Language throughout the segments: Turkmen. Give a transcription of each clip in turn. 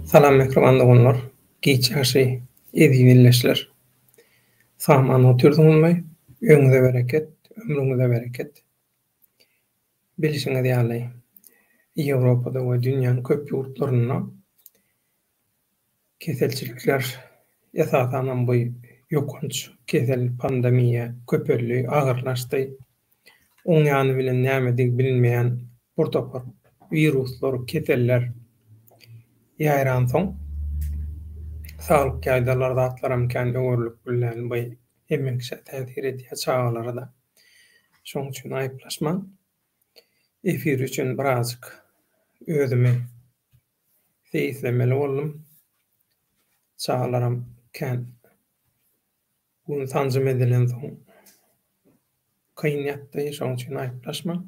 Salam mähriban doganlar, giç ýagşy eziz ildeşler. Sag-aman otyrsyňyzmy? Öýüňize bereket, ömrüňize bereket. Bilşiňiz ýaly, Ýewropada we dünýäniň köp ýurtlarynda keselçilikler, esasanam bu ýokanç kesel, pandemiýa köpeldi, agyrlaşdy. Oň ýany bilen nämedigi bilinmeýän bir topar wiruslar, keseller ýaýransoň, saglyk ýagdaýlary zatlaram kän öwerlik bilen bu hemme kişä täsir edýär, çagalara-da. Şoň üçin aýyplaşmaň. Efir üçin birazjyk özümi seýislemeli boldum. Çagalaram kän gün sanjym edilensoň kyn ýatdy, şoň üçin aýyplaşmaň.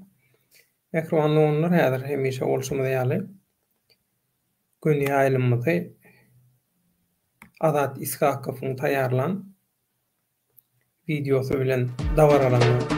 Mähriban doganlar, häzir hemişe bolşumyz ýaly göni ýaýlymymyzy Azat Ishakowyň taýýarlan wideosy bilen dabaralandy.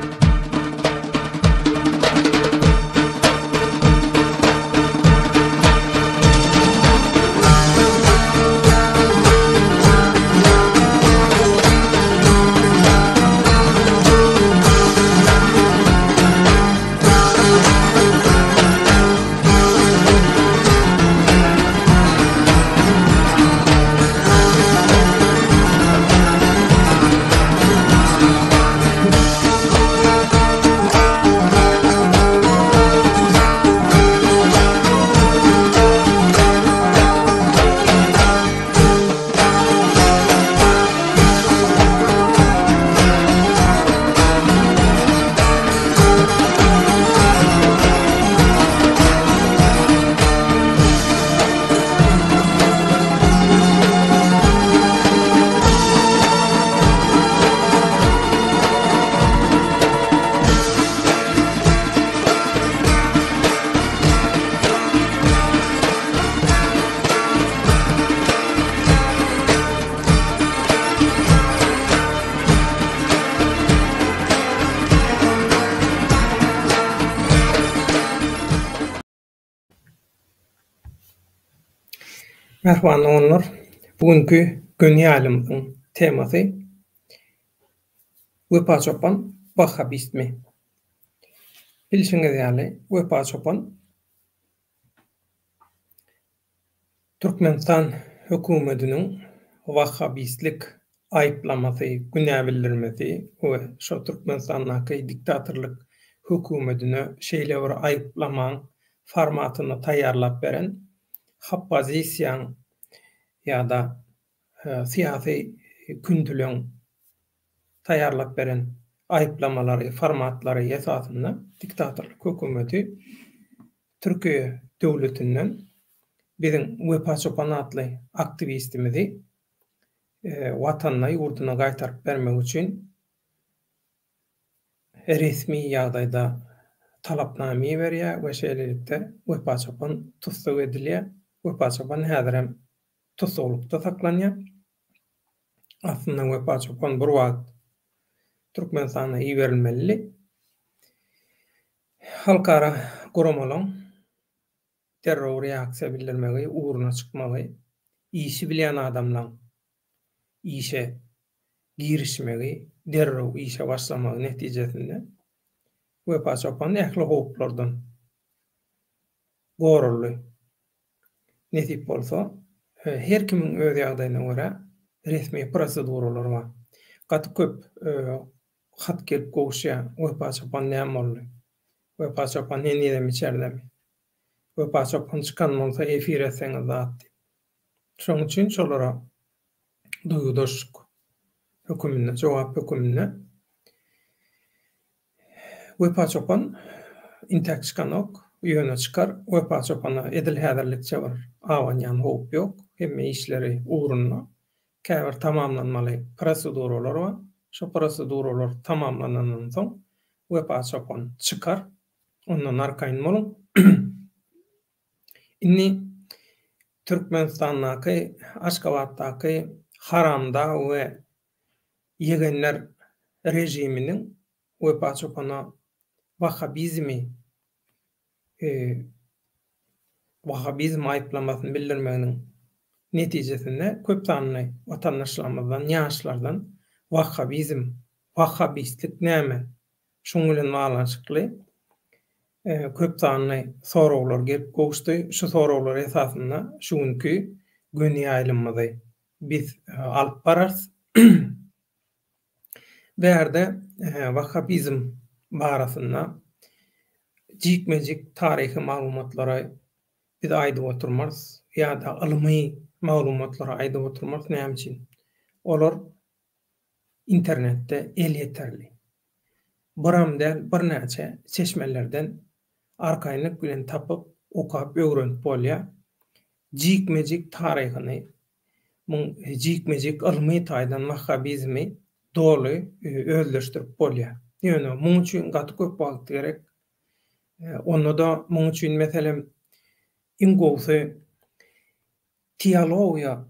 Mähriban doganlar, bu günki göni ýaýlymyzyň temasy Wepa çopan wahhabistmi? Bilşiňiz ýaly, Wepa çopan Türkmenistan höküwmediniň wahhabistlik aýyplamasy, günä bildirmesi we şo Türkmenistandaky diktatorlyk höküwmedine şeýle bir aýyplamaň formatyny taýýarlap beren hoppozisiýaň ýa-da syýasy kündüleň taýýarlap beren aýyplamalary, formatlary esasynda diktatorlyk hökümeti Türkiýe döwletinden biziň Wepa Çopan atly aktiwistimizi Watanyna, ýurduna gaýtaryp bermek üçin resmi ýagdaýda talapnama iberýär we şeýlelikde Wepa Çopan tussag edilýär. Wepa Çopan häzirem tussaglykda saklanýar. Aslynda Wepa Çopan bir wagt Türkmenistana iberilmelidi. Halkara guramalaň derrew reaksiýa bildirmegi, ugruna çykmagy, işi bilýän adamlaň işe girişmegi, derrew işe başlamagy netijesinde Wepa Çopan ähli howplardan goraldy. Nesip bolsa, her kimiň öz ýagdaýyna görä resmi proseduralar bar. Gaty köp Hat gelip gowuşýar, Wepa çopan näme boldy? Wepa çopan henizem içerdemi? Wepa çopan çykan bolsa efir etseňiz zat diýip. Şoň üçin şolara duýgudaşlyk höküminde, jogap höküminde Wepa çopan intäk çykanok, ýöne çykar. Wepa çopana edil häzirlikçe bir abanýan howp ýok. Hemme işleri ugrunda. Käbir tamamlanmaly proseduralar bar. Şo proseduralar tamamlanandan soň Wepa çopan çykar. Ondan arkaýyn boluň. Indi Türkmenistandaky, Aşgabatdaky haramdag we ýegenler režiminiň Wepa çopana wahhabizmi wahhabizm aýyplamasyny bildirmeginiň. Netijesinde köp sanly watandaşlarymyzdan, ýaşlardan wahhabizm, wahhabistlik näme? Şuň bilen baglanyşykly köp sanly soraglar gelip gowuşdy. Şu soraglar esasynda şu günki göni ýaýlymymyzy biz alyp bararys. Bärde wahhabizm barasynda jikme-jik taryhy maglumatlary biz aýdyp oturmarys ýa-da ylmy maglumatlary aýdyp oturmarys. Näme üçin? Olar internetde elýeterli. Biram däl, birnäçe çeşmelerden arkaýynlyk bilen tapyp, okap, öwrenip bolýar. Jikme-jik taryhyny, muň jikme-jik ylmy taýdan wahhabizmi doly özleşdirip bolýar. Ýöne muň üçin gaty köp wagt gerek. Onda-da muň üçin meselem iň gowusy teologiýa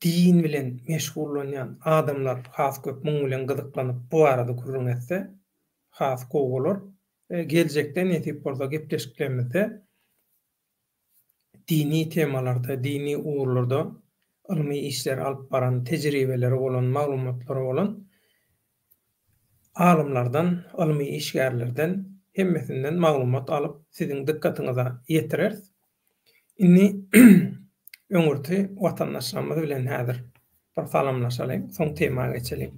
din bilen meşgullanýan adamlar has köp muň bilen gyzyklanyp bu barada gürrüň etse has gowy bolar. Geljekde nesip bolsa gepleşiklerimizde dini temalarda, dini ugurlarda ylmy işleri alyp baran, tejribeleri bolan, maglumatlary bolan alymlardan, ylmy işgärlerden hemmesinden maglumat alyp siziň dykgatyňyza ýetireris. Indi öňürti watandaşlarymyz bilen häzir bir salamlaşalyň, soň tema geçeliň.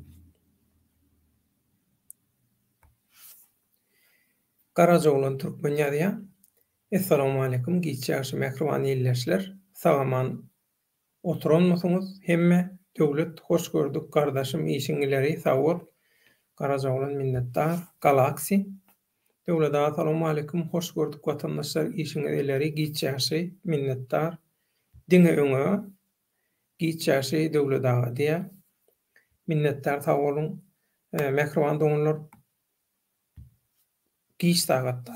Garajaoglan Türkmen ýazýar. Essalawmaleýkum giç ýagşy mähriban ildeşler sag-aman oturanmysyňyz hemme Döwlet hoş gördük gardaşym işiň ileri sag bol Garajaoglan minnetdar Galaxy Döwlet aga salowmaleýkum hoş gördük watandaşlar işiňiz ileri giç ýagşy minnetdar diňe öňe giç ýagşy Döwlet aga diýä minnetdar sag boluň mähriban doganlar giç sagatda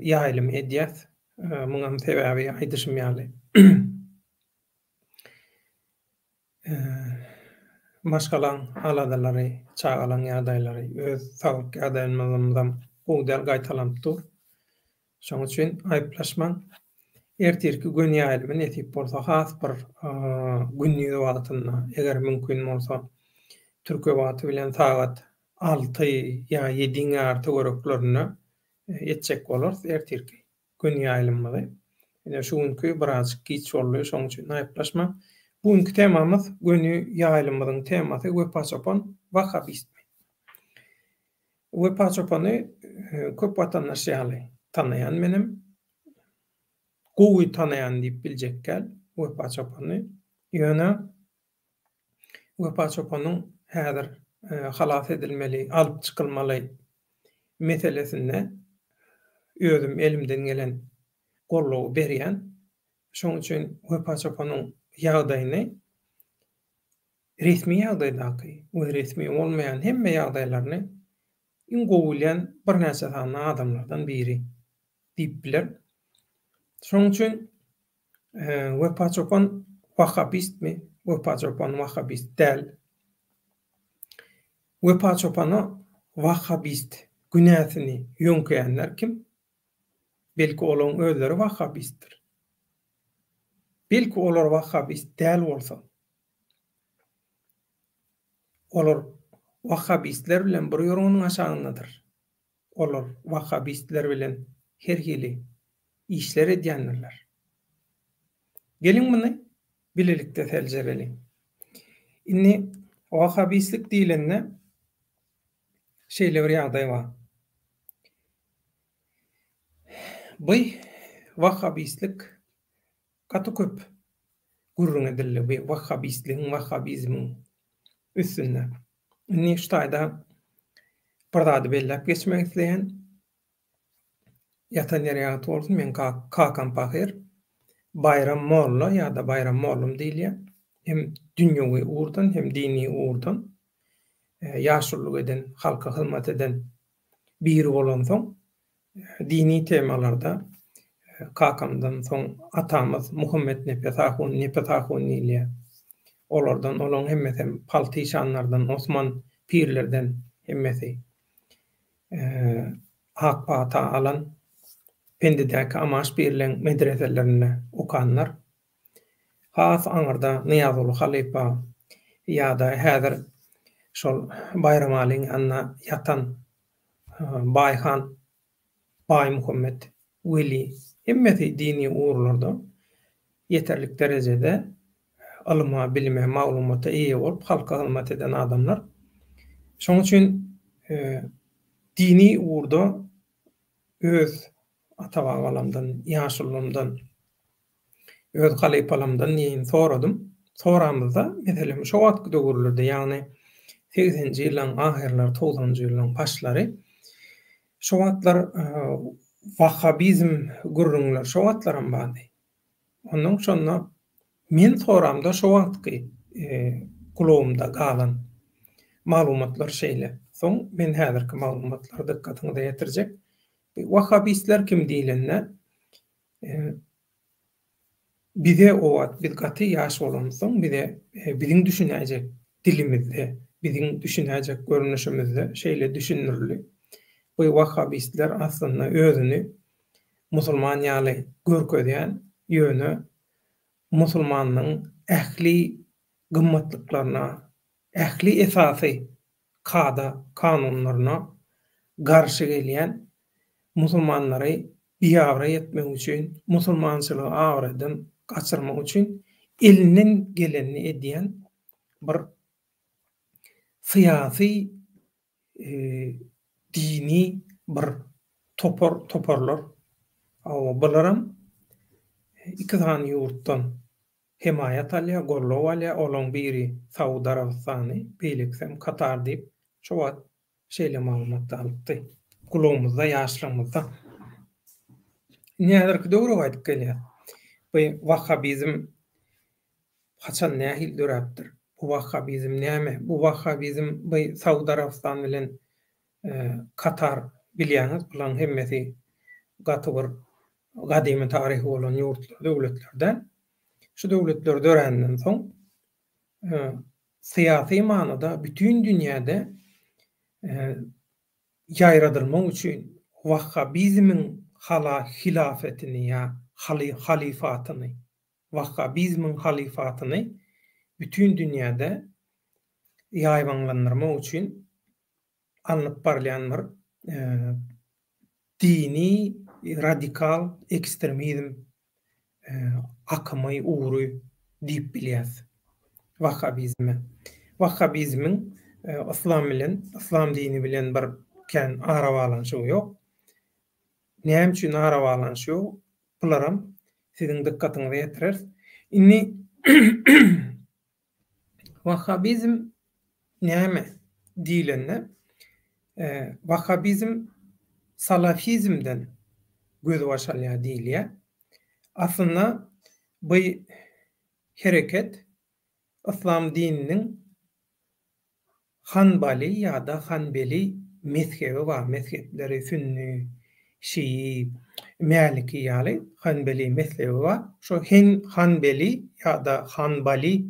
ýaýlym edýäs muňam sebäbi aýdyşym ýaly Maşgalaň aladalary, çagalaň ýagdaýlary, öz saglyk ýagdaýymyzam gowy däl gaýtalanyp dur. Şoň üçin aýyplaşmaň. Ertirki göni ýaýlymy nesip bolsa has bir gündiz wagtynda, eger mümkin bolsa, türkiýe wagty bilen sagat alty ýa ýediň ýary töwereklerinde etjek bolarys ertirki. Gün ýaýlymymyzy. Ine şu günki birazjyk giç boldy, şoň üçin aýyplaşmaň. Bu günki temamyz göni ýaýlymymyzyň temasy Wepa çopan wahhabistmi? Wepa çopany köp watandaş ýaly tanaýan menem. Gowy tanaýan diýip biljek däl Wepa çopany. Ýöne Wepa çopanyň häzir halas edilmeli, alyp çykylmaly meselesinde özüm elimden gelen goldawy berýän. Şonuň üçin Wepa çopanyň ýagdaýyny resmi ýagdaýdaky we resmi bolmaýan hemme ýagdaýlaryny iň gowy bilýän birnäçe sany adamlardan biri diýip bilerin. Şonuň üçin Wepa çopan wahhabistmi? Wepa çopan wahhabist däl. Wepa çopana wahhabist günäsini ýöňkeýänler kim? Belki olaň özleri wahhabistdir. Belki olar wahhabist däl bolsa. Olar wahhabistler bilen bir ýorganyň aşagyndadyr. Olar wahhabistler bilen her hili işler edýändirler. Geliň muny bilelikde seljereliň. Indi wahhabistlik diýlende şeýle bir ýagdaý bar. Bu wahhabistlik gaty köp gürrüň edildi bu wahhabistligiň, wahhabizmiň üstünde. Indi şu taýda bir zady belläp geçmek isleýän. Ýatan ýeri ýagty bolsun, meň kakam pahyr Baýram molla ýa-da Baýram mollum diýilýär. Hem dünýewi ugurdan, hem dini ugurdan ýaşululyk eden, halka hyzmat eden biri bolansoň, dini temalarda kakamdan soň atamyz Muhammetnepes ahun, Nepes ahun diýilýär. Olardan, olaň hemmesem Palty işanlardan, Osman pirlerden hemmesi ak pata alan Pendidäki Amaş pirleň medreselerinde okanlar. Has aňyrda Nyýazguly halypa ýa-da häzir şol Baýramalyň ýanynda ýatan Baýhan Baýmuhammet Weli hemmesi dini ugurlarda ýeterlik derejede ylyma, bilime, maglumata eýe bolup halka hyzmat eden adamlar. Şonuň üçin dini ugurda öz ata-babalamdan, ýaşulymdan, öz halypalamdan diýeýin soradym. Soramyzda, meselem, şo wagtky döwürlerde, ýagny segseninji ýyllaryň ahyrlary, togsanynjy ýyllaryň başlary, şo wagtlar wahhabizm gürrüňleri şo wagtlaram bardy. Onnoň şonda men soramda şo wagtky gulagymda galan maglumatlar şeýle. Soň men häzirki maglumatlary dykgatyňyza ýetirjek. Wahhabistler kim diýlende, Bize o wagt biz gaty ýaş bolansoň bize biziň düşünäýjek dilimizde, biziň düşünäýjek görnüşimizde şeýle düşündirildi. Bu wahhabistler aslynda özüni musulman ýaly görkezýän, ýöne musulmanlygyň ähli gymmatlyklaryna, ähli esasy kada, kanunlaryna garşy gelýän musulmanlary biabraý etmek üçin, musulmançylygy abraýdan gaçyrmak üçin elinden gelenini edýän bir syýasy, dini bir topar, toparlar. Hawa, bularam iki sany ýurtdan hemaýat alýar, goldaw alýar, olaň biri Saud Arabystany, beýlekisem Katar diýip, şo wagt şeýle maglumat alypdy. Gulagymyzda, ýaşlygymyzda. Indi häzirki döwre gaýdyp gelýäs. Bu wahhabizm haçan, nähili döräpdir? Bu wahhabizm näme? Bu wahhabizm bu Saud Arabystany bilen Katar bilýäňiz, bulaň hemmesi gaty bir gadymy taryhy bolan ýurtlar, döwletler däl. Şu döwletler döränden soň syýasy manyda bütin dünýäde ýaýradylmak üçin wahhabizmiň hala hilafetini ýa halyfatyny, wahhabizmiň halyfatyny bütin dünýäde ýaýbaňlandyrmak üçin alnyp barylýan bir dini radikal ekstremizm akymy, ugry diýip bilýäs wahhabizme. Wahhabizmiň yslam bilen, yslam dini bilen bir kän arabaglanyşygy ýok. Näme üçin arabaglanyşy ýok? Bularam siziň dykgatyňyza ýetireris. Indi Wahhabizm näme diýlende, wahhabizm salafizmden gözbaş alýar diýilýär. Aslynda bu hereket yslam dininiň Hanbali ýa-da Hanbeli mezhebi bar, mezhepleri sünni, şii, mäliki ýaly Hanbeli mezhebi bar. Şo hen Hanbeli ýa-da Hanbali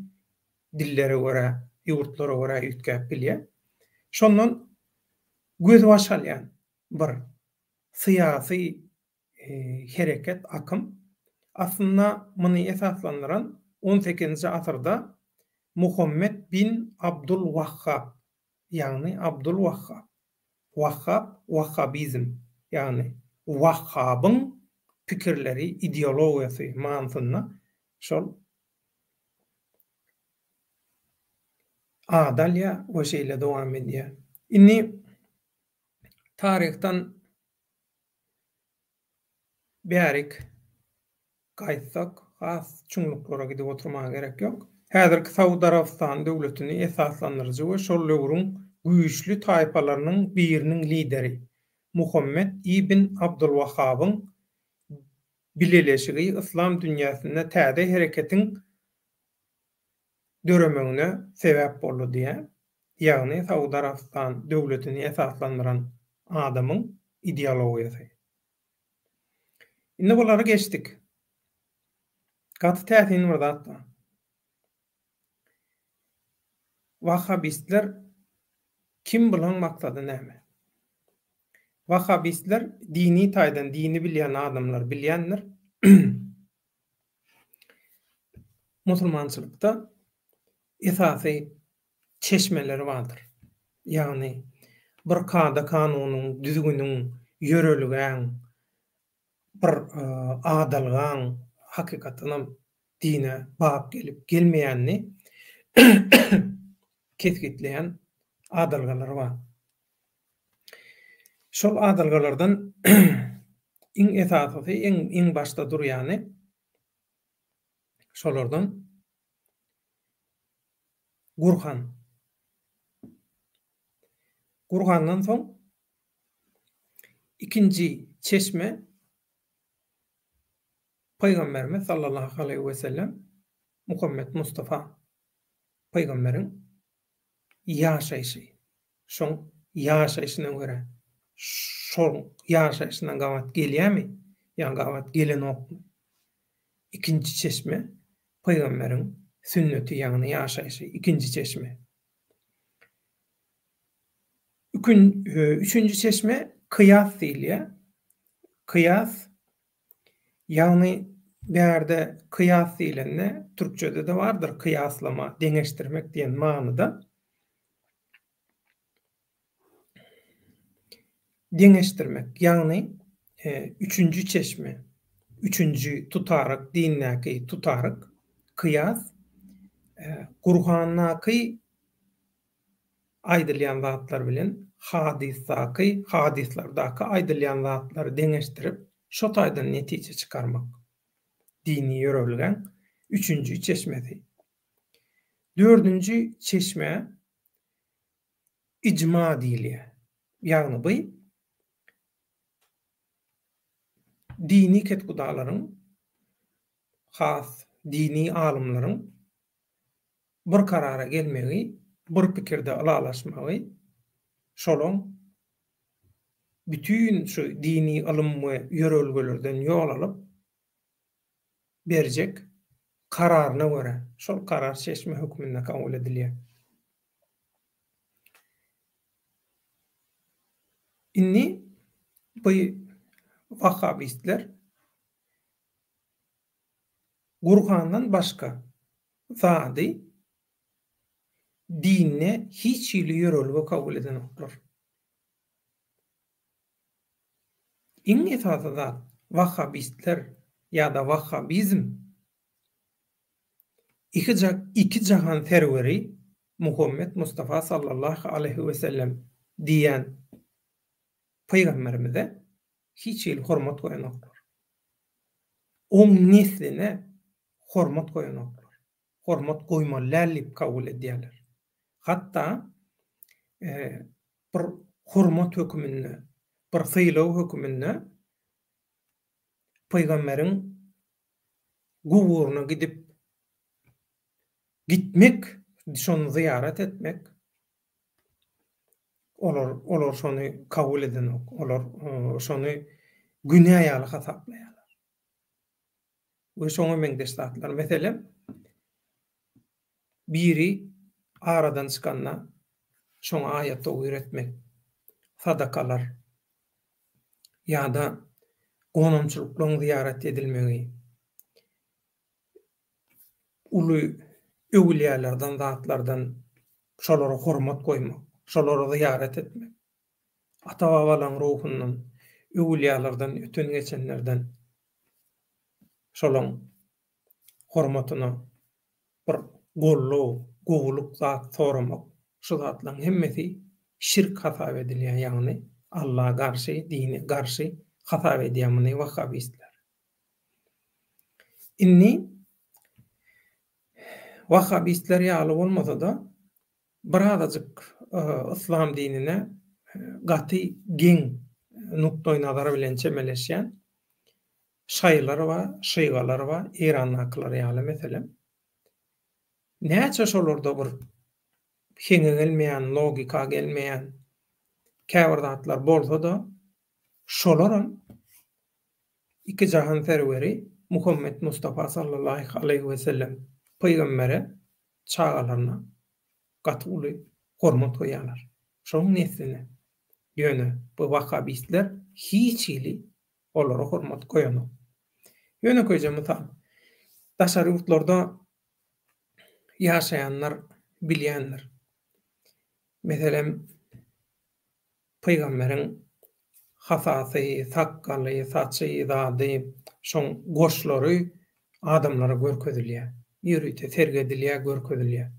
dillere görä, ýurtlara görä üýtgäp bilýär. Şondan gözbaş alýan bir syýasy hereket, akym. Aslynda muny esaslandyran on sekizinji asyrda Muhammet bin Abdul Wahhab, ýagny Abdul Wahhab, Wahhab, wahhabizm, ýagny Wahhabyň pikirleri, ideologiýasy manysynda şol ady alýar we şeýle dowam edýär. Indi taryhdan Bärik gaýtsak, has çuňluklara gidip oturmaga gerek ýok. Häzirki Saud Arabystany döwletini esaslandyryjy we şol döwrüň güýçli taýpalarynyň biriniň lideri Muhammet ibn Abdulwahabyň bileleşigi yslam dünýäsinde täze hereketiň döremegine sebäp boldy diýýär. Ýagny Saud Arabystan döwletini esaslandyran adamyň ideologiýasy. Indi bulary geçdik. Gaty täsin bir zat bar. Wahhabistler kim bulaň maksady näme? Wahhabistler dini taýdan dini bilýän adamlar bilýändir. Musulmançylykda esasy çeşmeleri bardyr. Ýagny bir kada-kanunyň, düzgüniň, ýörelgäň, bir adalgaň hakykatdanam dine bap gelip gelmeýänini kesgitleýän adalgalar bar. Şol adalgalardan iň esasysy, iň iň başda durýany şolardan Gurhan. Gurhandan soň ikinji çeşme Pygamberimiz sallallahu aleýhi we sellem Muhammet Mustafa pygamberiň ýaşaýşy. Şoň ýaşaýşyna görä, şoň ýaşaýşyna gabat gelýärmi ýa gabat gelenokmy? Ikinji çeşme pygamberiň sünneti ýagny ýaşaýşy ikinji çeşme. Ükün, üçünji çeşme kyýas diýilýär. Kyýas ýagny bärde kyýas diýlende türkçede-de bardyr kyýaslama, deňeşdirmek diýen manyda. Deňeşdirmek, ýagny üçünji çeşme, üçünji tutaryk, dindäki tutaryk, kyýas, Gurhandaky aýdylýan zatlar bilen hadysdaky, hadyslardaky aýdylýan zatlary deňeşdirip, şo taýdan netije çykarmak. Dini ýörelgäň üçünji çeşmesi. Dördünji çeşmä ijma diýilýär. Ýagny bu dini ketkudalaryň, has dini alymlaryň bir karara gelmegi, bir pikirde ylalaşmagy şolaň bütin şu dini ylym we ýörelgelerden ýol alyp, berjek kararyna görä, şol karar çeşme hökmünde kabul edilýär. Indi bu wahhabistler Gurhandan başga zady dinde hiç hili ýörelge kabul edenoklar. Iň esasy zat wahhabistler ýa-da wahhabizm iki jahan serweri Muhammet Mustafa sallallahu aleýhi we sellem diýýän pygamberimize hiç hili hormat goýanoklar. Oň nesline hormat goýanoklar. Hormat goýmaly däl diýip kabul edýärler. Hatda bir hormat höküminde, bir sylag höküminde pygamberiň guburyna gidip gitmek, şony zyýarat etmek olar olar şony kabul edenok. Olar şony günä ýaly hasaplaýarlar. We şoňa meňzeş zatlar. Meselem, biri aradan çykanda şoňa aýat-towir etmek, sadakalar ýa-da gonamçylyklaryň zyýarat edilmegi, uly öwülýälerden zatlardan şolara hormat goýmak, şolara zyýarat etmek, ata-babalaryň ruhundan, öwülýälerden öten-geçenlerden şolaň hormatyna bir goldaw, gowulyk zat soramak, şu zatlaryň hemmesi şirk hasap edilýär, ýagny Alla garşy, dine garşy hasap edýär muny wahhabistler. Indi wahhabistler ýaly bolmasa-da, birazajyk yslam dinine gaty geň nukdaýnazar bilen çemeleşýän şaýylar bar, şygalar bar, Eýrandakylar ýaly meselem. Näçe şolarda bir heňe gelmeýän, logika gelmeýän käbir zatlar bolsa-da, şolaram iki jahan serweri Muhammet Mustafa sallallahu aleýhi we sellem pygambere çagalaryna gaty uly hormat goýýarlar. Şoň nesline. Ýöne bu wahhabistler hiç hili olara hormat goýanok. Ýönekeýje mysal. Daşary ýurtlarda. Ýaşaýanlar bilýändir. Meselem, pygamberiň hasasy, sakgaly, saçy, zady, şoň goşlary adamlara görkezilýär. Ýörite sergi edilýär, görkezilýär.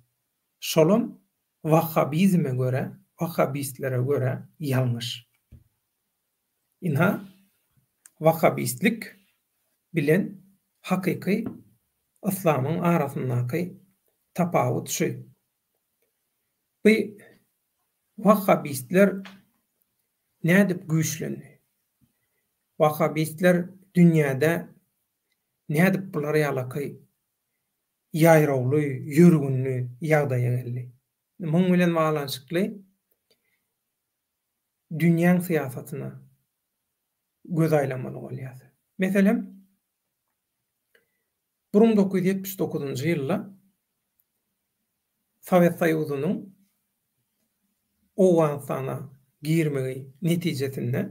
Şolam wahhabizme görä, wahhabistlere görä ýalňyş. Ynha, wahhabistlik bilen hakyky yslamyň arasyndaky tapawut şu. Bu wahhabistler nädip güýçlendi? Wahhabistler dünýäde nädip bular ýalaky ýaýrawly, ýörgünli ýagdaýa geldi? Muň bilen baglanyşykly dünýäň syýasatyna göz aýlamaly bolýar. Meselem, 1979-njy ýylda Sowet Soýuzynyň Owganystana girmegi netijesinde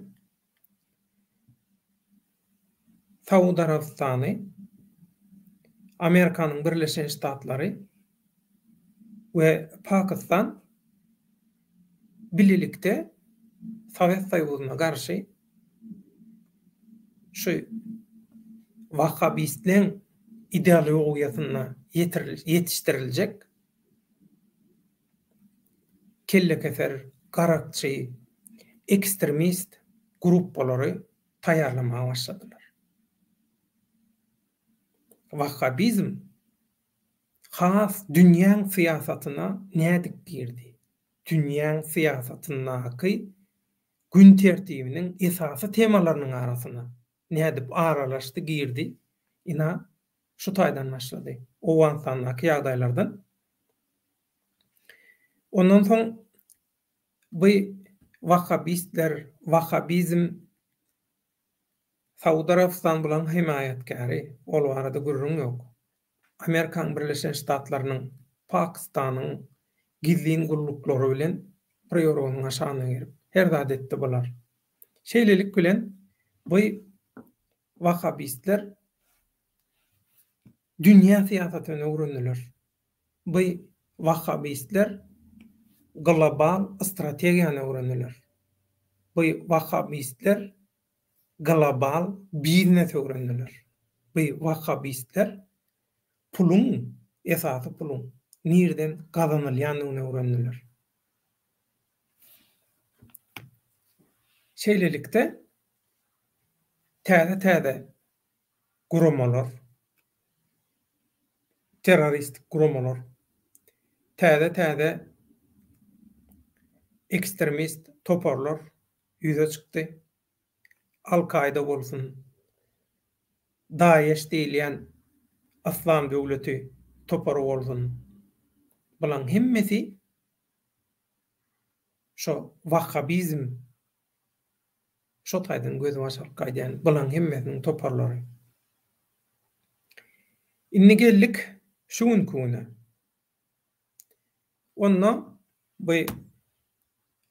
Saud Arabystany, Amerikanyň Birleşen Ştatlary we Pakistan bilelikde Sowet Soýuzyna garşy şu wahhabistleň ideologiýasynda ýetişdiriljek kellekeser, garakçy, ekstremist gruppalary taýýarlamaga başladylar. Wahhabizm has dünýäň syýasatyna nädip girdi? Dünýäň syýasatyndaky gün tertibiniň esasy temalarynyň arasyna nädip aralaşdy, girdi? Ynha, şu taýdan başlady. Owganystandaky ýagdaýlardan. Ondan soň bu wahhabistler, wahhabizm Saud Arabystan bulaň hemaýatkäri, ol barada gürrüň ýok. Amerikanyň Birleşen Ştatlarynyň, Pakistanyň gizlin gulluklary bilen bir ýorganyň aşagyna girip, her zat etdi bular. Şeýlelik bilen bu wahhabistler dünýä syýasatyny öwrendiler. Bu wahhabistler global strategiýany öwrendiler. Bu wahhabistler global biznes öwrendiler. Bu wahhabistler puluň, esasy puluň nirden gazanylýandygyny öwrendiler. Şeýlelikde, täze-täze guramalar, terroristik guramalar, täze-täze ekstremist toparlar ýüze çykdy. Al-Kaýda bolsun, DAEŞ diýilýän Yslam döwleti topary bolsun, bulaň hemmesi şo wahhabizm Şo taýdan gözbaş alyp gaýdýan bulaň hemmesiniň toparlary. Indi geldik şu günki güne. Onda bu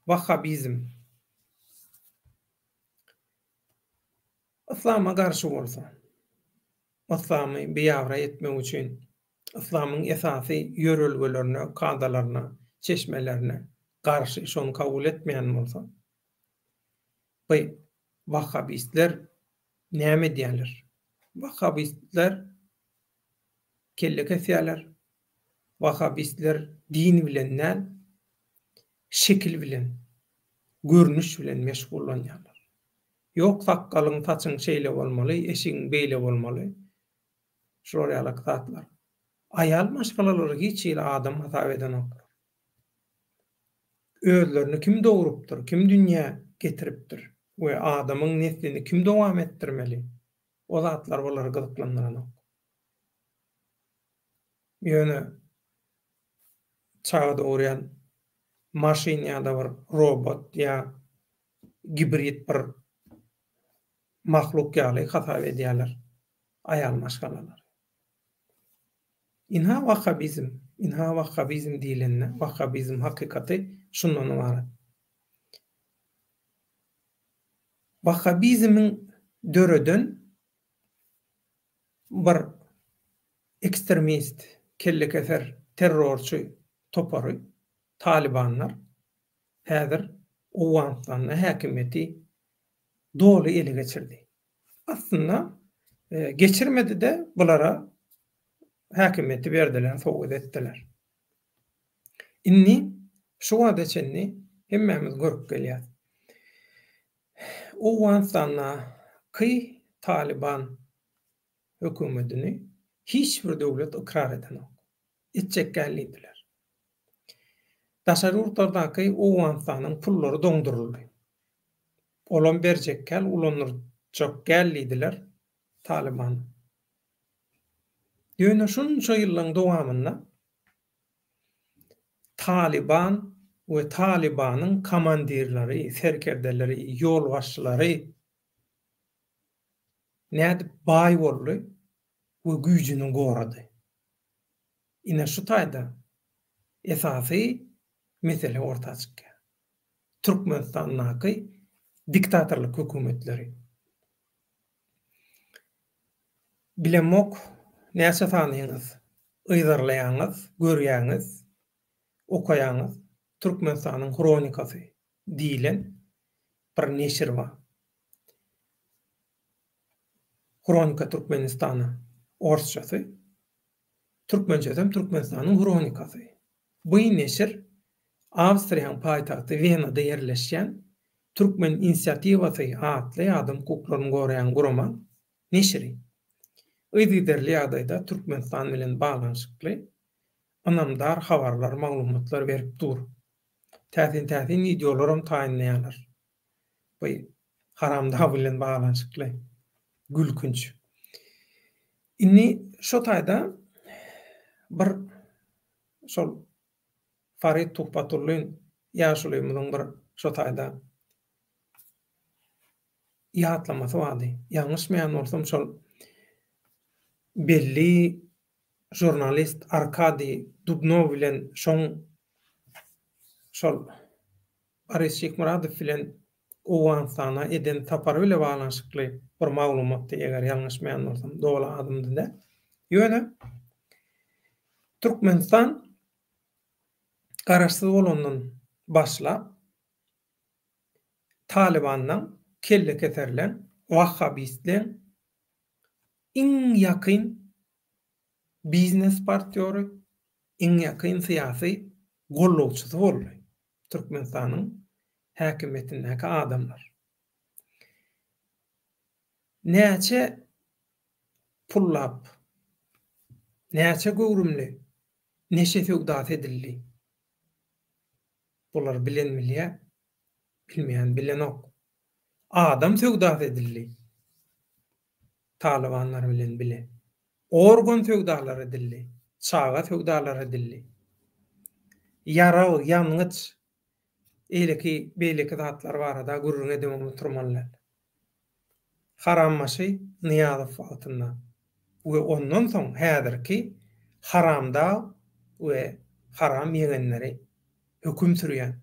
wahhabizm yslama garşy bolsa, yslamy biabraý etmek üçin yslamyň esasy ýörelgelerine, kadalaryna, çeşmelerine garşy şony kabul etmeýän bolsa, By wahhabistler näme edýärler? Wahhabistler kelle kesýärler. Wahhabistler din bilen däl, şekil bilen, görnüş bilen meşgullanýarlar. Ýok sakgalyň, saçyň şeýle bolmaly, eşigiň beýle bolmaly. Şular ýalak zatlar. Aýal maşgalalary hiç hili adam hasap edenoklar. Özlerini kim dogrupdyr, kim dünýä getiripdir we adamyň neslini kim dowam etdirmeli, o zatlar bulary gyzyklandyranok. Ýöne çaga dogurýan maşyn ýa-da bir robot ýa gibrid bir mahluk ýaly hasap edýärler aýal maşgalalary. Ynha wahhabizm, ynha wahhabizm diýlende, wahhabizm hakykaty şundan ybarat. Wahhabizmiň döreden bir ekstremist, kellekeser, terrorçy topary Talybanlar häzir Owganystanda häkimiýeti doly ele geçirdi. Aslynda geçirmedi-de bulara häkimiýeti berdiler, sowgat etdiler. Indi şu wagta çenli hemmämiz görüp gelýäs. Owganystandaky Talyban hökümetini hiç bir döwlet ykrar edenok. Etjek däl diýdiler. Daşary ýurtlardaky Owganystanyň pullary doňduryldy. Olam berjek däl, ulandyrjak däl diýdiler Talyban. Ýöne şunça ýyllaň dowamynda Talyban we Talybanyň komandirleri, serkerdeleri, ýolbaşçylary nädip baý boldy we güýjüni gorady? Ine şu taýda esasy mesele orta çykýar. Türkmenistandaky diktatorlyk hökümetleri. Bilemok näçe sanyňyz yzarlaýaňyz, görýäňiz, okaýaňyz Türkmenistanyň hronikasy diýlen bir neşir bar. Hronika Türkmenistana orsçasy, türkmençesem Türkmenistanyň hronikasy. Bu neşir Awstriýanyň paýtagty Wenada ýerleşýän Türkmen inisiatiwasy atly adam hukuklaryny goraýan gurama neşiri. Yzygiderli ýagdaýda Türkmenistan bilen baglanyşykly ynamdar habarlar, maglumatlar berip dur. Täsin-täsin wideolaram taýynlaýarlar. Bu haramdag bilen baglanyşykly. Gülkünç. Indi şo taýda bir şol Farid Tuhbatullin ýaşulymyzyň bir şo taýda ýatlamasy bardy. Ýalňyşmaýan bolsam şol belli žurnalist Arkadiý Dubnow bilen şoň şol Boris Şyhmyradow bilen Owganystana eden sapary bile baglanyşykly bir maglumatdy, eger ýalňyşmaýan bolsam, doly adymda däl. Ýöne Türkmenistan garaşsyz bolandan başlap Talybandan, kellekeserleň, wahhabistleň iň ýakyn biznes partýory, iň ýakyn syýasy gollawçysy boldy. Türkmenistanyň häkimiýetindäki adamlar. Näçe pullap, näçe göwrümli neşe söwdasy edildi? Bular bilen bilýär, bilmeýän bilenok. Adam söwdasy edildi talybanlar bilen bile. Organ söwdalary edildi, çaga söwdalary edildi. Ýarag, ýangyç, eýleki, beýleki zatlar barada gürrüň edibem oturmaly däl. Harambaşy Nyýazow wagtynda we ondan soň häzirki haramdag we haram ýegenleri höküm sürýän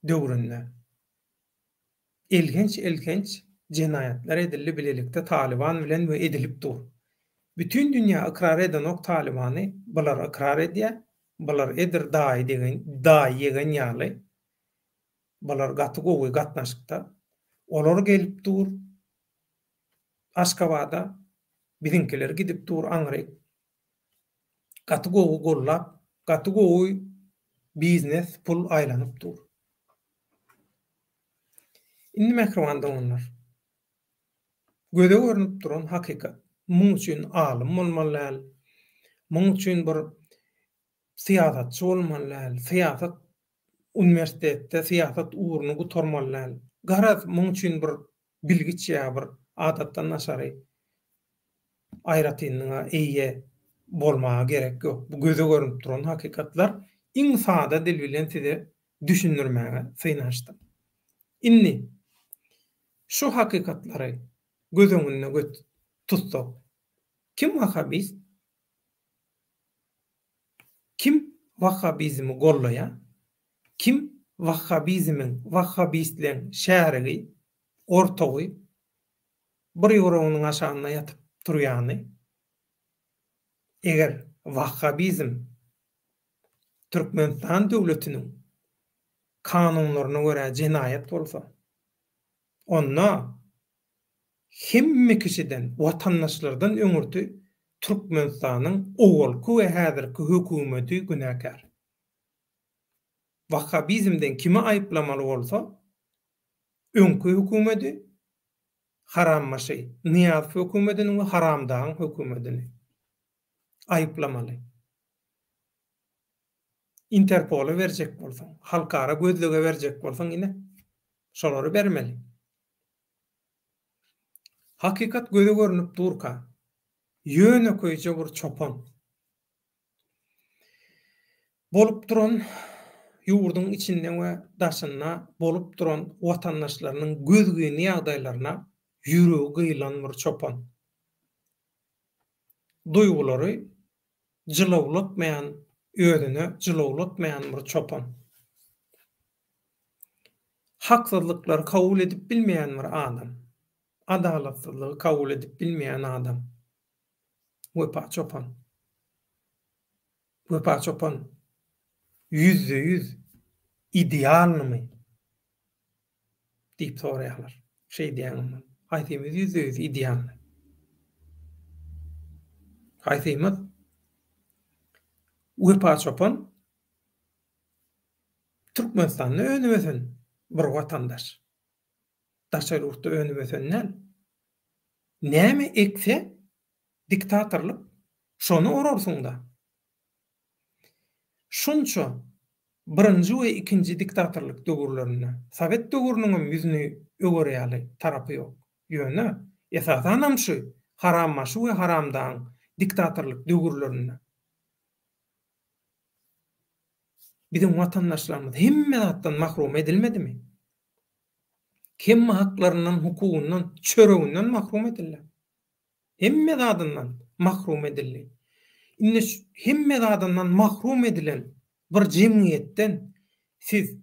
döwründe Elhenç-elhenç jenaýatlar edildi bilelikde Talyban bilen we edilip dur. Bütin dünýä ykrar edenok Talybany, bular ykrar edýä, bular edir daýy degen daýy ýegen ýaly, bular gaty gowy gatnaşykda. Olar gelip dur Aşgabada, biziňkiler gidip dur aňryk. Gaty gowy gollap, gaty gowy biznes pul aýlanyp dur. Indi mähriban doganlar, göze görnüp duran hakykat, muň üçin alym bolmaly däl, muň üçin bir syýasatçy bolmaly däl, syýasat uniwersitetde syýasat ugruny gutarmaly däl. Garaz, muň üçin bir bilgiç ýa bir adatdan daşary aýratynlyga eýe bolmaga gerek ýok. Bu göze görnüp duran hakykatlar iň sada dil bilen size düşündirmäge synanyşdym. Indi şu hakykatlary göz öňünde göt tutsak, kim wahhabist? Kim wahhabizmi gollaýar? Kim wahhabizmiň, wahhabistleň şärigi, ortagy, bir ýüreginiň aşagynda ýatyp turýany? Eger wahhabizm Türkmenistan döwletiniň kanunlaryna görä jenaýat bolsa, onda hemme kişiden, watandaşlardan öňürti Türkmenistanyň owalky we häzirki hökümeti günäkär. Wahhabizmden kimi aýyplamaly bolsa, öňki hökümeti, harambaşy Nyýazow hökümetini we haramdagyň hökümetini aýyplamaly. Interpola berjek bolsaň, halkara gözlege berjek bolsaň ine, şolary bermeli. Hakykat göze görnüp durka, ýönekeýje bir çopan bolup duran ýurduň içinde we daşynda bolup duran watandaşlarynyň gözgyny ýagdaýlaryna ýüregi gyýylan bir çopan. Duýgulary jylawlatmaýan, özüne jylawlatmaýan bir çopan. Haksyzlyklary kabul edip bilmeýän bir adam. Adalatsyzlygy kabul edip bilmeýän adam. Wepa çopan. Wepa çopan ýüzde-ýüz idealnymy? diýip soraýarlar. Şeýdýäňmi? Haýsymyz ýüzde-ýüz idealny? Haýsymyz? Wepa çopan Türkmenistanda önüp ösen bir watandaş. Daşary ýurtda önüp ösen däl. Näme ekse diktatorlyk şony orarsyňda. Şunça birinji we ikinji diktatorlyk döwürlerinde sowet döwrüniňem ýüzüni öwer ýaly tarapy ýok. Ýöne esasanam şu harambaşy we haramdagyň diktatorlyk döwürlerinde biziň watandaşlarymyz hemme zatdan mahrum edilmedimi? Hemme haklaryndan, hukugyndan, çöreginden mahrum edildi. Hemme zadyndan mahrum edildi. Indi hemme zadyndan mahrum edilen bir jemgyýetden siz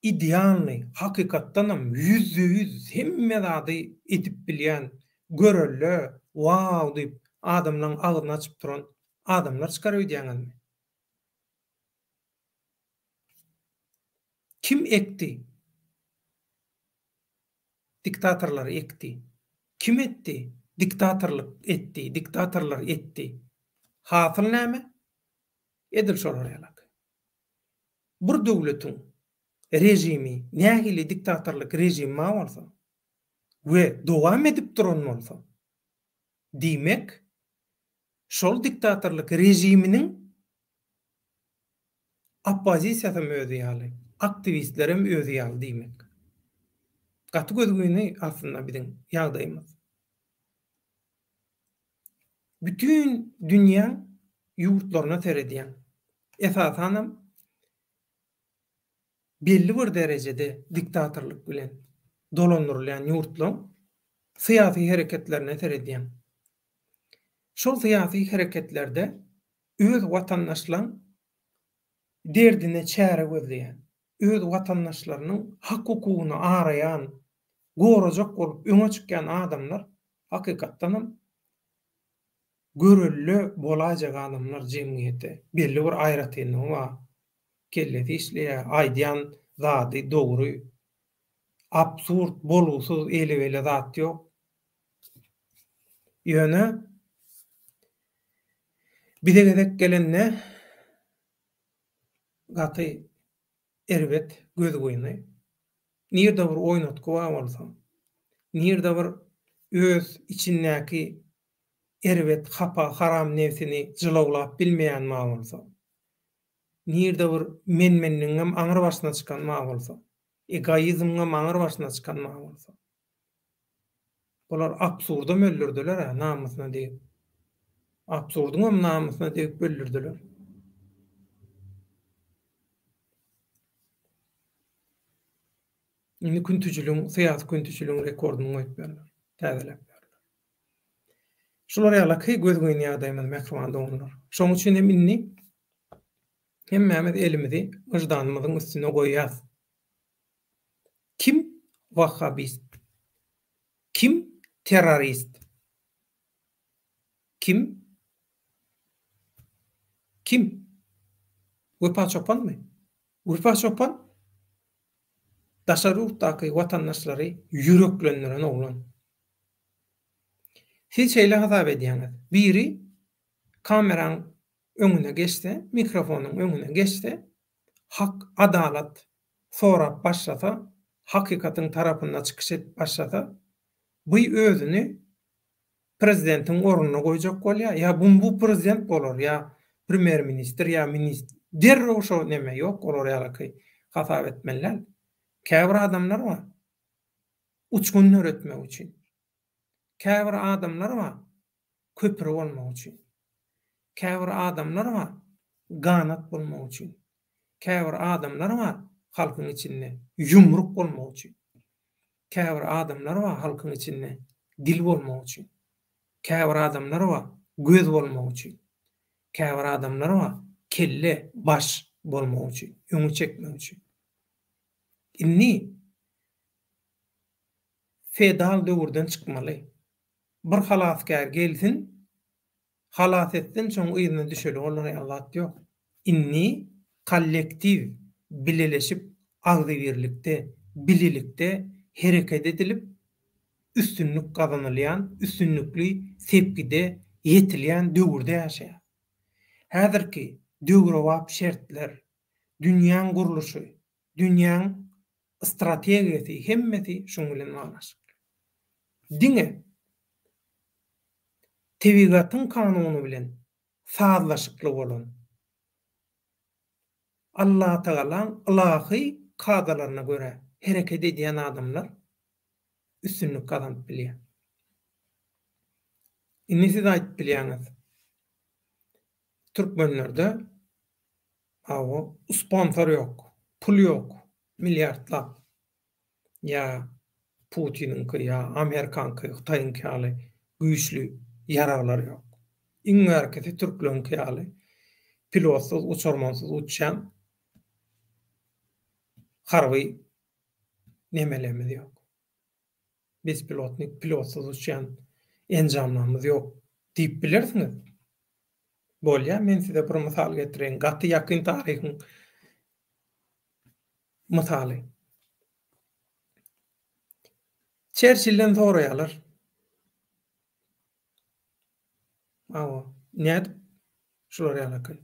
idealnyý, hakykatdanam ýüzde-ýüz hemme zady edip bilýän, görelde wow diýip adamlaň agzyny açyp duran adamlar çykar öýdýäňizmi? Kim ekdi? Diktatorlar ekdi. Kim etdi? Diktatorlyk etdi, diktatorlar etdi. Hasyl näme? Edil şolar ýalak. Bir döwletiň režimi nähili diktatorlyk režimi bar bolsa we dowam edip duran bolsa, diýmek, şol diktatorlyk režiminiň Oppozisiýasam özi ýaly, aktiwistlerem özi ýaly diýmek. Gaty gözgyny aslynda biziň ýagdaýymyz. Bütin dünýäň ýurtlaryna seredýäň. Esasanam belli bir derejede diktatorlyk bilen dolandyrylýan ýurtlaň syýasy hereketlerine seredýäň. Şol syýasy hereketlerde öz watandaşlaň derdine çäre gözleýän, öz watandaşlarynyň hak-hukugyny araýan, gorajak bolup öňe çykýan adamlar hakykatdanam görelde bolaýjak adamlar jemgyýete belli bir aýratynlygy bar, kellesi işleýär, aýdýan zady dogry, absurd, bolgusyz, ele-bele zat ýok. Ýöne bize gezek gelende gaty erbet gözgyny. Nirde bir oýnatgy bar bolsa, nirde bir öz içindäki erbet, hapa, haram nebsini jylawlap bilmeýän bar bolsa, nirde bir men-menligiňem aňry başyna çykan bar bolsa, egoizmiňem aňry başyna çykan bar bolsa, Bular absurdam öldürdiler-ä namysyna degip. Absurdyňam namysyna degip öldürdiler. Indi küntüçiligiň, syýasy küntüçiligiň rekordyny goýup ýörler. Täzeläp ýörler. Şular ýalaky gözgyny ýagdaýymyz mähriban doganlar. Şonuň üçin hem indi hemmämiz elimizi wyždanymyzyň üstüne goýýas. Kim wahhabist? Kim terrorist? Kim? Kim? Wepa Çopanmy? Wepa Çopan daşary ýurtdaky watandaşlary ýüreklendiren oglan. Siz şeýle hasap edýäňiz, biri kameraň öňüne geçse, mikrofonyň öňüne geçse, hak, adalat sorap başlasa, hakykatyň tarapynda çykyş edip başlasa, bu özüni prezidentiň ornuna goýjak bolýar, ýa bu bu prezident bolar, ýa premýer ministr, ýa ministr, derrew şo neme ýok, olar ýalaky hasap etmeli däl. Käbir adamlar bar, uçgun döretmek üçin. Käbir adamlar bar, köpri bolmak üçin. Käbir adamlar bar, ganat bolmak üçin. Käbir adamlar bar, halkyň içinde ýumruk bolmak üçin. Käbir adamlar bar halkyň içinde dil bolmak üçin. Käbir adamlar bar göz bolmak üçin. Käbir adamlar bar kelle, baş bolmak üçin, öňe çekmek üçin. Indi feodal döwürden çykmaly. Bir halasgär gelsin, Halas etsin şoň yzyna düşeli olar ýaly zat ýok. Indi kollektiw bileleşip agzybirlikde bilelikde hereket edilip üstünlik gazanylýan üstünlikli sepgide ýetilýän döwürde ýaşaýas. Häzirki döwrebap şertler, dünýäň gurluşy, dünýäň strategiýasy hemmesi şuň bilen baglanyşykly. Diňe tebigatyň kanuny bilen sazlaşykly bolan, Allatagalaň ylahy kadalaryna görä hereket edýän adamlar üstünlik gazanyp bilýär. Indi siz aýdyp bilýäňiz, türkmenlerde hawa sponsor ýok, pul ýok, milliardlap. Ýa Putiniňki, ýa Amerikaňky, Hytaýyňky ýaly güýçli ýaraglar ýok. Iň bärkisi türkleriňki ýaly pilotsyz, uçarmansyz uçýan harby nemelerimiz ýok. Bespilotnik, pilotsyz uçýan enjamlarymyz ýok diýip bilersiňiz. Bolýar, men size bir mysal getireýin. Gaty ýakyn taryhyň mysaly. Çerçilden soraýarlar. Hawa, nädip şular ýalaky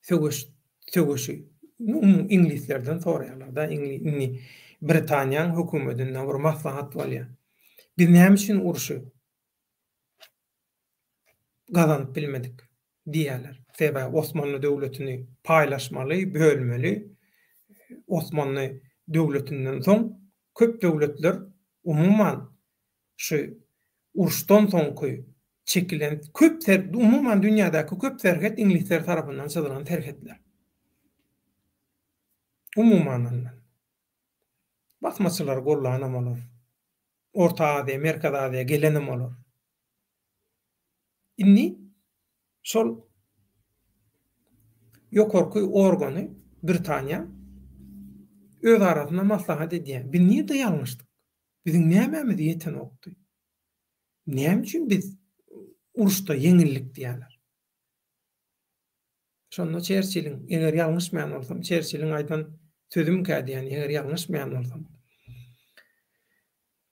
söweş söweşi iňlislerden soraýarlar-da, indi Britaniýanyň hökümetinde bir maslahat bolýar. Biz näme üçin urşy gazanyp bilmedik diýýärler. Sebäbi Osmanly döwletini paýlaşmaly, bölmeli. Osmanly döwletinden soň köp döwletler umuman şu uruşdan soňky çekilen köp ser umuman dünýädäki köp serhet iňlisler tarapyndan çyzylan serhetler. Umuman alnan. Basmaçylary gollanam olar. Orta Aziýa, Merkezi Aziýa gelenem olar. Indi şol ýokarky organy Britaniýa öz arasynda maslahat edýär. Biz nirde ýalňyşdyk? Biziň nämämiz ýetenokdy? Näme üçin biz uruşda ýeňildik diýýärler. Şonda Çerçiliň, eger ýalňyşmaýan bolsam, Çerçiliň aýdan sözümikä diýýän, eger ýalňyşmaýan bolsam.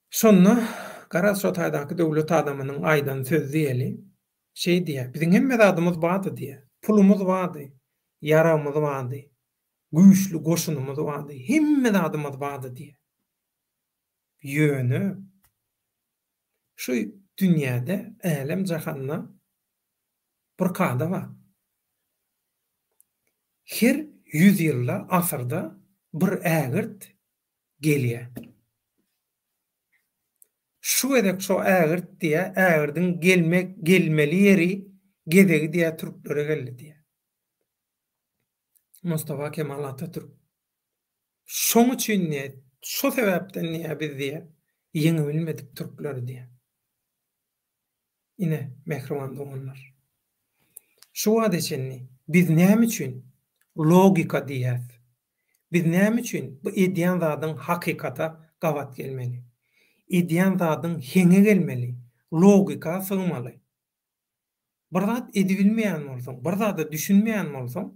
Şonda garaz şo taýdaky döwlet adamynyň aýdan sözi diýeli, şeý diýýär, biziň hemme zadymyz bardy diýýär. Pulumyz bardy, ýaragymyz bardy, güýçli goşunymyz bardy, hemme zadymyz bardy diýýär. Ýöne şu dünýäde, älem-jahanda Bir kada bar. Her ýüzýylda, asyrda bir ägirt gelýär. Şu gezek şo ägirt diýýär, ägirdiň gelmek, gelmeli ýeri, gezegi diýýär türklere geldi diýýär. Mustafa Kemal Atatürk. Şoň üçin diýýär, şo sebäpden diýýär biz diýýär, ýeňibilmedik türkleri diýýär. Ine, mähriban doganlar. Şu wagta çenli biz näme üçin logika diýýäs? Biz näme üçin bu edýän zadyň hakykata gabat gelmeli? Edýän zadyň heňe gelmeli, logika sygmaly. Bir zat edibilmeýän bolsaň, bir zada düşünmeýän bolsaň,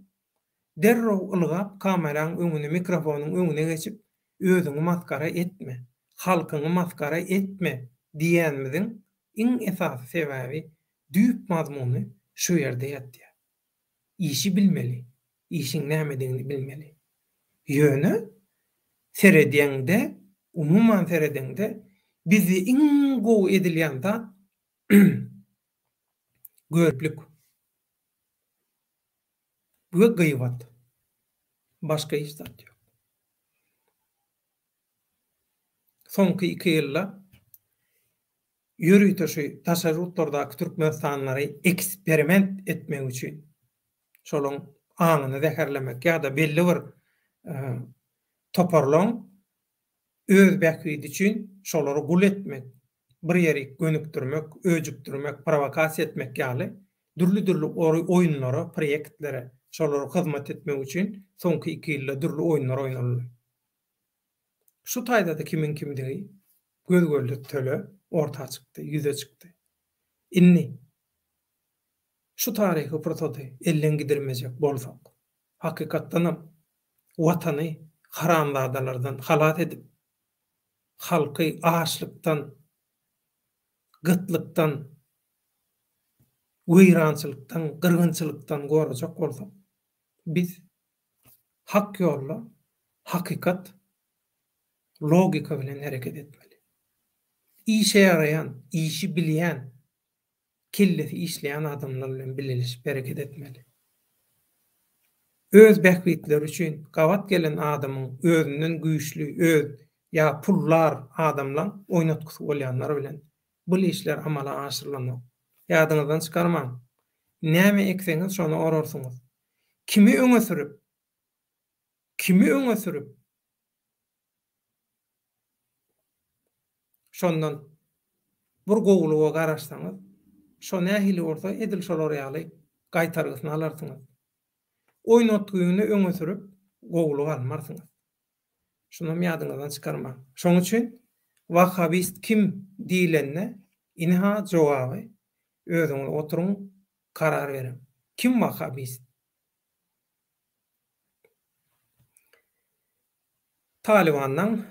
derrew ylgap kameraň öňüne, mikrofonyň öňüne geçip, özüňi masgara etme, halkyňy masgara etme diýýänimiziň iň esasy sebäbi, düýp mazmuny şu ýerde ýatýar. Işi bilmeli, işiň nämedigini bilmeli. Ýöne seredýäňde, umuman seredeňde, bizde iň gowy edilýän zat göriplik we gybat. Başga hiç zat ýok. Soňky iki ýylda ýörite şu daşary ýurtlardaky türkmenistanlylary eksperiment etmek üçin, şolaryň aňyny zäherlemek ýa-da belli bir toparlaryň öz bähbidi üçin şolary gul etmek, bir ýerik gönükdirmek, öjükdirmek, prowokasiýa etmek ýaly dürli-dürli oýunlara, proýektlere şolara hyzmat etmek üçin soňky iki ýylda dürli oýunlar oýnaldy. Şu taýda-da kimiň kimdigi göz-görle töle orta çykdy, ýüze çykdy. Indi şu taryhy pursady elden gidirmejek bolsak, hakykatdanam Watany haramzadalardan halas edip, halky açlykdan, gytlykdan, weýrançylykdan, gyrgynçylykdan gorajak bolsak, biz hak ýolda hakykat, logika bilen hereket etmeli. Işe ýaraýan, işi bilýän, kellesi işleýän adamlar bilen bileleşip hereket etmeli. Öz bähbitleri üçin gabat gelen adamyň özünden güýçli, öz ýa pullar adamlaň oýnatgysy bolýanlar bilen bul işler amala aşyrylanok. Ýadyňyzdan çykarmaň, näme ekseňiz şony orarsyňyz. Kimi öňe sürüp, kimi öňe sürüp, Şondan bir gowulyga garaşsaňyz, şo nähili bolsa edil şolar ýaly gaýtargysyny alarsyňyz. Oýnatgyny öňe sürüp gowulyk almarsyňyz. Şunam ýadyňyzdan çykarmaň. Şoň üçin wahhabist kim diýlende ynha jogaby özüňiz oturyň karar beriň. Kim wahhabist? Talybanyň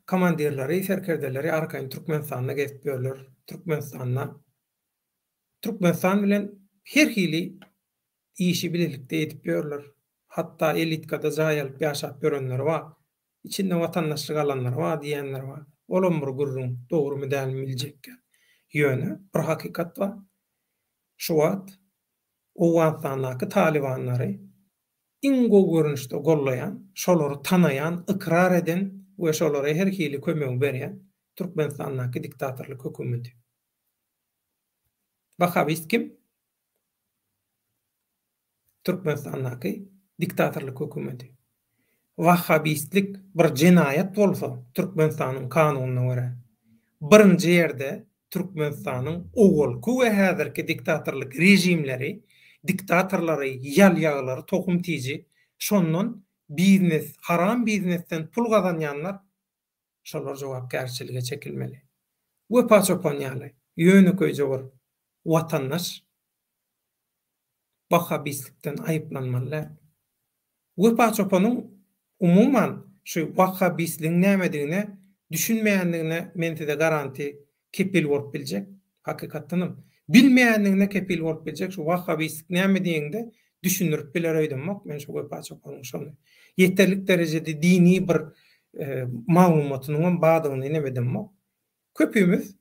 komandirleri, serkerdeleri arkaýyn Türkmenistanda gezip ýörler. Türkmenistanda Türkmenistan bilen her hili işi bilelikde edip ýörler. Hatda elitkada jaý alyp ýaşap ýörenleri bar. Içinde watandaşlyk alanlary bar diýýänler bar. Olam bir gürrüň, dogrumy dälmi biljekgä. Ýöne bir hakykat bar. Şu wagt Owganystandaky talybanlary iň gowy görnüşde gollaýan, şolary tanaýan, ykrar eden we şolara her hili kömegi berýän Türkmenistandaky diktatorlyk hökümeti. Wahabist kim? Türkmenistandaky diktatorlyk hökümeti. Wahhabistlik bir jenaýat bolsa Türkmenistanyň kanunyna görä, birinji ýerde Türkmenistanyň owalky we häzirki diktatorlyk režimleri, diktatorlary, ýalýaglary, tohum tiji, şondan biznes, haram biznesden pul gazanýanlar şolar jogapkärçilige çekilmeli. Wepa çopan ýaly ýönekeýje bir watandaş wahhabistlikden aýyplanmaly däl. Wepa çopanyň umuman şu wahhabistligiň nämedigine düşünmeýändigine men size garanti kepil bolup biljek. Hakykatdanam bilmeýändigine kepil bolup biljek. Şu wahhabistlik näme diýeňde düşündirip biler öýdemok men şu Wepa çopanyň şony. Ýeterlik derejede dini bir maglumatynyňam bardygyny nem edemok. Köpimiz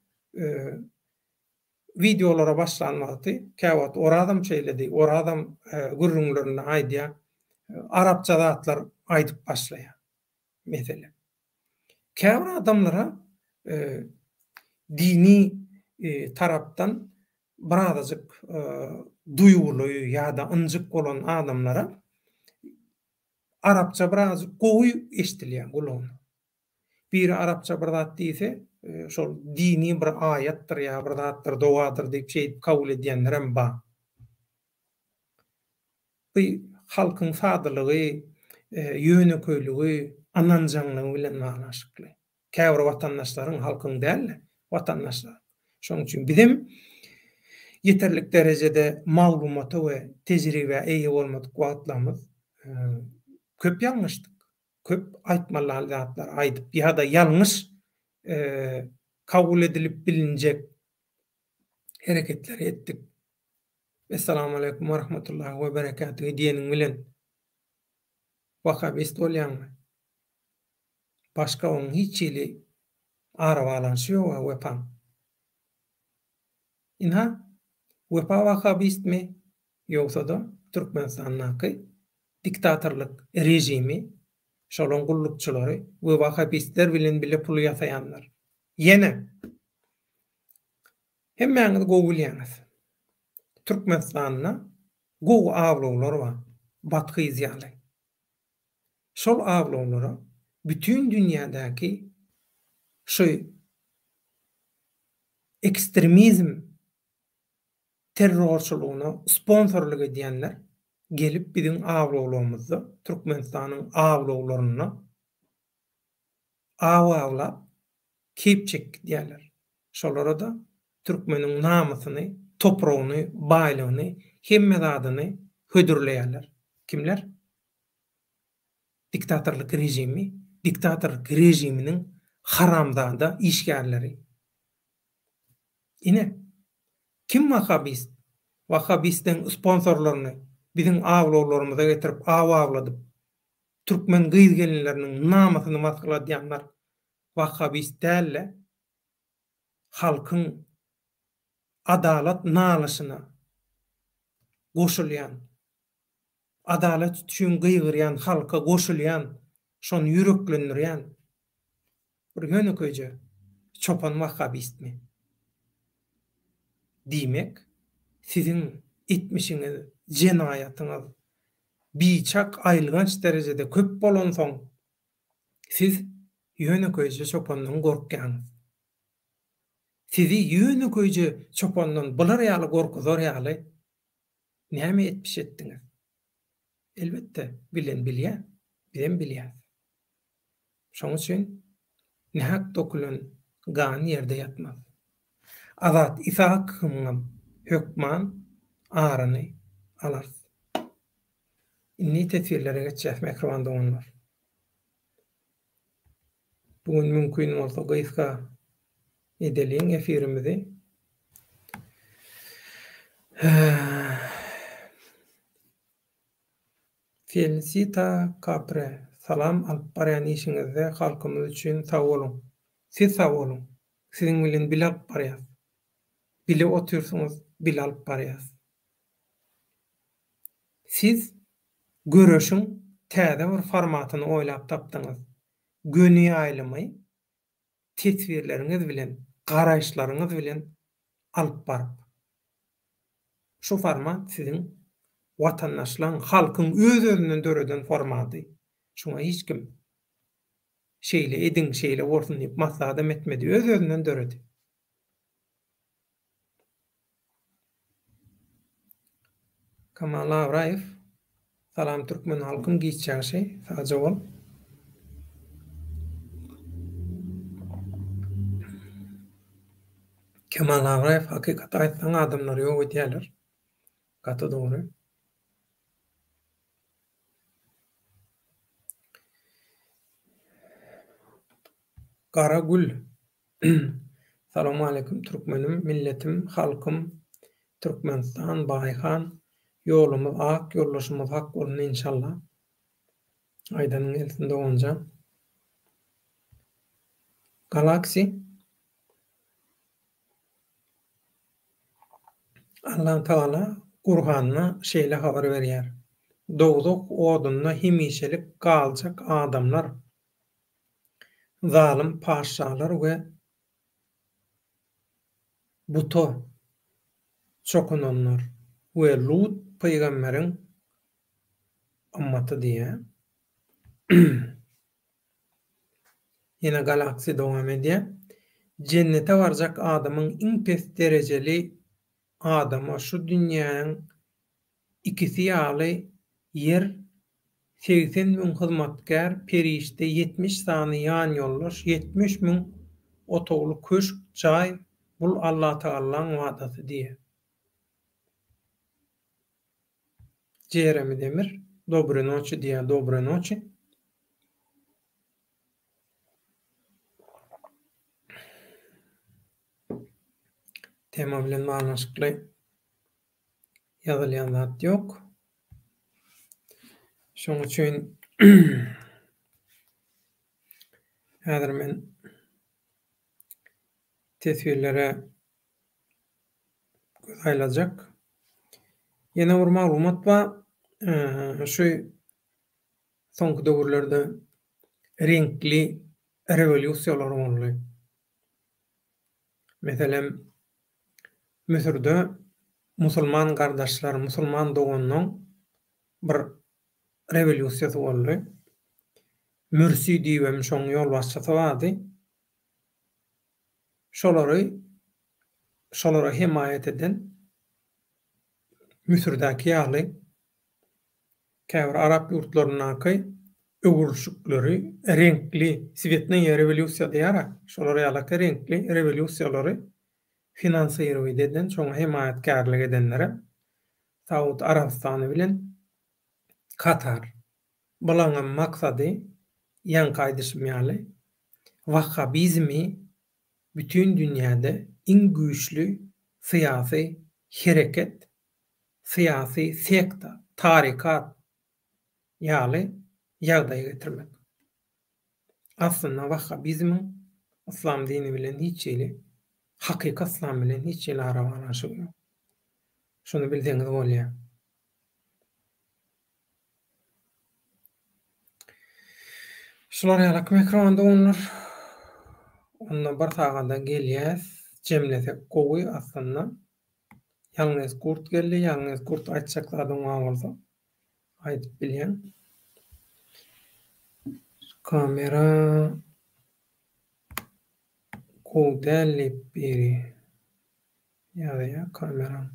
wideolara başlan wagty käwagt Orazam şeýledi, Orazam gürrüňlerinde aýdýar, arapça zatlar aýdyp başlaýar, meselem. Käbir adamlara dini tarapdan birazajyk duýguly ýa-da ynjyk bolan adamlara arapça birazajyk gowy eşidilýär gulagyna. Biri arapça bir zat diýse, şol dini bir aýatdyr ýa bir zatdyr, dogadyr diýip şeýdip kabul edýänlerem bar. Bu halkyň sadalygy, ýönekeýligi, ynanjaňlygy bilen baglanyşykly. Käbir watandaşlaryň, halkyň däl-de, watandaşlaryň. Şonuň üçin bizem. Ýeterlik derejede maglumata we tejribä eýe bolmadyk wagtlarymyz köp ýalňyşdyk. Köp aýtmaly zatlary aýdyp ýa-da ýalňyş kabul edilip bilinjek hereketleri etdik. Essalamu aleýkum we rahmetullahi we berekatuhu diýeniň bilen wahabist bolýaňmy? Başga onuň hiç hili arabaglanyşy ýog-a Wepaň. Ynha, Wepa wahabistmi, ýogsa-da Türkmenistandaky diktatorlyk režimi, şolaň gullukçylary we wahabistler bilen bile pul ýasaýanlar. Ýene! Hemmäňiz gowy bilýäňiz. Türkmenistanda gowy awlawlar bar, Bathyz ýaly. Şol awlawlara bütin dünýädäki şu ekstremizm terrorçylygyna sponsorlyk edýänler gelip biziň awlawlarymyzda, Türkmenistanyň awlawlarynda aw awlap, keýp çekip gidýärler. Şolara-da türkmeniň namysyny, topragyny, baýlygyny, hemme zadyny hödürleýärler. Kimler? Diktatorlyk režimi, diktatorlyk režiminiň haramzada işgärleri. Ine, kim wahabist? Wahabistleň sponsorlaryny biziň awlawlarymyza getirip aw awladyp, türkmen gyz-gelinleriniň namysyny masgaladýanlar wahhabist däl-de, halkyň adalat nalyşyna goşulýan, adalat üçin gygyrýan halka goşulýan, şony ýüreklendirýän bir ýönekeýje çopan wahhabistmi? Diýmek, siziň etmişiňiz, jenaýatyňyz biçak aýylganç derejede köp bolansoň, siz ýönekeýje çopandan gorkýaňyz. Sizi ýönekeýje çopandan bular ýaly gorkuzar ýaly näme etmiş etdiňiz? Elbetde, bilen bilýär, bizem bilýäs. Şoň üçin nähak dokülen gan ýerde ýatmaz. Azat Isakowyňam hökman aryny alarys. Indi teswirlere geçýäs mähriban doganlar. Bu gün mümkin bolsa gysga edeliň efirimizi. Felisita Kapre, salam alyp barýan işiňizde halkymyz üçin sag boluň. Siz sag boluň. Siziň bilen bile alyp barýas. Bile otyrsyňyz, bile alyp barýas. Siz göreşiň täze bir formatyny oýlap tapdyňyz. Göni ýaýlymy teswirleriňiz bilen, garaýyşlaryňyz bilen alyp baryp. Şu format siziň watandaşlaň, halkyň öz-özünden döreden formady. Şuňa hiç kim şeýle ediň, şeýle bolsun diýip maslahatam etmedi, öz-özünden döredi. Kamal Abraýew Salam türkmen halkym giç ýagşy sagja bol. Kemal Abraýew hakykaty aýtsaň adamlary ýok edýäler. Gaty dogry. Gara gül Salowmaleýkim türkmenim milletim halkym Türkmenistan Baýhan ýolumyz ak ýoldaşymyz hak bolsun enşalla aýdanyň gelsin doganjan Galaxy Allatagala Gurhanda şeýle habar berýär Dowzah odunda hemişelik galjak adamlar Zalym patyşalar we buta çokunanlar we Lut pygamberiň ymmaty diýýär. Ýene Galaxy dowam edýär. Jennete barjak adamyň iň pes derejeli adama şu dünýäniň ikisi ýaly ýer 80 müň hyzmatkär, perişde, 70 sany ýanýoldaş, 70 müň otagly köşk, jaý, bul Allatagallaň wadasy diýýär. Jeremi Demir, Dobry noçi diýýär, Dobry noçi. Tema bilen baglanyşykly ýazylýan zat ýok. Şonuň üçin häzir men teswirlere göz aýlajak. Ýene bir maglumat bar. Şu soňky döwürlerde reňkli rewolýusiýalar boldy. Meselem, Müsürde musulman gardaşlar, musulman doganlaň bir rewolýusiýasy boldy. Mürsi diýibem şoň ýolbaşçysy bardy. Şolary şolara hemaýat eden Müsürdäki ýaly käbir arap ýurtlaryndaky öwrülişikleri reňkli, sweetnyýa rewolýusiýa diýýär-ä, şolar ýalaky reňkli rewolýusiýalary finansirowit eden, şoňa hemaýatkärlik edenlere Saud Arabystany bilen Katar. Bulaňam maksady, ýaňky aýdyşym ýaly, wahhabizmi bütin dünýäde iň güýçli syýasy hereket, syýasy sekta, tarykat ýaly ýagdaýa getirmek. Aslynda wahhabizmiň yslam dini bilen hiç hili, hakyky yslam bilen hiç hili arabaglanyşygy ýok. Şuny bilseňiz bolýar. Şular ýalak mähriban doganlar. Onda bir sagada gelýäs. Jemlesek gowy aslynda. Ýalňyz gurt geldi. Ýalňyz gurt aýtjak zadyň bar bolsa aýdyp bilýäň. Kamera gowy däl diýip biri ýazýar kameraň.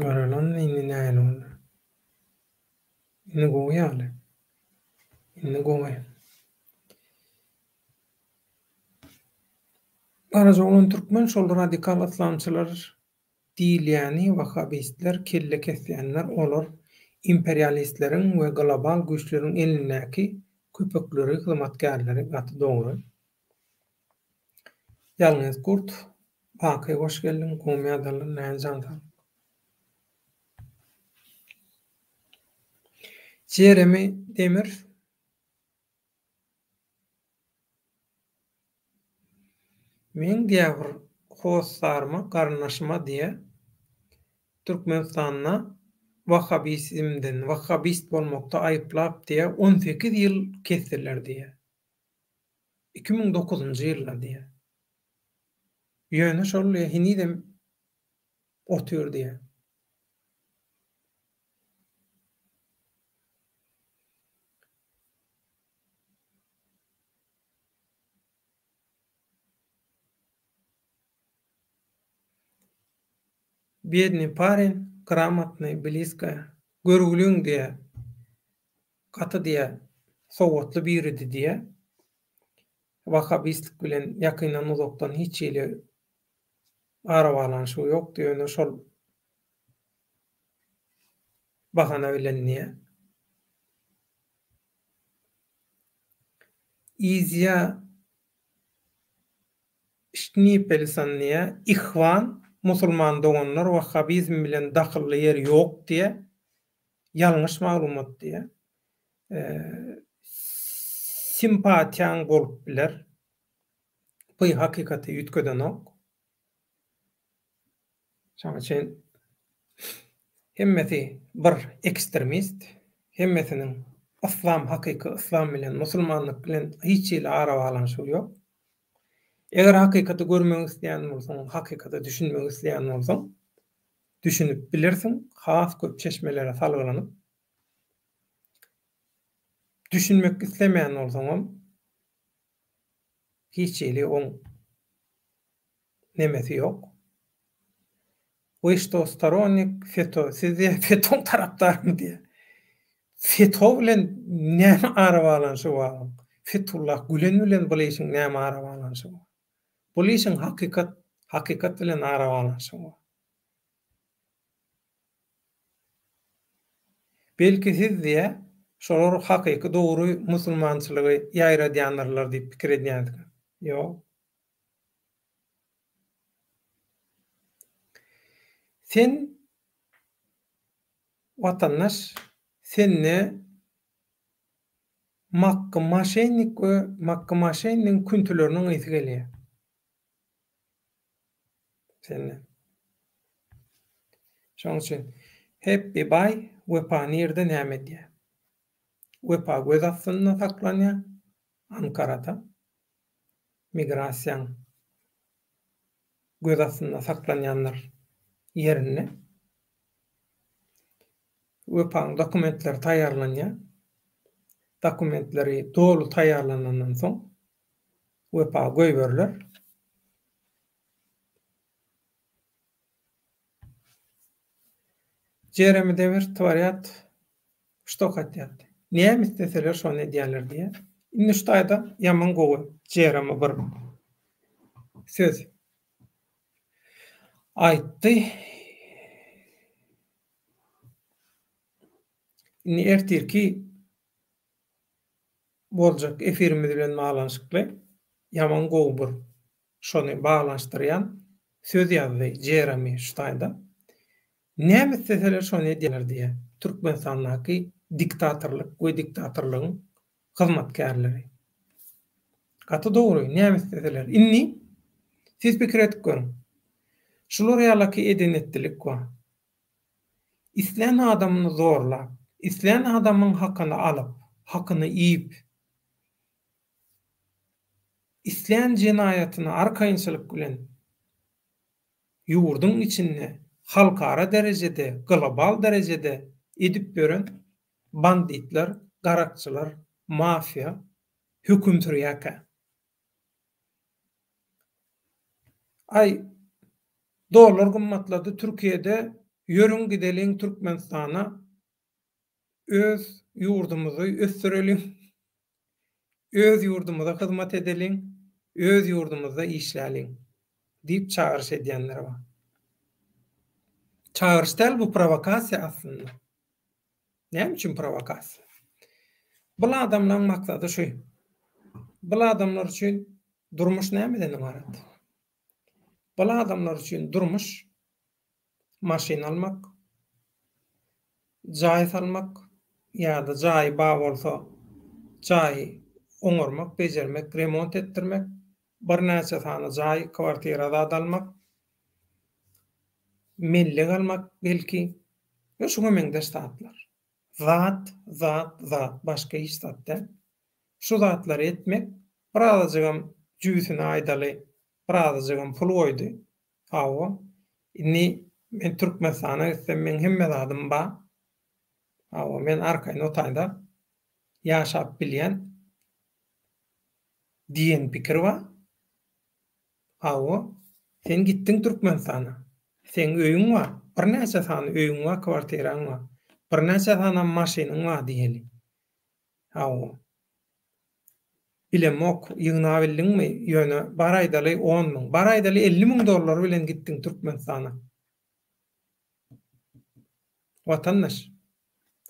Görelim indi nähili boldy. Indi gowy ýaly. Indi gowy. Garajaoglan Türkmen şol radikal yslamçylar diýilýäni wahabistler kelle kesýänler olar imperialistleriň we global güýçleriň elindäki köpekleri hyzmatkärleri gaty dogry. Ýalňyz gurt Baky hoş geldiň gowmy ýagdaýlar näme jan saglyk. Jeremi Demir. Meň diýä bir hossaryma, garyndaşyma diýä, Türkmenistanda wahhabizmden, wahhabist bolmakda aýyplap diýä, 18 ýyl kesdiler diýä. 2009-njy ýylda diýä. Ýöne şol diýä henizem otyr diýä. Biedny parin, gramotnyý, blisko, görgüliň diýä, gaty diýä, sowatly biridi diýä. Wahhabistlik bilen ýakyndan-uzakdan hiç hili arabaglanyşygy ýokdy, ýöne şol bahana bilen diýä. Izýa Şnipelson diýýär, Ihwan, musulman doganlar, wahhabizm bilen dahylly ýeri ýok diýýär. Ýalňyş maglumat diýýär. Simpatiýaň bolup biler. Bu hakykaty üýtgedenok. Şonuň üçin hemmesi bir ekstremist, hemmesiniň yslam, hakyky yslam bilen, musulmanlyk bilen hiç hili arabaglanyşygy ýok. Eger hakykaty görmek isleýän bolsaň, hakykata düşünmek isleýän bolsaň, düşünip bilersiň, has köp çeşmelere salgylanyp. Düşünmek islemeýän bolsaňam, hiç hili oň nemesi ýok. Wy şto storonnik FETO, siz diýýär FETOň tarapdarymy diýýär. FETO bilen näme arabaglanyşygy bar oň? Fethullah Gülen bilen bul işiň näme arabaglanyşygy bar? Bul işiň hakykat hakykat bilen arabaglanyşygy bar. Belki siz diýä, şolar hakyky dogry musulmançylygy ýaýradýandyrlar diýip pikir edýänsiňiz. Ýok. Sen watandaş sende Makgy maşennik we Makgy maşennigiň küntüleriniň ysy gelýär. Senden. Şonuň üçin Happy baý Wepa nirde näme edýär? Wepa göz astynda saklanýar Ankarada. Migrasiýaň göz astynda saklanýanlar ýerinde. Wepaň dokumentleri taýýarlanýar. Dokumentleri doly taýýarlanandan soň Wepa goýberiler. Jeremi Demir tworýat şto hatýat. Näme isleseler şony edýärler diýýär. Indi şu taýda ýaman gowy Jeremi bir söz aýtdy. Indi ertirki boljak efirimiz bilen baglanyşykly ýaman gowy bir şony baglanyşdyrýan söz ýazdy Jeremi şu taýda. Näme isleseler şony edýärler diýýär. Türkmenistandaky diktatorlyk we diktatorlygyň hyzmatkärleri. Gaty dogry, näme isleseler. Indi siz pikir edip görüň. Şular ýalaky eden-etdilik bar. Islän adamyny zorlap, islän adamyň hakyny alyp, hakyny iýip, islän jenaýatyny arkaýynçylyk bilen ýurduň içinde, halkara derejede, global derejede edip ýören banditler, garakçylar, mafiýa höküm sürýärkä. Aý, dollar gymmatlady Türkiýede, ýörüň gideliň Türkmenistana, öz ýurdumyzy ösdüreliň, öz ýurdumyza hyzmat edeliň, öz ýurdumyzda işläliň diýip çagyryş edýänler bar. Çagyryş däl bu prowokasiýa aslynda. Näme üçin prowokasiýa? Bul adamlaryň maksady şu. Bul adamlar üçin durmuş nämeden ybarat? Bul adamlar üçin durmuş maşyn almak, jaý salmak ýa-da jaýy bar bolsa jaýy oňarmak, bejermek, remont etdirmek, birnäçe sany jaý, kwartira zat almak, mellek almak belki we şuňa meňzeş zatlar. Zat, zat, zat, başga hiç zat däl. Şu zatlary etmek, birazajygam jübüsine aýdaly, birazajygam pul goýdy. Hawa, indi men Türkmenistana gitsem meň hemme zadym bar. Hawa, men arkaýyn o taýda ýaşap bilýän diýen pikir bar. Hawa, sen gitdiň Türkmenistana. Seň öýüň bar, birnäçe sany öýüň bar, kwartiraň bar. Birnäçe sanam maşynyň bar diýeli. Hawa. Bilemok, ýygnabildiňmi, ýöne bar aýdaly 10 müň, bar aýdaly 50 müň dollar bilen gitdiň Türkmenistana. Watandaş,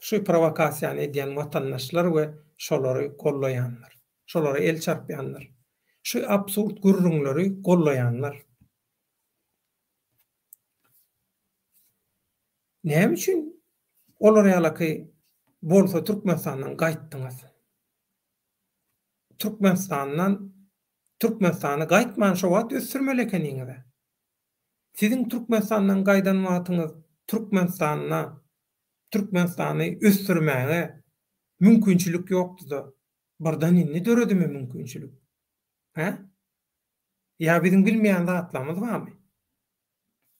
şu prowokasiýany edýän watandaşlar we şolary gollaýanlar, şolara el çarpýanlar, şu absurd gürrüňleri gollaýanlar. Näme üçin olar ýalaky bolsa Türkmenistandan gaýtdyňyz? Türkmenistandan Türkmenistany gaýtman şo wagt ösdürmeli ekeniňiz-ä. Siziň Türkmenistandan gaýdan wagtyňyz Türkmenistanda Türkmenistany ösdürmäge mümkinçilik ýokdy-da, birden indi döredimi mümkinçilik? Hä? Ýa biziň bilmeýän zatlarymyz barmy?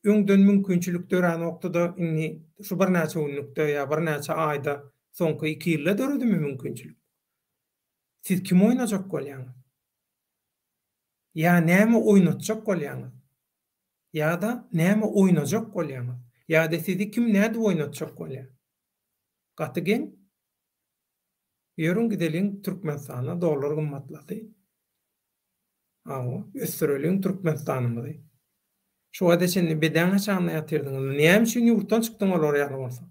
Öňden mümkinçilik döränokdy-da, indi şu birnäçe günlükde ýa birnäçe aýda, soňky iki ýylda döredimi mümkinçilik? Siz kimi oýnajak bolýaňyz? Ýa näme oýnatjak bolýaňyz? Ýa-da näme oýnajak bolýaňyz? Ýa-da sizi kim nädip oýnatjak bolýar? Gaty geň. Ýörüň gideliň Türkmenistana dollar gymmatlady. Hawa, ösdüreliň Türkmenistanymyzy. Şu wagta çenli bedäň aşagynda ýatyrdyňyz. Näme üçin ýurtdan çykdyň olar ýaly bolsa?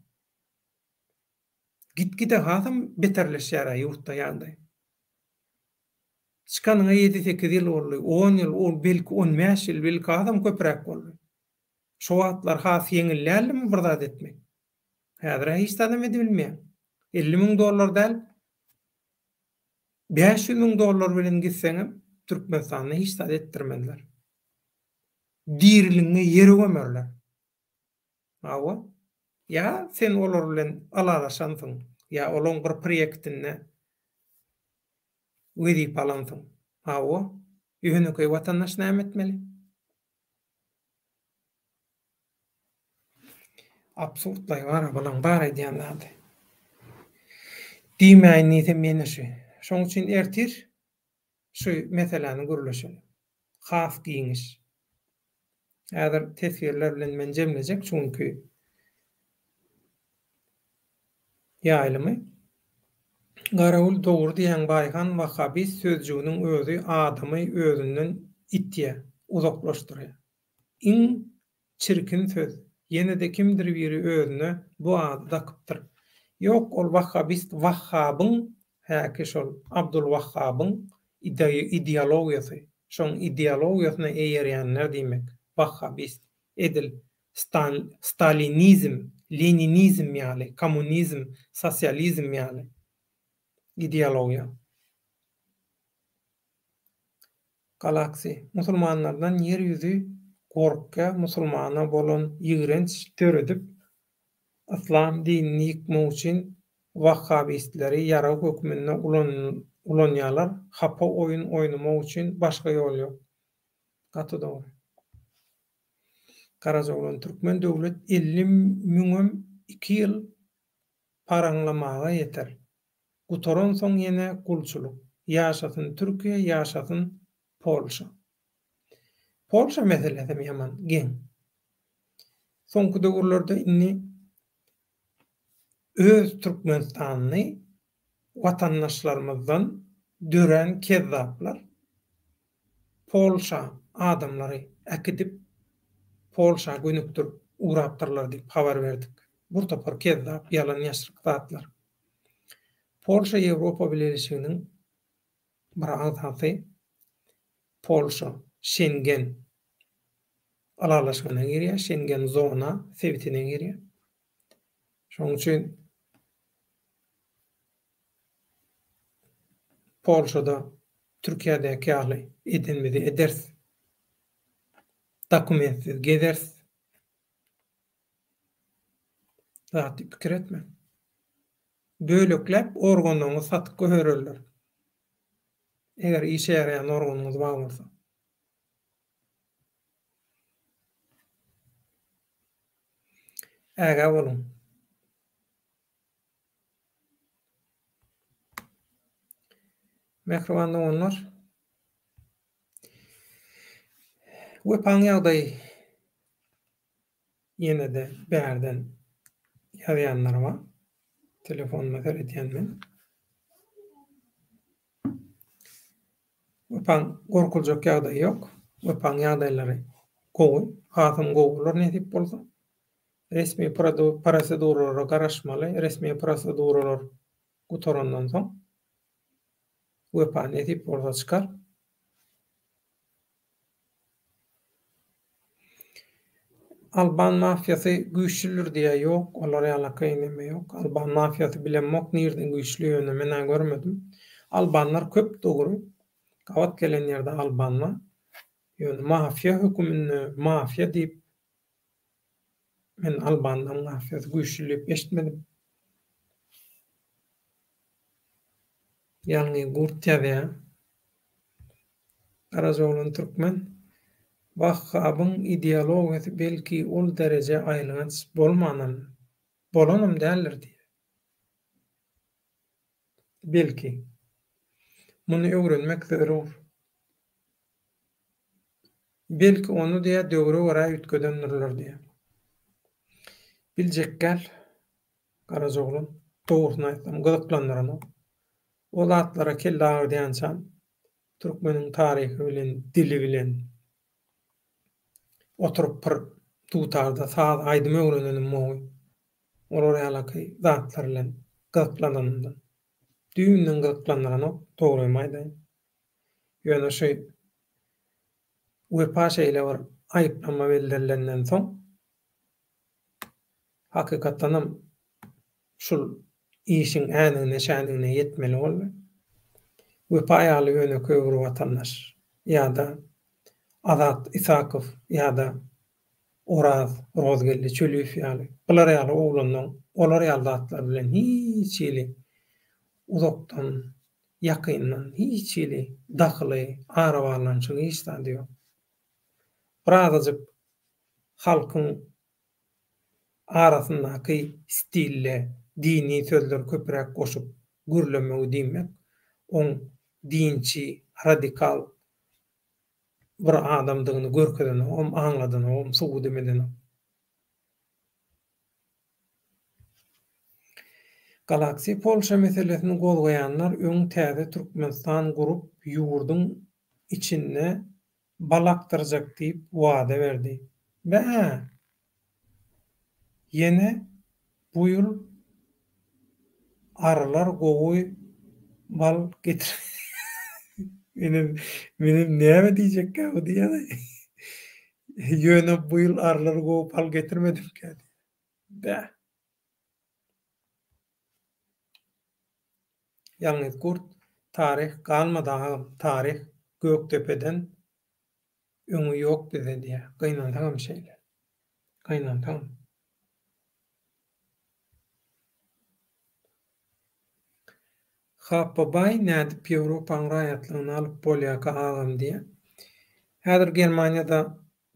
Git-gide hasam beterleşýär-ä ýurtda ýagdaý. Çykanyňa ýedi-sekiz ýyl boldy, on ýyl, ol belki 15 ýyl, belki hasam köpräk boldy. Şo wagtlar has ýeňil däldimi bir zat etmek? Häzir-ä hiç zadam edibilmeýäň. 50 müň dollar däl, 500 müň dollar bilen gitseňem Türkmenistanda hiç zat etdirmezler. Diriligiňe ýere gömerler. Hawa. Ýa sen olar bilen ylalaşansyň, ýa olaň bir proýektinde wezipe alansyň. Hawa. Ýönekeý watandaş näme etmeli? Absurdlaý bar-a bulaň bar aýdýan zady. Diýmäýin diýsem ýene şu. Şoň üçin ertir şu meseläni gürleşeli. Has giňiş. Häzir teswirler bilen men jemlejek şu günki ýaýlymy. Garawul dogry diýýäň Baýhan wahhabist sözjüginiň özi adamy özünden itýä, uzaklaşdyrýa. Iň çirkin söz. Ýene-de kimdir biri özüne bu ady dakypdyr. Ýok, ol wahhabist Wahhabyň häki şol Abdul Wahhabyň ideologiýasy, şoň ideologiýasyna eýerýänler diýmek, wahhabist, edil stalinizm, leninizm ýaly, kommunizm, sosializm ýaly ideologiýa. Galaxy, musulmanlardan ýer ýüzi gorkýa musulmana bolan ýigrenç döredip yslam dinini ýykmak üçin wahhabistleri ýarag hökmünde ulanýalar hapa oýun oýnamak üçin başga ýol ýok. Gaty dogry. Garajaoglan türkmen döwlet 50 müňem iki ýyl paraňlamaga ýeter. Gutaransoň ýene gulçulyk. Ýaşasyn Türkiýe ýaşasyn Polşa. Polşa meselesem ýaman geň. Soňky döwürlerde indi öz Türkmenistanyny watandaşlarymyzdan dörän kezzaplar Polşa adamlary äkidip Polşa gönükdirip ugrapdyrlar diýip habar berdik. Bir topar kezzap ýalan ýaşryk zatlar. Polşa Ýewropa Bileleşiginiň bir agzasy. Polşa Şengen ylalaşygyna girýär, Şengen zona sebitine girýär. Şonuň üçin Polşada Türkiýedäki ýaly edenimizi ederis. Dokumentsiz gezeris. Zat diýip pikir etme. Bölekläp organlaryňyzy satyp goýbererler. Eger işe ýaraýan organyňyz bar bolsa. Ägä boluň. Mähriban doganlar. Wepaň ýagdaýy Ýene-de bärden ýazýanlar bar. Telefonyma seredýän men. Wepaň gorkuljak ýagdaýy ýok. Wepaň ýagdaýlary gowy. Hasam gowy bolar nesip bolsa. Resmi proseduralara garaşmaly. Resmi proseduralar gutarandan soň Wepa nesip bolsa çykar. Alban mafiýasy güýçlüdir diýýä ýok olar ýalaky neme ýok alban mafiýasy bilemok nirden güýçli ýöne menä görmedim albanlar köp dogry gabat gelen ýerde alban bar ýöne mafiýa höküminde mafiýa diýip men albanlaň mafiýasy güýçli diýip eşitmedim. Ýalňy gurt ýazýa. Garajaoglan Türkmen. Wahhabyň ideologiýasy belki ol dereje aýylganç bolmanam, bolanam däldir diýýär. Belki. Muny öwrenmek zerur. Belki ony diýýär döwre görä üýtgedendirler diýýär. Biljek däl. Garajaoglan. Dogrusyny aýtsam gyzyklandyranok. O zatlara kelle agyrdýançam türkmeniň taryhy bilen, dili bilen oturyp bir dutarda saz, aýdym öwrenenim gowy. Olar ýalaky zatlar bilen gyzyklananymdan. Düýbünden gyzyklandyranok, dogrymy aýdaýyn. Ýöne şu Wepa şeýle bir aýyplama bildirilenden soň, hakykatdanam şul işiň änigine-şänigine ýetmeli boldy. Wepa ýaly ýönekeý bir watandaş ýa-da Azat Isakow ýa-da Oraz Rozgeldi Çöliýew ýaly, bular ýaly oglanlaň olar ýaly zatlar bilen hiç hili uzakdan, ýakyndan hiç hili dahyly, arabaglanyşygy hiç zady ýok. Birazajyk halkyň arasyndaky stilde dini sözleri köpräk goşup gürlemegi diýmek, oň dinçi, radikal bir adamdygyny görkezenogam, aňladanogam, subudam edenok. Galaxy Polşa meselesini gozgaýanlar öň täze Türkmenistan gurup ýurduň içinde bal akdyrjak diýip wada berdi. Bä-ä! Ýene bu ýyl arylar gowy bal getir Menem menem näme diýjekkä bu diýýän. Ýöne bu ýyl arylar gowy bal getirmedimkä diýýän. Bäh. Ýalňyz gurt, taryh galmady agam, taryh Gökdepeden öňi ýok bizde diýýär. Gynansagam şeýle. Gynansagam. Hapbabaý nädip Ýewropaň raýatlygyny alyp bolýaka agam diýýär. Häzir Germaniýada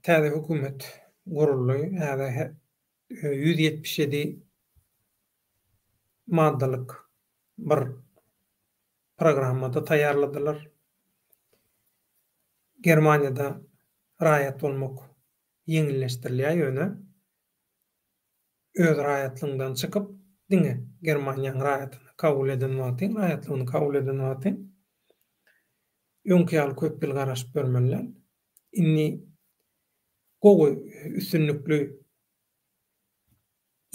täze hökümet guruldy. Häzir 177 maddalyk bir programmada taýýarladylar. Germaniýada raýat bolmak ýeňilleşdirilýär ýöne öz raýatlygyňdan çykyp diňe Germaniýanyň raýatyny kabul eden wagtyň, raýatlygyny kabul eden wagtyň öňki ýaly köp ýyl garaşyp ýörmeli däl. Indi gowy üstünlikli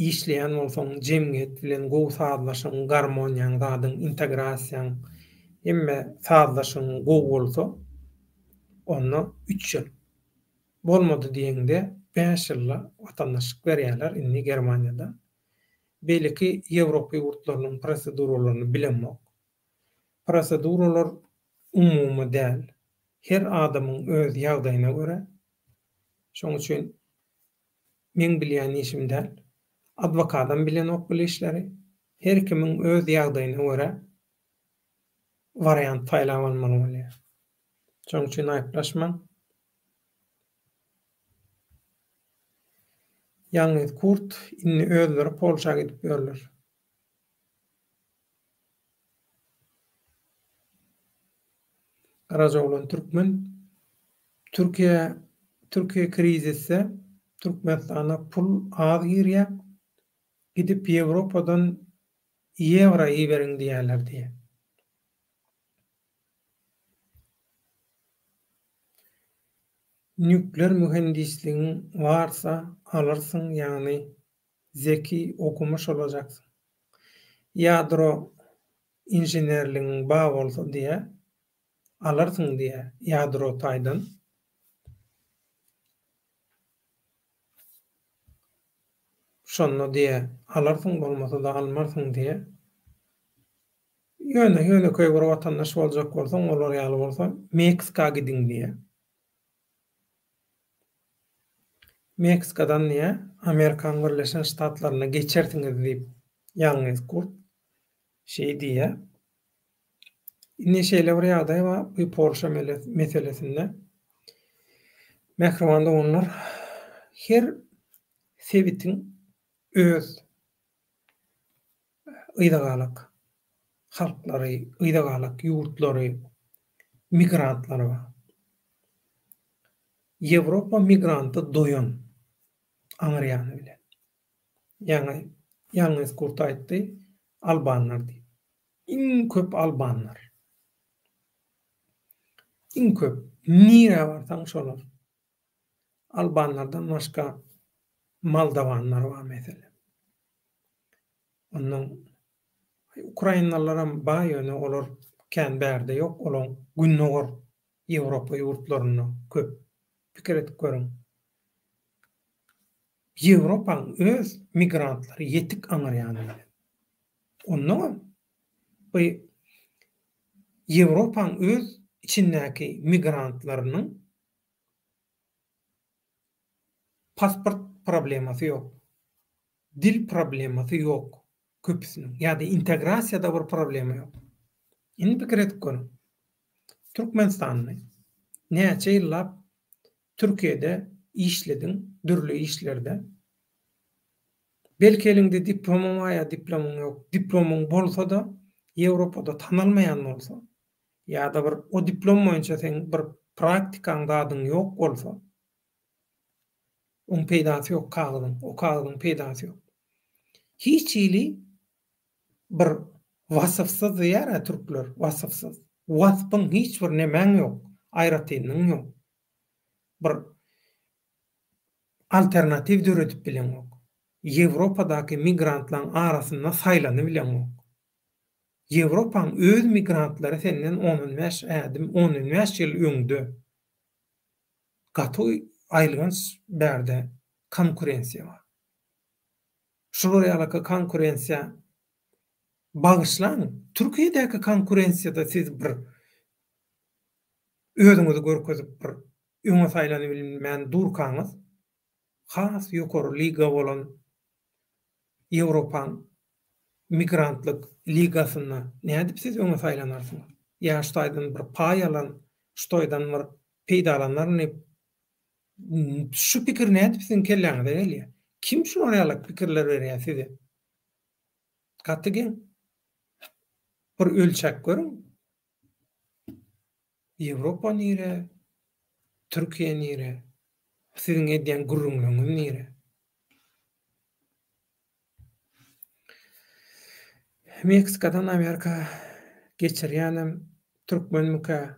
işleýän bolsaň, jemgyýet bilen gowy sazlaşygyň, garmoniýaň, zadyň, integrasiýaň, hemme sazlaşygyň gowy bolsa, onda üç ýyl. Bolmady diýeňde bäş ýylda watandaşlyk berýärler indi Germaniýada. Beýleki Ýewropa ýurtlarynyň proseduralaryny bilemok. Proseduralar umumy däl. Her adamyň öz ýagdaýyna görä. Şoň üçin meň bilýän işim däl. Adwokadam bilenok bul işleri. Her kimiň öz ýagdaýyna görä wariant saýlap almaly bolýar. Şoň üçin aýyplaşmaň. Ýalňyz Kurt indi özleri Polşa gidip ýörler. Garajaoglan Türkmen Türkiýe Türkiýe krizisde Türkmenistana pul az girýär. Gidip Ýewropadan ýewro iberiň diýýärler diýýär. Nýukler mühendisligiň barsa alarsyň ýagny zeki okumyş bolajaksyň. Ýadro inženerligiň ba bolsa diýä alarsyň diýä ýadro taýdan. Şonda diýä alarsyň bolmasada almarsyň diýä. Ýöne ýönekeý bir watandaş boljak bolsaň olar ýaly bolsa Meksika gidiň diýýär. Meksikadan diýýär Amerikanyň Birleşen Ştatlaryna geçersiňiz diýip ýalňyz gurt şeý diýýär. Indi şeýle bir ýagdaý bar bu Polşa meselesinde. Mähriban doganlar her sebitiň öz yzagalak halklary, yzagalak ýurtlary, migrantlary bar. Ýewropa migranta doýan aňry ýany bilen. Ýaňy Ýalňyz Kurt aýtdy, albanlar diýip. Iň köp albanlar. Iň köp. Nirä barsaň şolar. Albanlardan başga moldawanlar bar meselem. Ondan ukrainalylaram bar ýöne olar kän bärde ýok. Olaň gündogar Ýewropa ýurtlarynda köp. Pikir edip görüň. Ýewropaň öz migrantlary ýetik aňyrýany bilen. Onnoňam bu Ýewropaň öz içindäki migrantlarynyň pasport problemasy ýok. Dil problemasy ýok köpüsiniň. Ýa-da integrasiýada bir problema ýok. Indi pikir edip görüň. Türkmenistanly näçe ýyllap Türkiýede işlediň dürli işlerde. Belki eliňde diplomyň bar ýa diplomyň ýok. Diplomyň bolsa-da Ýewropada tanalmaýan bolsa ýa-da bir o diplom boýunça seň bir praktikaň zadyň ýok bolsa oň peýdasy ýok kagyzyň, o kagyzyň peýdasy ýok. Hiç hili bir wasyfsyz diýýär-ä türkler, wasyfsyz. Waspyň hiç bir nemäň ýok, aýratynlygyň ýok. Bir alternatiw döredip bileňok. Ýewropadaky migrantlaň arasynda saýlanybileňok. Ýewropaň öz migrantlary senden on-on bäş ädim, on-on bäş ýyl öňde. Gaty aýylganç bärde konkurensiýa bar. Şular ýalyky konkurensiýa bagyşlaň, Türkiýedäki konkurensiýada siz bir özüňizi görkezip bir öňe saýlanybilmän durkaňyz, has ýokary liga bolan Ýewropaň migrantlyk ligasynda nädip siz öňe saýlanarsyňyz? Ýa şu taýdan bir paý alan, şu taýdan bir peýdalanaryn diýip, şu pikir nädip siziň kelläňize gelýär? Kim şular ýaly pikirler berýär size? Gaty geň. Bir ölçäp görüň. Ýewropa nire, Türkiýe nire, siziň edýän gürrüňleriňiz nire? Meksikadan Amerika geçirýänem türkmenmikä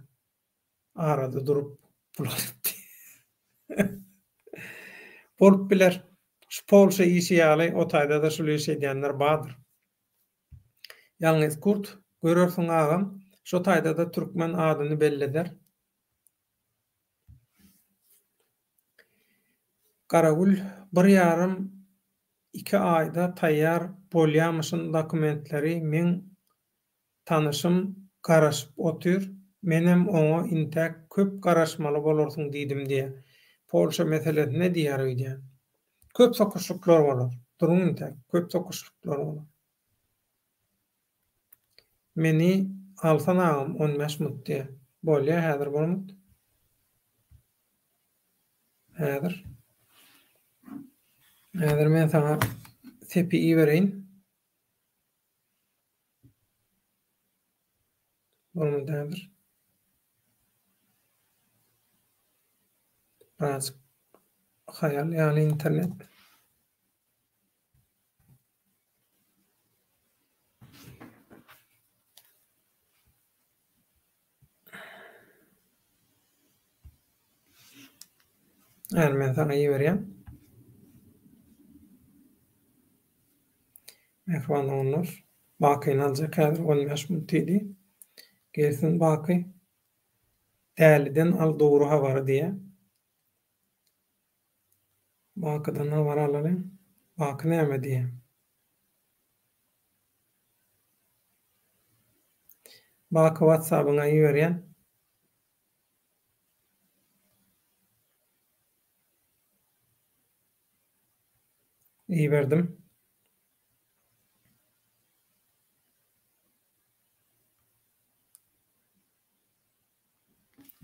arada durup pul alyp diýýär. Bolup biler. Şu Polşa işi ýaly o taýda-da şul işi edýänler bardyr. Ýalňyz Kurt, görersiň agam, şo taýda-da türkmen adyny belleder. Garagül, bir ýarym, iki aýda taýýar bolýamyşyn dokumentleri meň tanyşym garaşyp otyr, menem oňa intäk köp garaşmaly bolarsyň diýdim diýýär. Polşa meselesinde diýýär öýdýän. Köp sokuşlyklar bolar. Duruň intäk, köp sokuşlyklar bolar. Meni alsan agam 15 mut diýýär. Bolýa häzir bir mut. Häzir. Häzir men saňa sepi ibereýin. Bolmady häzir. Birazjyk haýal ýaly internet. Häzir men saňa iberýän. Mähriban doganlar, Bakyny aljak häzir 15 minut diýdi. Gelsin Baky. Däliden al dogry habary diýýär. Bakydan habar alalyň. Baky näme diýýär? Baky WhatsApp-yňa iberýän. Iberdim.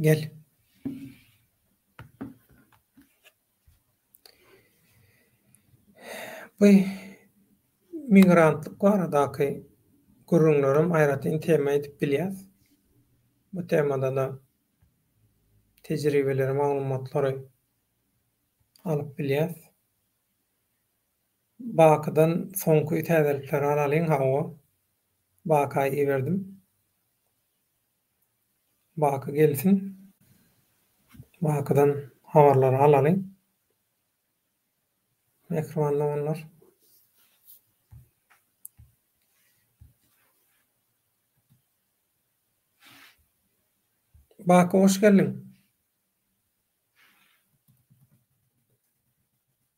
Gel. Bu migrantlyk baradaky gürrüňlerem aýratyn tema edip bilýäs. Bu temada-da tejribeleri, maglumatlary alyp bilýäs. Bakydan soňky täzelikleri alalyň hawa. Baka iberdim. Baky gelsin. Bakydan habarlary alalyň. Mähriban doganlar. Baky hoş geldiň.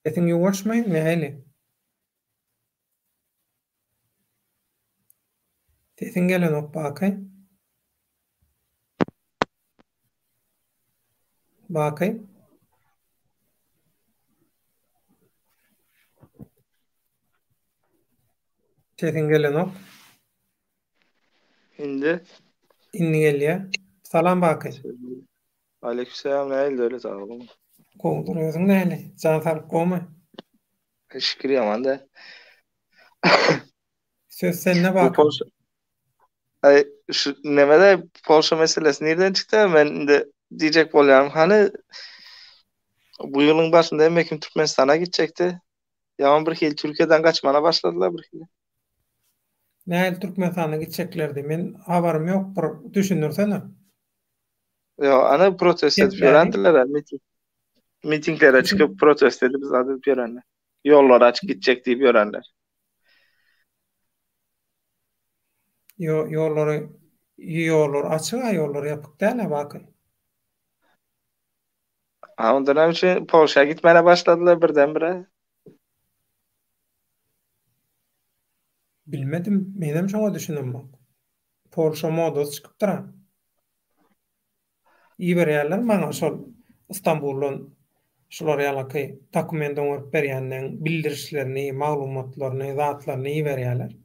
Sesiň ýuwaşmy, nähili? Sesiň gelenok Baky. Baky. Sesiň gelenok. Indi? Indi gelýär. Salam Baky. Aleykümselam nähili Döwlet aga gowymy? Gowudyr özüň nähili? Jan saglyk gowumy? Şükür ýaman däl. Söz sende Baky. Polşa Aý şu nemede Polşa meselesi nirden çykdy men indi diýjek bolýarym hany bu ýylyň başynda hemme kim Türkmenistana gitjekdi. Ýaman bir hili Türkiýeden gaçmana başladylar bir hili. Nähili Türkmenistana gitjeklerdi? Men habarym ýok bir düşündirsene. Ýok, ana protest edip ýörendiler, miting. Mitinglere çykyp protest edip zat edip ýörenler. Ýollary açyp gitjek diýip ýörenler. Ýo, ýollary ýollar açyk-a, ýollar ýapyk däl-ä Baky. A onda näme üçin Polşa gitmäne başladylar birden-bire? Bilmedim, menem şoňa düşünemok. Polşa modasy çykypdyr-a. Iberýärler maňa şol Istanbuldan şular ýalaky dokument oňaryp berýänleň bildirişlerini, maglumatlaryny, zatlaryny iberýärler.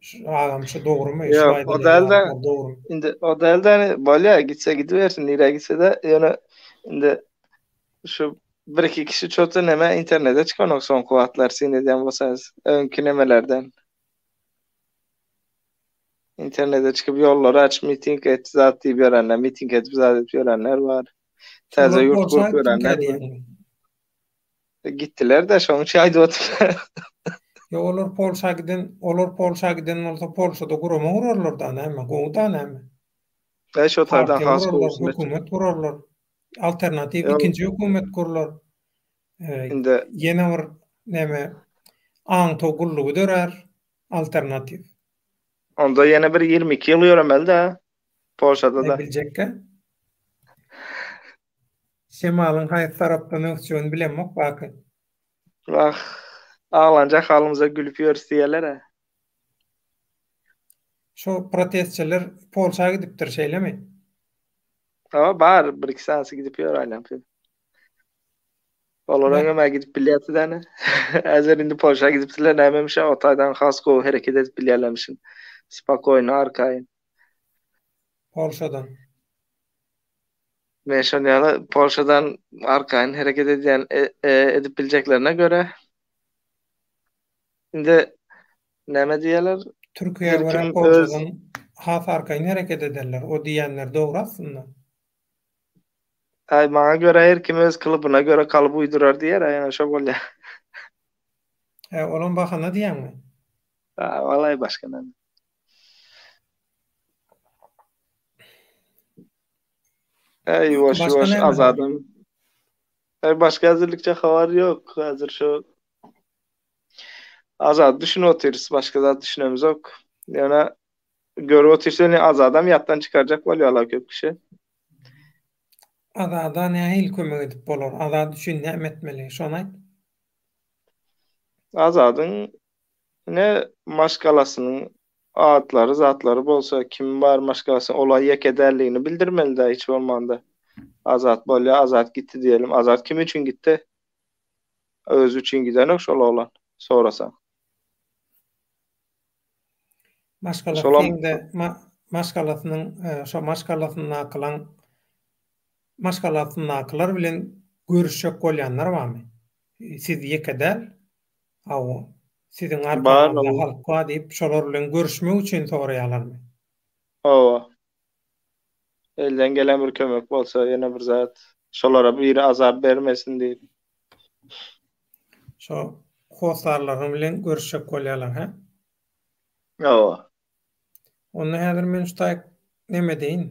Şu agam şu dogrumy? Şu Ýok, o aýdylýan däl-de, zatlar dogrumy? indi o däl-de, indi bolýar, gitse gidibersin, nirä gitse-de, ýöne indi şu bir-iki kişi çoto neme internete çykanok soňky wagtlar syn edýän bolsaňyz, öňki nemelerden. Internete çykyp ýollary aç, miting et, zat diýip ýörenler, miting edip zat edip ýörenler bar. Täze Olar ýurt Polşa gurup gitdimkä ýörenler bar. diýýäňmi? Gitdiler-de, şonuň üçin aýdyp otyryn. Ýok, olar Polşa giden, olar Polşa giden bolsa Polşada gurama gurarlar-da näme, gowy-da näme. Äý şo taýdan Partiýa has gurarlar, gowusyny. hökümet gurarlar. Alternatiw Ýok. ikinji hökümet gurlar. Indi Ýene bir näme aňtaw gullugy dörär, alternatiw. Onda ýene bir 22 ýyl ýöremeli-dä Polşada-da. Ne biljekkä? Şemalyň haýsy tarapdan öwüsjegini bilemok Baky. Wah, aglanjak halymyza gülüp ýörüs diýerler-ä. Şo protestçiler Polşa gidipdir, şeýlemi? Hawa, bar, bir-iki sanysy gidip ýör aýlanyp ýör. Olar öňem-ä gidip bilýärdi-däne. Häzir indi Polşa gidipdiler, nämemişä, o taýdan has gowy hereket edip bilýärlermişin. Spokoýno, arkaýyn. Polşadan. Men şon ýaly Polşadan arkaýyn hereket edýän edip biljeklerine görä indi näme diýerler? Türkiýä görä Polşadan has arkaýyn hereket ederler. O diýýänleri dogry aslynda. Aý maňa görä her kim öz kylybyna görä kalyp uýdurar diýer, aý şo bolýar. Hä, olam bahana diýýäňmi? Ha, walaý başga näme. Äý ýuwaş Başga ýuwaş näme habar? azadam. Äý başga häzirlikçe habar ýok. Häzir şo Azady düşünip otyrys, başga zat düşünemizok. Ýöne görüp otyrys ýöne Azadam ýatdan çykarjak bolýarlar köp kişi. Azada nähili kömek edip bolar? Azat üçin näme etmeli? Şony aýt. Azadyň ine maşgalasynyň atlary zatlary bolsa kim bar maşgalasy ola ýeke däldigini bildirmelidä hiç bolmanda. Azat bolýa Azat gitdi diýelim. Azat kim üçin gitdi? Özi üçin gidenok şol oglan sorasaň. Maşgalasy Şolam seňde maşgalasynyň şo maşgalasyndakylaň maşgalasyndakylar bilen görüşjek bolýanlar barmy? Siz ýeke däl. Hawa, siziň bar arkaňyzda halk bar diýip şolar bilen görüşmek üçin soraýarlarmy? Hawa. Elden gelen bir kömek bolsa ýene bir zat. Şolara biri azar bermesin diýip. Şo hossarlaryň bilen görüşjek bolýarlar, hä? Hawa. Onda häzir men şu taýyk neme edeýin.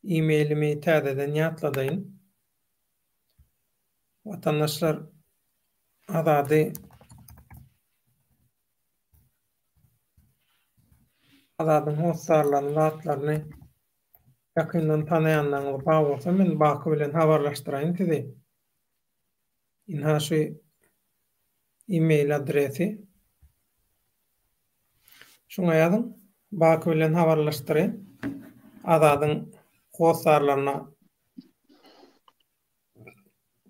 E-mailimi täzeden ýatladaýyn. Watandaşlar Azady Azadyň hossarlaryny zatlaryny ýakyndan tanaýanlaryňyz bar bolsa men Baky bilen habarlaşdyraýyn sizi. Ynha şu e-mail adresi. Şuňa ýazyň. Baky bilen habarlaşdyraýyn. Azadyň hossarlaryna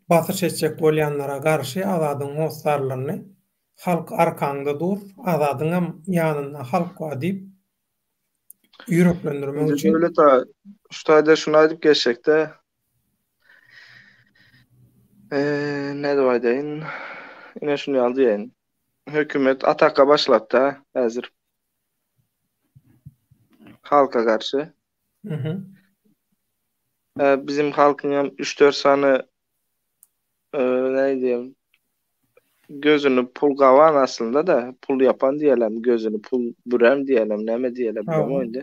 basyş etjek bolýanlara garşy Azadyň hossarlaryny halk arkaňda dur, Azadyňam ýanynda halk bar diýip ýüreklendirmek üçin. Döwlet aga, şu taýda şuny aýdyp geçjekde. Eee, nädip aýdaýyn? Ine şuny ýaly diýeýin. Hökümet ataka başlatdy häzir. Halka garşy. Mhm. Bizim halkyň hem 3-4 sany näme diýeyim gözüni pul gaban aslynda da pul ýapan diýelim, gözüni pul büren diýelim, näme diýelim bilemok indi.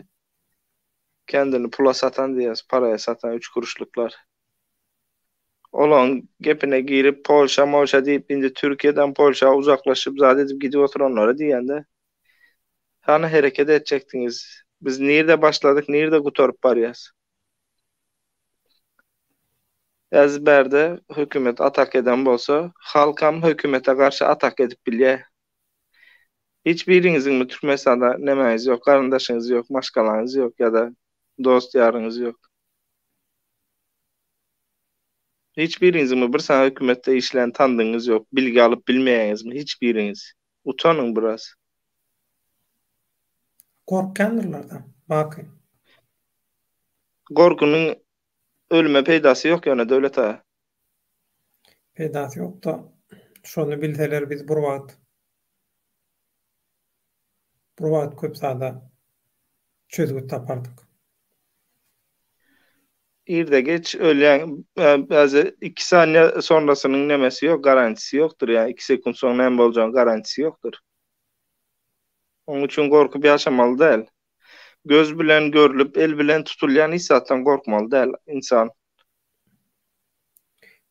Kendini pula satan diýýäs, paraya satan üç kuruşluklar. Olaň gepine girip Polşa, Molşa diýip indi Türkiýeden Polşa uzaklaşyp zat edip gidip oturanlara diýýän-de. Hany hereket etjekdiňiz? Biz nirde başladyk, nirde gutaryp barýas? Häzir bärde hökümet atak eden bolsa, halkam hökümete garşy atak edip bilýär. Hiç biriňiziňmi Türkmenistanda nemäňiz ýok, garyndaşyňyz ýok, maşgalaňyz ýok ýa-da dost-ýaryňyz ýok. Hiç biriňiziňmi bir sany hökümetde işlän tandygyňyz ýok, bilgi alyp bilmeýäňizmi hiç biriňiz? Utanyň biraz. Gorkýandyrlarda, Baky. Gorkynyň ölüme peýdasy ýok ýöne Döwlet aga. Peýdasy ýokda şony bilseler biz bir wagt bir wagt köp zada çözgüt tapardyk. Irde geç ölýäň bäzi iki saniýe sonrasynyň nemesi ýok garantisi ýokdur ýa iki sekunt soň näme boljagyň garantisi ýokdur. Oň üçin gorkup ýaşamaly däl. Göz bilen görlüp el bilen tutulýan hiç zatdan gorkmaly däl ynsan.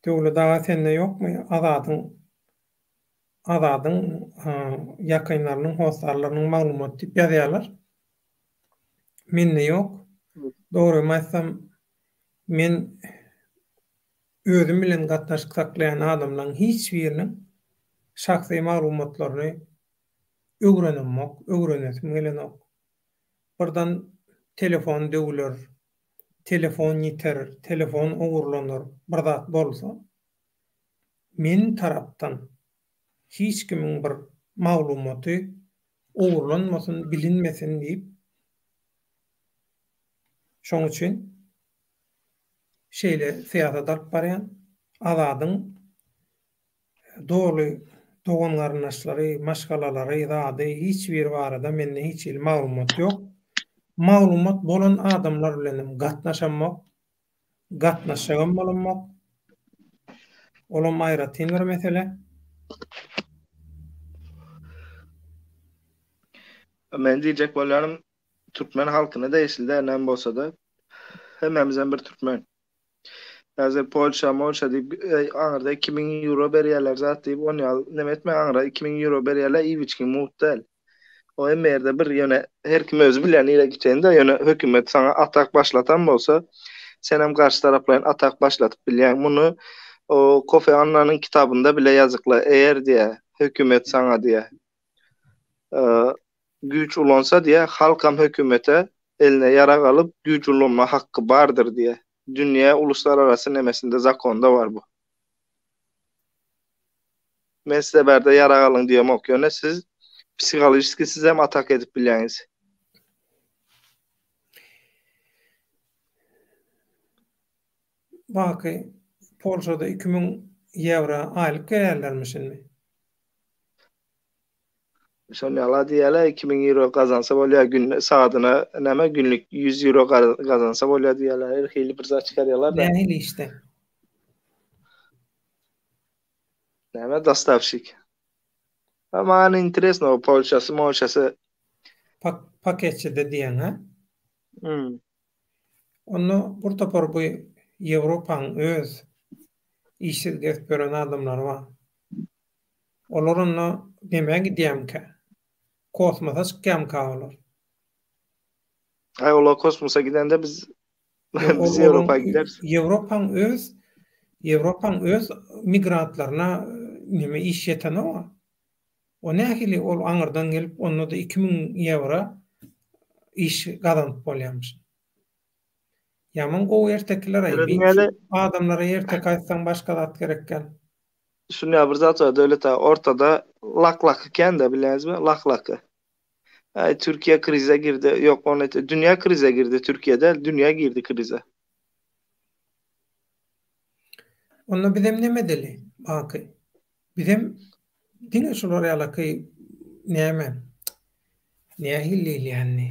Döwlet aga sende ýokmy Azadyň Azadyň ýakynlarynyň hossarlarynyň maglumaty diýip ýazýarlar. Mende ýok. Dogrymy aýtsam men özüm bilen gatnaşyk saklaýan adamlaryň hiç biriniň şahsy maglumatlaryny öwrenemok, öwrenesim gelenok. Birden telefon döwüler, telefon ýiter, telefon ogurlanar, bir zat bolsa, men tarapdan hiç kimiň bir maglumaty ogurlanmasyn, bilinmesin diýip, şoň üçin şeýle syýasat alyp barýan. Azadyň Doly dogan-garyndaşlary, maşgalalary, zady hiç biri barada mende hiç hili maglumat ýok. Maglumat bolan adamlar bilenem gatnaşamok. Gatnaşjagam bolamok. Olam aýratyn bir mesele. Men diýjek bolýanym türkmen halkyna degişli däl näme bolsada hemmämizem bir türkmen. Häzir Polşa, Molşa diýip aňyrda 2000 ýewro berýärler zat diýip, on ýaly neme etme aňyra 2000 ýewro berýärler iýip içgiň mugt däl. O hemme ýerde bir ýöne her kim özi bilýär nirä gitjegini-de ýöne hökümet saňa atak başlatan bolsa senem garşy taraplaýyn atak başlatyp bilýäň. Muny o Kofi Annanyň kitabynda bile ýazykla eger diýä hökümet saňa diýä güýç ulansa diýä halkam hökümete eline ýarag alyp güýç ulanma hakky bardyr diýä. Dünýä uluslararasy nemesinde zakonda bar bu. Men size bärde ýarag alyň diýemok ýöne siz psihologiski sizem ataka edip bilýäňiz. Baky Polşada 2000 ýewro aýlyk berýärlermiş indi. Şony ýala diýýärler, 2000 ýewro gazansa bolýar günde, sagadyna näme günlük 100 ýewro gazansa bolýar diýýärler. Her hili bir zat çykarýarlar-da. Nähili işde? Näme dostawşik. Maňa interesno o Polşasy, Molşasy. Pak paketçide diýýäň hä? Hmm. Onda bir topar bu Ýewropaň öz işsiz gezip ýören adamlary bar. Olar onda nämä gidýärmikä? Kosmosa çykýarmyka olar? Aý olar kosmosa gidende biz Ýok, biz ol Ýewropa olaň gideris. Ýewropaň öz Ýewropaň öz migrantlaryna neme iş ýetenok-a. O nähili ol aňyrdan gelip onda-da 2000 ýewro iş gazanyp bolýarmyş. Ýaman gowy ertekiler-aý. Serediň ýaly Adamlara erteki aýtsaň başga zat gerek däl. Şunda bir zat bar Döwlet aga ortada lak laky kän-de bilýäňizmi lak laky. Aý Türkiýe krize girdi ýok ony dünýä krize girdi Türkiýe däl dünýä girdi krize. Onda bizem neme edeli Baky? Bizem diňe şular ýalaky näme nähili diýilýänini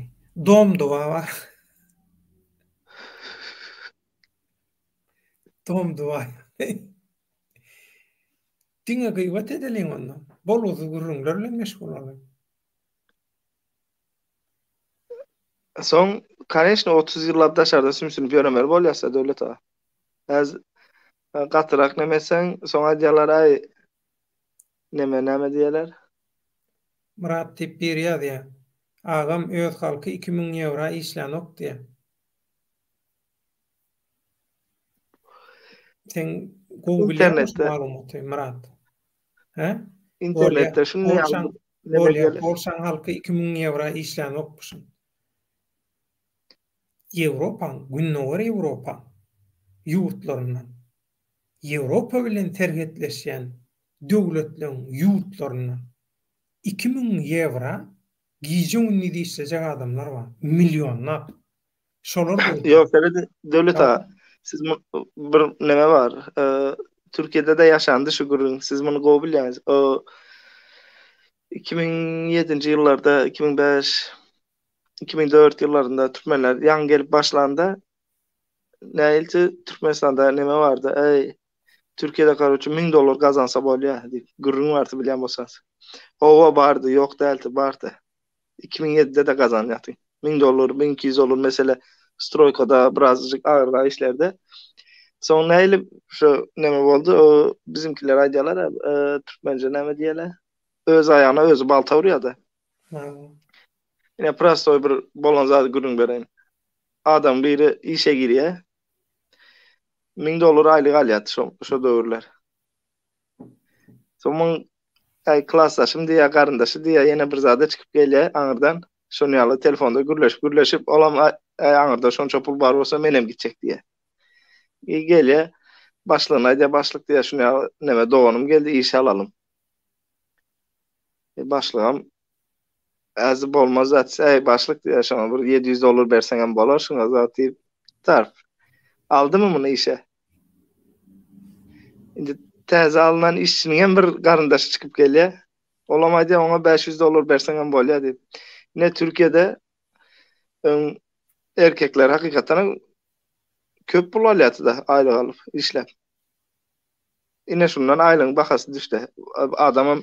domduwa bar. Domduwa. Diňe gybat edeliň onda. Bolgusyz gürrüňler bilen meşgul bolalyň. Soň koneçno 30 ýyllap daşarda sümsünip ýöremeli bolýarsa Döwlet aga. Häzir gatyrak neme etseň, soň aýdýarlar aý neme näme diýerler? Myrat diýip biri ýazýar. Agam öz halky 2000 ýewra işlänok diýýär. Sen gowy bilýäňmi şu maglumaty, Myrat? Hä? Internetde şuny ýaly bolýar. Polşaň halky 2000 ýewra işlänokmyşyn. Ýewropaň, Gündogar Ýewropaň ýurtlaryndan, Ýewropa bilen serhetleşýän döwletleň ýurtlaryndan 2000 ýewra gije-gündiz işlejek adamlar bar, millionlap. Şolar gowy. Ýok, sebäbi Döwlet aga, siz bir neme bar. Türkiýede-de ýaşandy şu gürrüň. Siz muny gowy bilýäňiz. O 2007-nji ýyllarda, 2005, 2004 ýyllarynda türkmenler ýaňy gelip başlanda näilti Türkmenistanda neme bardy? Eý, Türkiýede karoçe 1000 dollar gazansa bolýar diýip gürrüň bardy bilýän bolsaňyz. Hawa bardy, ýok däldi, bardy. 2007-de-de gazanýardy. 1000 dollar, 1200 dollar mesele stroýkada birazajyk agyrrak işlerde. Soň nähili şu neme boldy? O bizimkiler aýdýarlar, e, türkmençe näme diýýärler? Öz aýagyna özi balta urýar-da. Ine prostoý bir bolan zady gürrüň bereýin. Adam biri işe girýär. 1000 dollar aýlyk alýardy şo şo döwürler. Soň muň Äý, klasdaşym diýýär, garyndaşy diýýär, ýene bir zada çykyp gelýär aňyrdan. Şonuň ýaly telefonda gürleşip, gürleşip, olam äý, aňyrda şonça pul bar bolsa menem gitjek diýýär. I gelýär, başlygyna aýdýar, başlyk diýýär, şuny ýaly neme doganym geldi, işe alalym. E, başlygam Äzi bolmaz zat, äý, başlyk diýýär, şoňa bir 700 dollar berseňem bolar şuňa zat diýip, tarp. Aldymy muny işe? Indi täze alnan işçiniň hem bir garyndaşy çykyp gelýär. Olam aýdýar, oňa 500 dollar berseň hem bolýar diýip. Ine Türkiýede öň erkekler hakykatdan hem köp pul alýardy-da aýlyk alyp işläp. Ine şundan aýlygyň bahasy düşdi. Adamam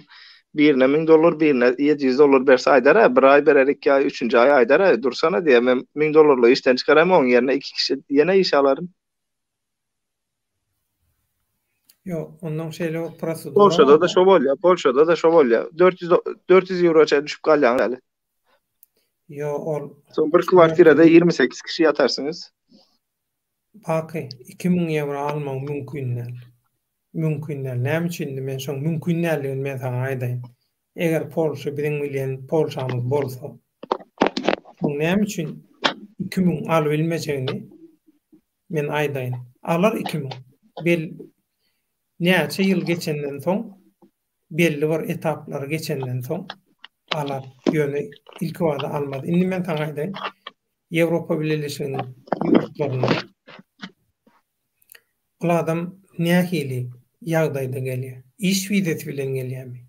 birine 1000 dollar, birine 700 dollar berse aýdar-a, bir aý berer, iki aý, üçünji aý aýdar-a, dursana diýer, men 1000 dollarlygy işden çykaraýyn, oň ýerine iki kişi ýene işe alaryn. Ýok, onnoň şeýle bir prosedura Polşada-da şo bolýar, Polşada-da şo bolýar. 400 400 ýewro çenli düşüp galýaň ýaly. Ýok, ol Soň bir kwartirada 28 kişi ýatarsyňyz. Baky, 2000 ýewro almagy mümkin däl. Mümkin däl. Näme üçin indi men şoň mümkin däldigini men saňa aýdaýyn. Eger Polşa biziň bilýän Polşamyz bolsa, şoň näme üçin 2000 alybilmejegini Men aýdaýyn. Alar 2000. Bel näçe ýyl geçenden soň, belli bir etaplary geçenden soň alar. Ýöne ilkibada almaz. Indi men saňa aýdaýyn. Ýewropa Bileleşiginiň ýurtlarynda ol adam nähili ýagdaýda gelýär? Iş wizasy bilen gelýärmi?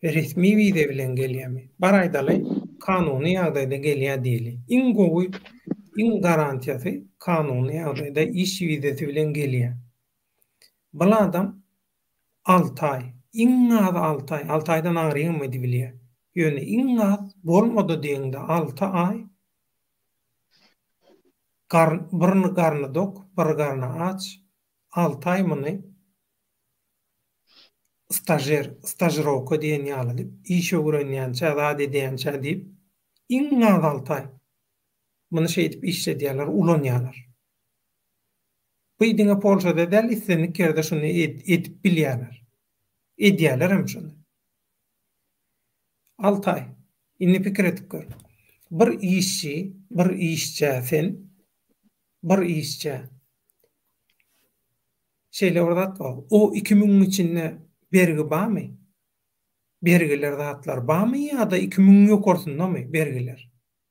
Resmi wiza bilen gelýärmi? Bar aýdaly, kanuny ýagdaýda gelýär diýeli. Iň gowy, iň garantiýasy kanuny ýagdaýda iş wizasy bilen gelýär. Bul adam alty aý, iň azy alty aý, alty aýdan aňryňam edibilýär. Ýöne iň az. Bolmady diýeňde 6 aý garn bir garny dok, bir garny aç, 6 aý muny stažer, stažirowka diýen ýaly diýip, iş öwrenýänçä, zat edýänçä diýip, iň az 6 aý muny şeýdip işledýärler, ulanýarlar. Bu diňe Polşada däl, islendik ýerde şuny edip bilýärler. Edýärler hem şuny. Altaý, indi pikir edip gör. Bir işçi, bir işçä sen, bir işçä şeýle bir zat bar. O iki müňüň içinde bergi barmy? Bergiler zatlar barmy ýa-da iki müňüň ýokarsyndamy bergiler?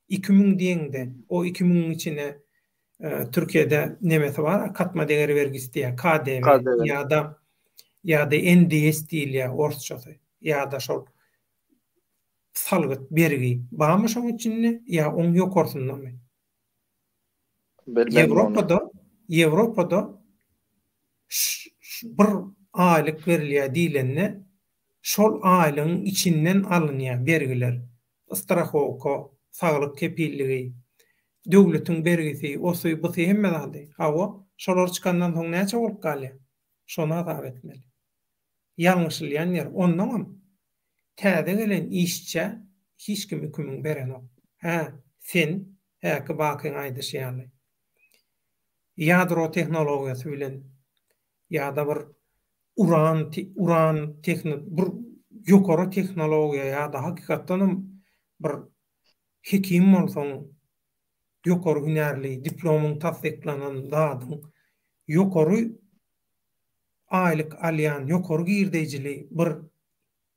2000 diýeňde, o 2000-iň içine Türkiýede nemesi bar, katma deger bergisi diýýär, KDV ýa-da ýa-da NDS diýilýär orsçasy, ýa-da şol salgyt, bergi barmy şoň içinde ýa oň ýokarsyndamy? Ýewropada, Ýewropada bir aýlyk berilýär diýlende, şol aýlygyň içinden alynýar bergiler. Strahowka, saglyk kepilligi, döwletiň bergisi, osy, busy hemme zady. Hawa, şolar çykandan soň näçe bolup galýar? Şony hasap etmeli. Ýalňyşylýan ýer. Onnoňam täze gelen işçä hiç kim hükümiň berenok. Hä, sen, häki Bakyň aýdyşy ýaly, ýadro tehnologiýasy bilen ýa-da bir uran uran tehno bir ýokary tehnologiýa ýa-da hakykatdanam bir hekim bolsaň ýokary hünärli diplomyň tassyklanan zadyň ýokary aýlyk alýan ýokary girdeýjili bir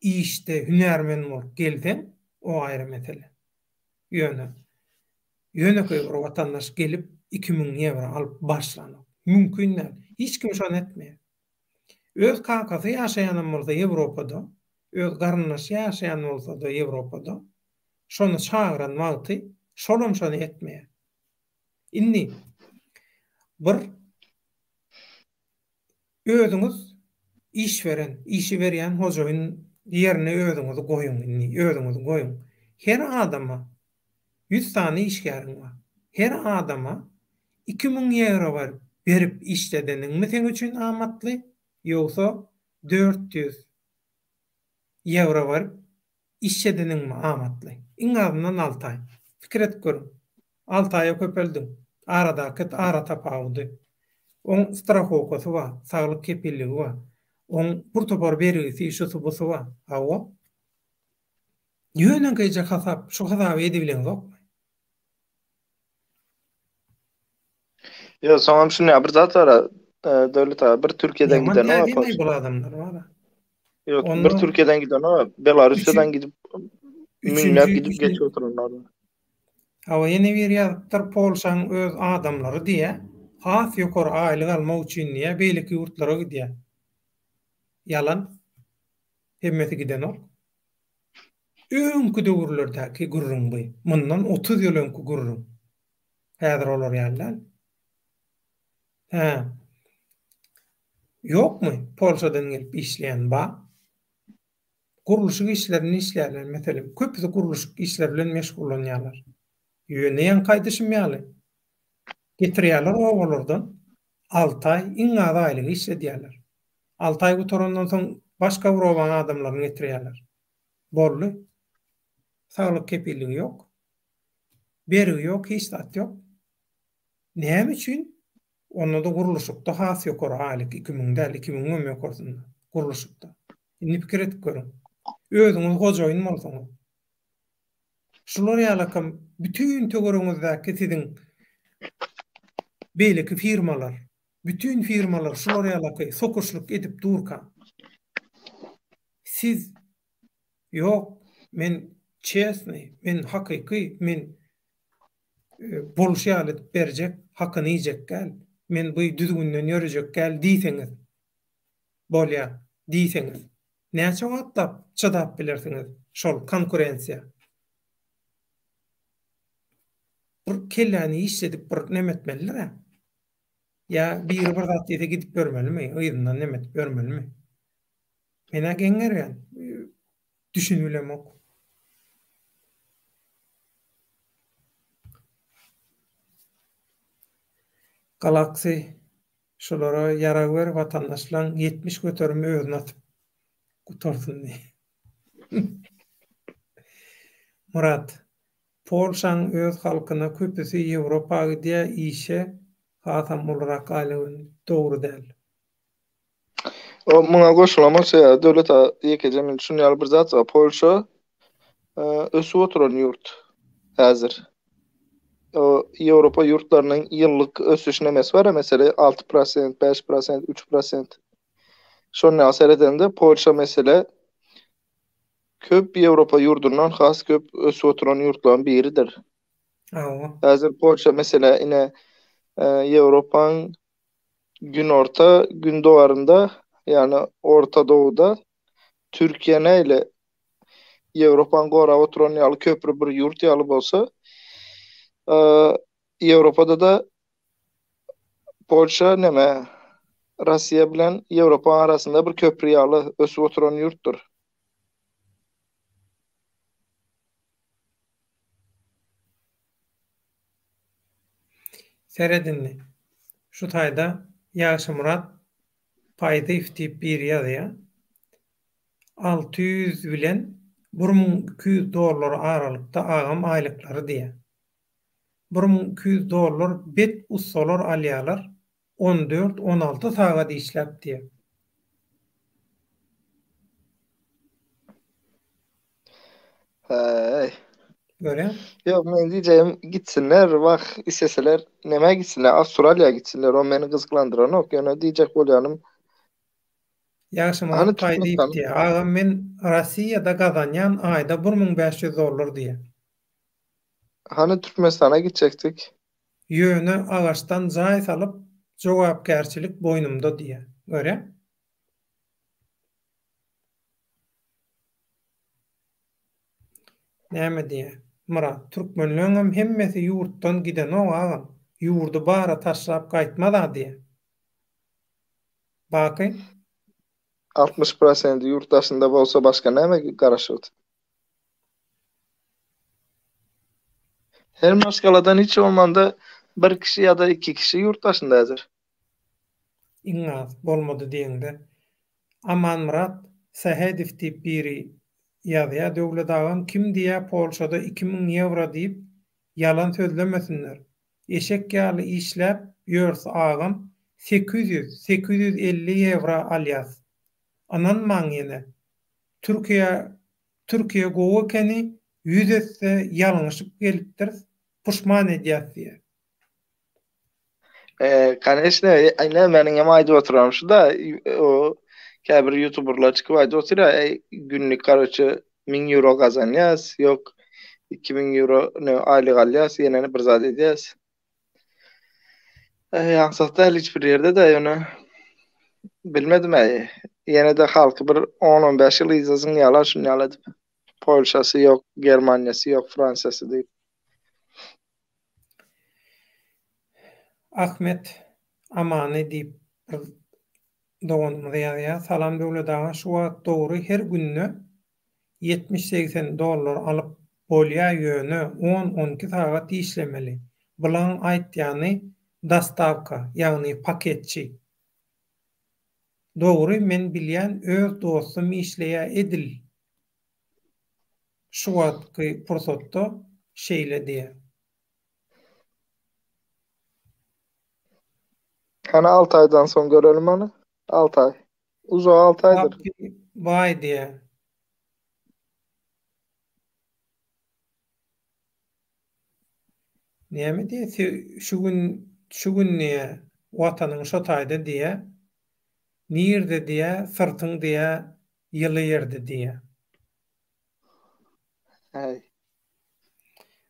işde hünärmen bolup gelseň o aýry mesele. Ýöne ýönekeý bir watandaş gelip 2000 ýewro alyp başlanok. Mümkin däl. Hiç kim şony etmeýär. Öz kakasy ýaşaýanam bolsa Ýewropada, öz garyndaşy ýaşaýan bolsa-da Ýewropada, şony çagyran wagty şolam şony etmeýär. Indi bir özüňiz iş beren, işi berýän hojaýyn ýerine özüňizi goýuň indi, özüňizi goýuň. Her adama 100 sany işgäriň bar. Her adama 2000 ýewro berip, berip işledeniňmi seň üçin amatly, ýogsa 400 ýewro berip işledeniňmi amatly? Iň azyndan 6 aý. Pikir edip görüň. 6 aýa köpeldiň. Aradaky ara tapawudy. Oň strahowkasy bar, saglyk kepilligi bar. Oň bir topar bergisi, şusy-busy bar. Hawa. Ýönekeýje hasap, şu hasaby edibileňzokmy? Ýok, soňam şunda bir zat bar, Döwlet aga, bir Türkiýeden giden o. Ýaman bu adamlar bar. Ýok, bir Türkiýeden giden o, Belarusýadan gidip müňläp gidip geçip oturanlar. Hawa, ýene biri ýazypdyr, Polşaň öz adamlary diýä, has ýokary aýlyk almak üçin diýä, beýleki ýurtlara gidýä. Ýalan. Hemmesi gidenok. Öňki döwürlerdäki gürrüň bu. Mundan 30 ýyl öňki gürrüň. Häzir olar ýaly däl. Hä. Ýokmy Polşadan gelip işleýän? Bar. Gurluşyk işlerinde işleýärler, meselem. Köpüsi gurluşyk işleri bilen meşgullanýarlar. Ýöne ýaňky aýdyşym ýaly, getirýärler obalardan, alty aý iň az aýlygy işledýärler. Alty aý gutarandan soň başga bir obaň adamlaryny getirýärler. Boldy. Saglyk kepilligi ýok. Bergi ýok, hiç zat ýok. Näme üçin? Onda-da gurluşykda has ýokary aýlyk, 2000 däl, 2000-iň hem ýokarsynda gurluşykda. Indi pikir edip görüň. Özüňiz hojaýyn bolsaňyz. Şular ýalakam bütin töweregiňizdäki siziň beýleki firmalar, bütin firmalar şular ýalaky sokuşlyk edip durka, siz ýok, men çesnyý, men hakyky, men bolşy ýaly edip berjek, hakyny iýjek däl, men bu düzgünden ýörejek däl diýseňiz, bolýar diýseňiz, näçe wagtlap çydap bilersiňiz şol konkurensiýa? Bir kelläni işledip bir neme etmelidir-ä. Ýa biri bir zat diýse gidip ýörmelimi, yzyndan neme edip ýörmelimi? Men-ä geň görýän. Düşünibilemok. Galaxy şulara ýarag ber watandaşlaň 70 göterimi özüni atyp gutarsyn diý. Myrat, Polşaň öz halkyna köpüsi Ýewropa gidýä işe hasam ulurak aýlyk dogry däl. O muňa goşulamok sebäbi Döwlet aga ýekeje men şuny ýaly bir zat bar Polşa ösüp oturan ýurt häzir. O Ýewropa ýurtlarynyň ýyllyk ösüş nemesi bar mesele 6%, 5%, 3%. Şony ýaly seredende Polşa mesele köp Ýewropa ýurdundan has köp ösüp oturan ýurtlaryň biridir. Hawa. Häzir Polşa mesele ine Ýewropaň günorta gündogarynda, ýagny Orta Dowuda Türkiýe näle Ýewropany gorap oturan ýaly köpri bir ýurt ýaly bolsa, Ýewropada-da Polşa neme Russiýa bilen Ýewropaň arasynda bir köpri ýaly ösüp oturan ýurtdur. Seret indi. Şu taýda Ýagşymyrat Paýdyýew diýip biri ýazýar. 600 bilen 1200 dollar aralykda agam aýlyklary diýýär. 1200 dollar bet ussalar alýarlar 14-16 sagat işläp diýýär. Häý. Görýäň? Ýok, men diýjegim gitsinler, wah, isleseler nämä gitsinler, Awstraliýa gitsinler, o meni gyzyklandyranok, ýöne diýjek bolýanym Ýagşymyrat Hany Paý diýip Türkmenistan? diýýär, agam men Rossiýada gazanýan aýda 1500 dollar diýýär. Hany Türkmenistana gitjekdik? Ýöne agaçdan jaý salyp jogapkärçilik boýnumda diýýär. Görýäň? Näme diýýä? Myrat, türkmenleňem hemmesi ýurtdan gidenok agam. Ýurdy bara taşlap gaýtmaz-a diýýä. Baky? 60 prosendi ýurt daşynda bolsa başga näme garaşypdy? Her maşgaladan hiç bolmanda bir kişi ýa-da iki kişi ýurt daşynda häzir. Iň az, bolmady diýeňde. Amanmyrat Sähedow diýip biri ýazýa Döwlet agam kim diýýä Polşada 2000 ýewro diýip ýalan sözlemesinler. Eşek ýaly işläp ýörs agam 800, 850 ýewra alýas. Ynanmaň ýene. Türkiýe Türkiýe gowy ekeni ýüz esse ýalňyşyp gelipdiris puşman edýäs diýýä. E, koneçne, ine meniň hem aýdyp oturanym şu-da, o käbir ýutuberler çykyp aýdyp otyr-a, eý, günlük karoçe 1000 ýewro gazanýas, ýok 2000 ýewro ne aýlyk alýas, ýene bir zat edýäs. E, aňsat däl hiç bir ýerde-de, ýöne bilmedim äý. Ýene-de halky bir 10-15 ýyl yza zyňýarlar şuny ýaly edip. Polşasy ýok, Germaniýasy ýok, Fransiýasy diýip. Ahmet Amany diýip bir doganymyz ýazýar. Salam Döwlet aga şu wagt dogry her günde 70-80 dollar alyp bolýa ýöne 10-12 sagat işlemeli. Bulaň aýtýany dostawka ýagny paketçi. Dogry men bilýän öz dostum işleýä edil Şu wagtky pursatda şeýle diýýär. Hany alty aýdan soň görelim hany. Alty aý. Uzak alty aýdyr. Baky baý diýýär. Näme diýýär? Şu gün, şu gün diýýär, Watanyň şo taýda diýýär. Nirde diýýär, syrtyň diýýär, ýyly ýerde diýýär. Häý.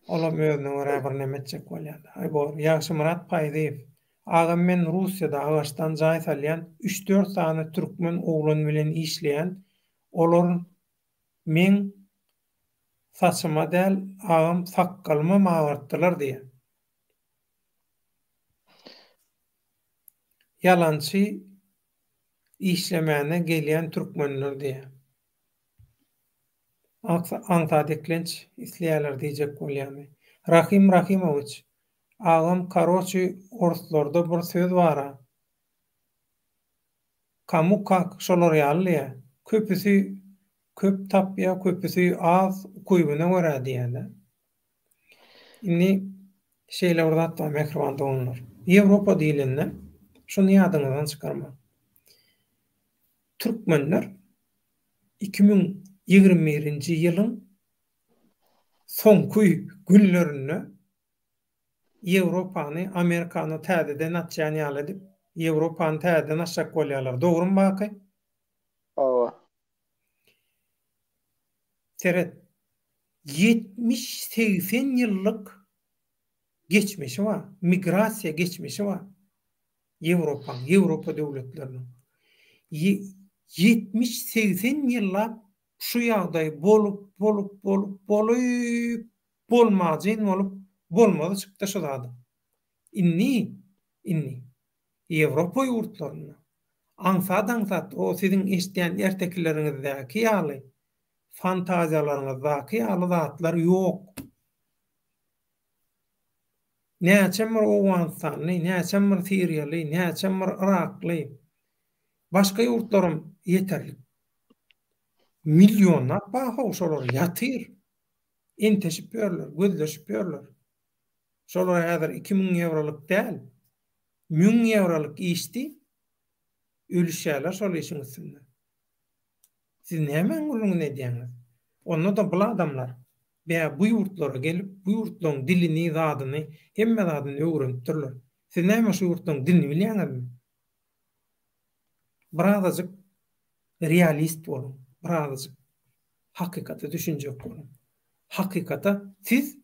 Olam özüne görä bir neme etjek bolýar. Aý bor. Ýagşymyrat Paýzyýew. Agam men Russiýada agaçdan jaý salýan üç-dört sany türkmen oglan bilen işleýän olar meň saçyma däl agam sakgalymam agartdylar diýýär. Ýalançy işlemäne gelýän türkmenler diýýär. Aňsat eklenç isleýärler diýjek bolýamy. Rahym Rahymowiç. Agam karoçi orslarda bir söz bara Kamu kak şolar ýaly diýä. Köpüsi köp tapýa köpüsi az ukybyna görä diýädä. Indi şeýle bir zat bar mähriban doganlar. Ýewropa diýlende şuny ýadyňyzdan çykarmaň. Türkmenler 2021-nji ýylyň soňky günlerinde Ýewropany Amerikany täzeden açýan ýaly edip, Ýewropany täzeden açjak bolýarlar. Dogrymy Baky? Hawa. Seret, 70-80 ýyllyk geçmişi bar, migrasiýa geçmişi bar Ýewropaň, Ýewropa döwletleriniň. 70-80 ýyllap şu ýagdaý bolup, bolup, bolup, bolup, Bolmajyn bolup bolmazy çykdy şu zadyň. Indi, indi Ýewropa ýurtlarynda aňsat-aňsat o siziň eşidýän ertekileriňizdäki ýaly, fantaziýalaryňyzdaky ýaly zatlar ýok. Näçem bir owganystanly, näçem bir siriýaly, näçem bir yrakly, başga ýurtlaram ýeterlik. Millionlap bar-how şolar ýatyr. Enteşip ýörler, gözleşip ýörler. Şolara häzir 2000 ýewrolyk däl, 1000 ýewrolyk işdi, ölüşýärler şol işiň üstünde. Siz nämäň gürrüňini edýäňiz? Onda-da bul adamlar bä bu ýurtlara gelip, bu ýurtlaryň dilini, zadyny, hemme zadyny öwrenipdirler. Siz näme şu ýurtlaryň dilini bilýäňizmi? Birazajyk realist boluň, birazajyk hakykata düşünjek boluň. Hakykata siz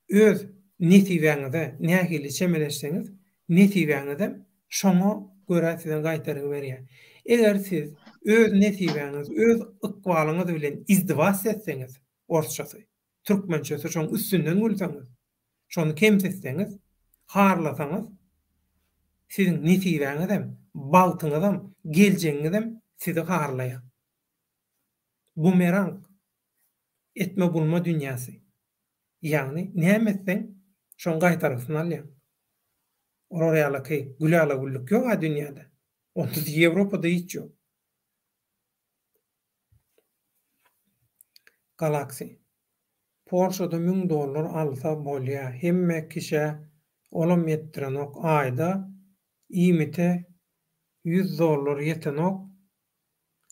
öz nesibäňize nähili çemeleşseňiz, nesibäňizem şoňa görä size gaýtargy berýär. Eger siz öz nesibäňiz, öz ykbalyňyz bilen izdiwas etseňiz, orsçasy, türkmençesi şoň üstünden gülseňiz, şony kemsitseňiz, harlasaňyz, siziň nesibäňizem, bagtyňyzam, geljegiňizem sizi harlaýar. Bumerang, etme-bulma dünýäsi. Ýagny, näme etseň, şoň gaýtargysyny alýaň. Olar ýalyky gülala-güllük ýog-a dünýäde. Onsuz Ýewropada hiç ýok. Galaxy. Polşada müň dollar alsa bolýa hemme kişä olam ýetdirenok aýda iýmite ýüz dollar ýetenok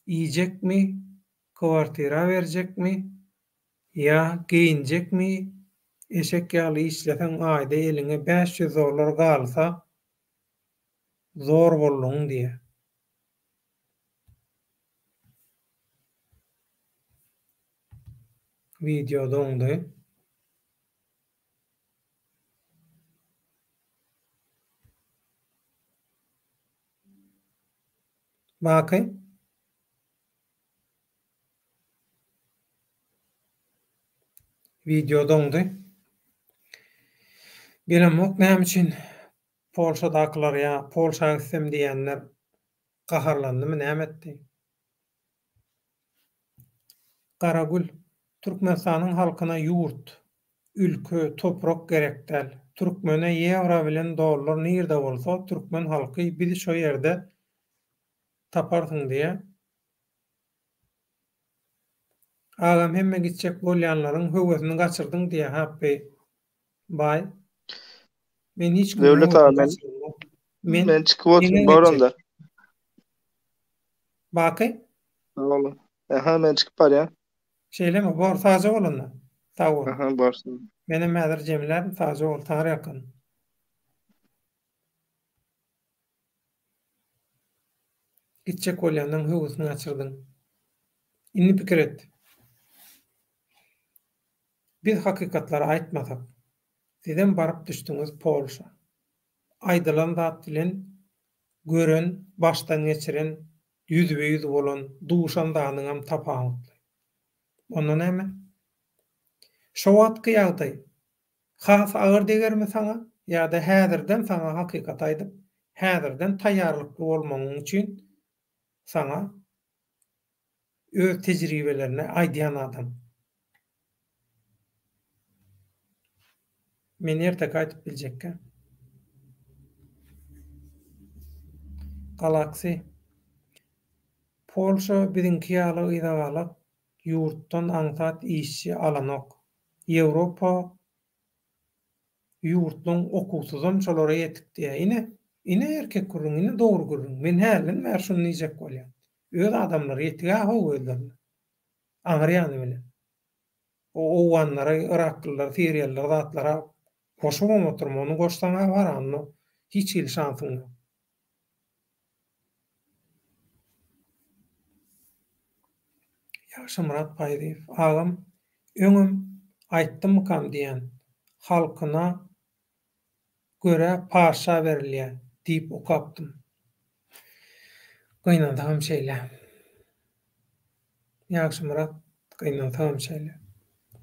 iýjekmi kwartira berjekmi ýa geýinjekmi eşek ýaly işleseň aýda eliňe 500 dollar galsa zor bolduň diýä. Wideo doňdy. Baky. Wideo doňdy. Bilemok näme üçin Polşadakylar ýa Polşa gitsem diýenler gaharlandymy näme etdi? Garagül, Türkmenistanyň halkyna ýurt, ülke, toprak gerek däl. Türkmene ýewro bilen dollar nirde bolsa, türkmen halky bizi şo ýerde taparsyň diýä. Agam hemme gitjek bolýanlaryň höwesini gaçyrdyň diýä Hapby baý. Men hiç kimiň Döwlet aga höwesini men gaçyramok. Men men çykyp otyryn ýeňe bor gitjek. onda. Baky? Sag boluň. Aha men çykyp barýan. Şeýlemi? Bor, sagja bol onda. Sag bol. Aha bor. Menem häzir jemlärin, sagja bol, taňryýalkasyn. Gitjek bolýanlaň höwesini gaçyrdyň. Indi pikir et. Biz hakykatlary aýtmasak, sizem baryp düşdüňiz Polşa. Aýdylan zat bilen gören, başdan geçiren, ýüzbe-ýüz bolan, duşan zadyňam tapawutly. Onda näme? Şo wagtky ýagdaý has agyr degermi saňa ýa-da häzirden saňa hakykaty aýdyp, häzirden taýýarlykly bolmagyň üçin saňa öz tejribelerini aýdýan adam. Men erteki aýdyp biljekkä. Galaxy. Polşa biziňki ýaly yzagalak ýurtdan aňsat işçi alanok. Ýewropa ýurtlaň okuwsyzam şolara ýetik diýýä. Ine, ine erkek gürrüň, ine dogry gürrüň. Men hälden bäri şuny diýjek bolýan. Öz adamlary ýetig-ä how özlerine. Aňry ýany bilen. O owganlary, yraklylary, siriýalylary zatlara goşubam oturma. Ony goşsaň-a bar onda hiç hili şansyň ýok. Ýagşymyrat Paýzyýew agam öňem aýtdymmykam diýýän, halkyna görä paşşa berilýä diýip okapdym. Gynansagam şeýle. Ýagşymyrat gynansagam şeýle.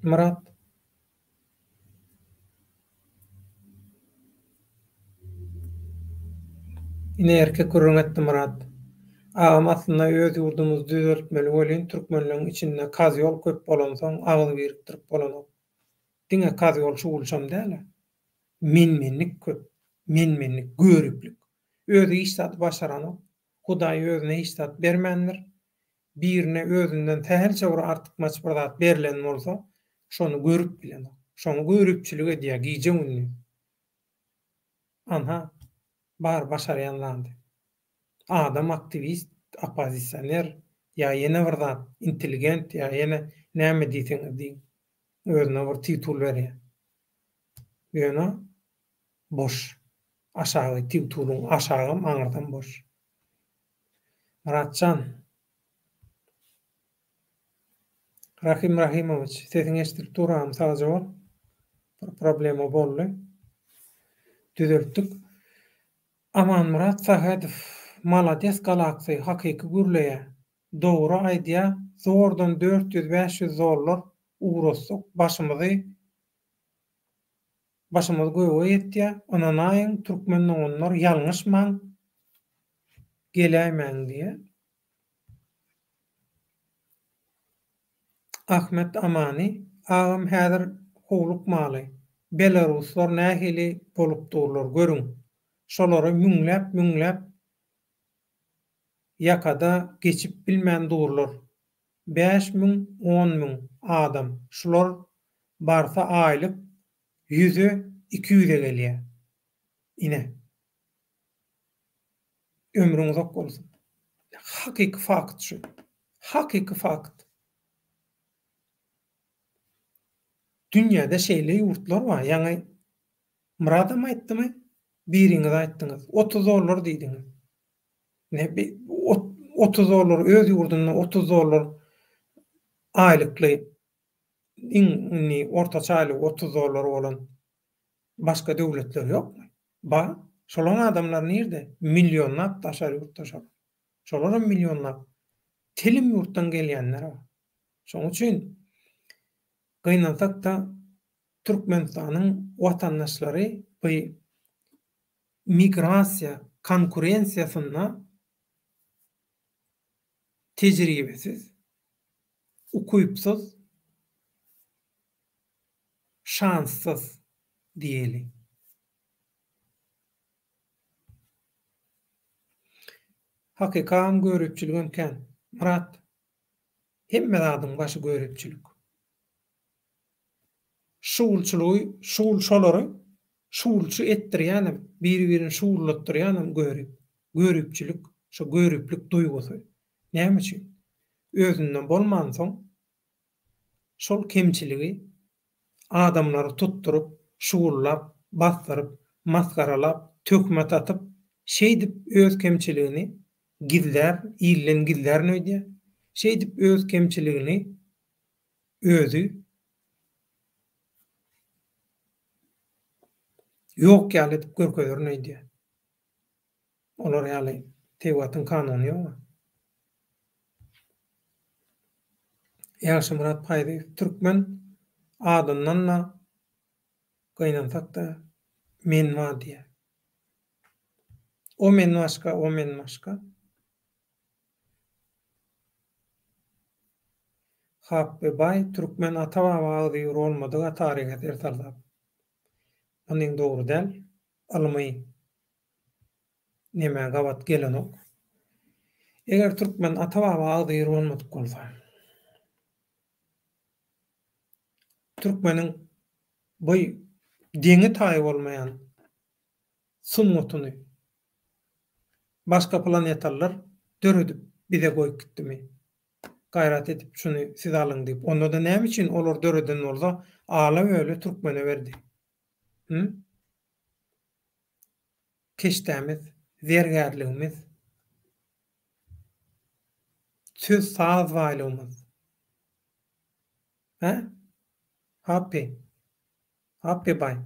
Myrat. Ine erkek gürrüň etdi Myrat. Agam aslynda öz ýurdumyzy düzeltmeli welin türkmenleň içinde kazýol köp bolansoň agyz birikdirip bolanok. Diňe kazýol şugulşam dälä. Menmenlik köp. Menmenlik, göriplik. Özi hiç zady başaranok. Hudaý özüne hiç zat bermändir. Birine özünden sähelçe bir artykmaç bir zat berlen bolsa, şony görüp bilenok. Şoňa göripçilik edýär gije-gündiz. Anha, bar başarýan zady. Adam aktiwist, oppozisioner ýa ýene bir zat, intelligent ýa ýene näme diýseňiz diýiň. Özüne bir titul berýär. Ýöne boş. Aşagy titulyň aşagam aňyrsam boş. Myratjan. Rahym Rahymowiç, sesiň eşidilip dur agam sagja bol. Bir problema boldy. Düzeltdik. Amanmyrat Sähedow malades Galaxy hakyky gürleýä. Dogry aýdýa zordan 400 500 dollar ugratsak başymyzy Başymyz göge ýetýä, ynanaýyň türkmen doganlar ýalňyşmaň geläýmäň diýä. Ahmet Amany agam häzir howlukmaly belaruslar nähili bolup durlar görüň şolary müňläp müňläp ýakada geçip bilmän durlar 5000 10000 adam şular barsa aýlyk ýüze 200-e gelýä ine ömrüň uzak bolsun hakyky fakt şu hakyky fakt dünýäde şeýle ýurtlar bar ýaňy Myradam aýtdymy biriňiz aýtdyňyz 30 dollar diýdiňiz ne 30 dollar öz ýurdunda 30 dollar aýlykly iň indi ortaça aýlygy 30 dollar bolan başga döwletler ýokmy? Bar. Şolaň adamlary nirde? Millionlap daşary ýurtda şolar. Şolaram millionlap. Telim ýurtdan gelýänler bar. Şonuň üçin gynansak-da Türkmenistanyň watandaşlary bu migrasiýa konkurensiýasynda tejribesiz, ukypsyz, şanssyz diýeli. Hakykagam göripçiligem kän. Myrat, hemme zadyň başy göripçilik. Şugulçylygy, şugul şolary şugulçy etdirýänem, biri-birini şugullatdyrýanam görip. Göripçilik, şo göriplik duýgusy. Näme üçin? Özünde bolmansoň, şol kemçiligi adamlary tutduryp, şugullap, basdyryp, masgaralap, töhmet atyp, şeýdip öz kemçiligini gizlär, ilden gizlärin öýdýär. Şeýdip öz kemçiligini özi ýok ýaly edip görkezerin öýdýär. Olar ýaly tebigatyň kanuny ýog-a. Ýagşymyrat Paýzyýew türkmen adyndan-da gynansak-da men bar diýýär. O men başga, o men başga. Hapby baý türkmen ata-baba agzybir bolmadyga taryha ser salsap. Onyň dogry däl. Ylmy nemä gabat gelenok. Eger türkmen ata-baba agzybir bolmadyk bolsa, türkmeniň bu deňi-taýy bolmaýan sungatyny başga planetalylar döredip bize goýup gitdimi? Gaýrat edip şuny siz alyň diýip. Onda-da näme üçin olar döreden bolsa ala-böle türkmene berdi? Hü? Keşdämiz, zergärligimiz, söz-saz baýlygymyz. Hä? Happy. Happy baý.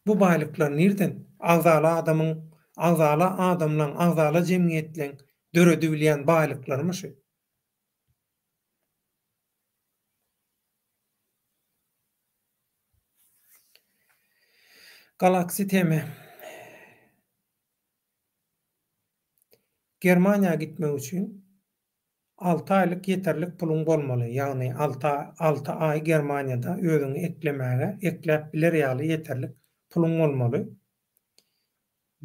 Bu baýlyklar nirden? Agzala adamyň, agzala adamlaň, agzala jemgyýetleň döredibilýän baýlyklarymy şu? Galaxy teme. Germaniýa gitmek üçin alty aýlyk ýeterlik puluň bolmaly, ýagny alty alty aý Germaniýada özüňi eklemäge, ekläp biler ýaly ýeterlik puluň bolmaly.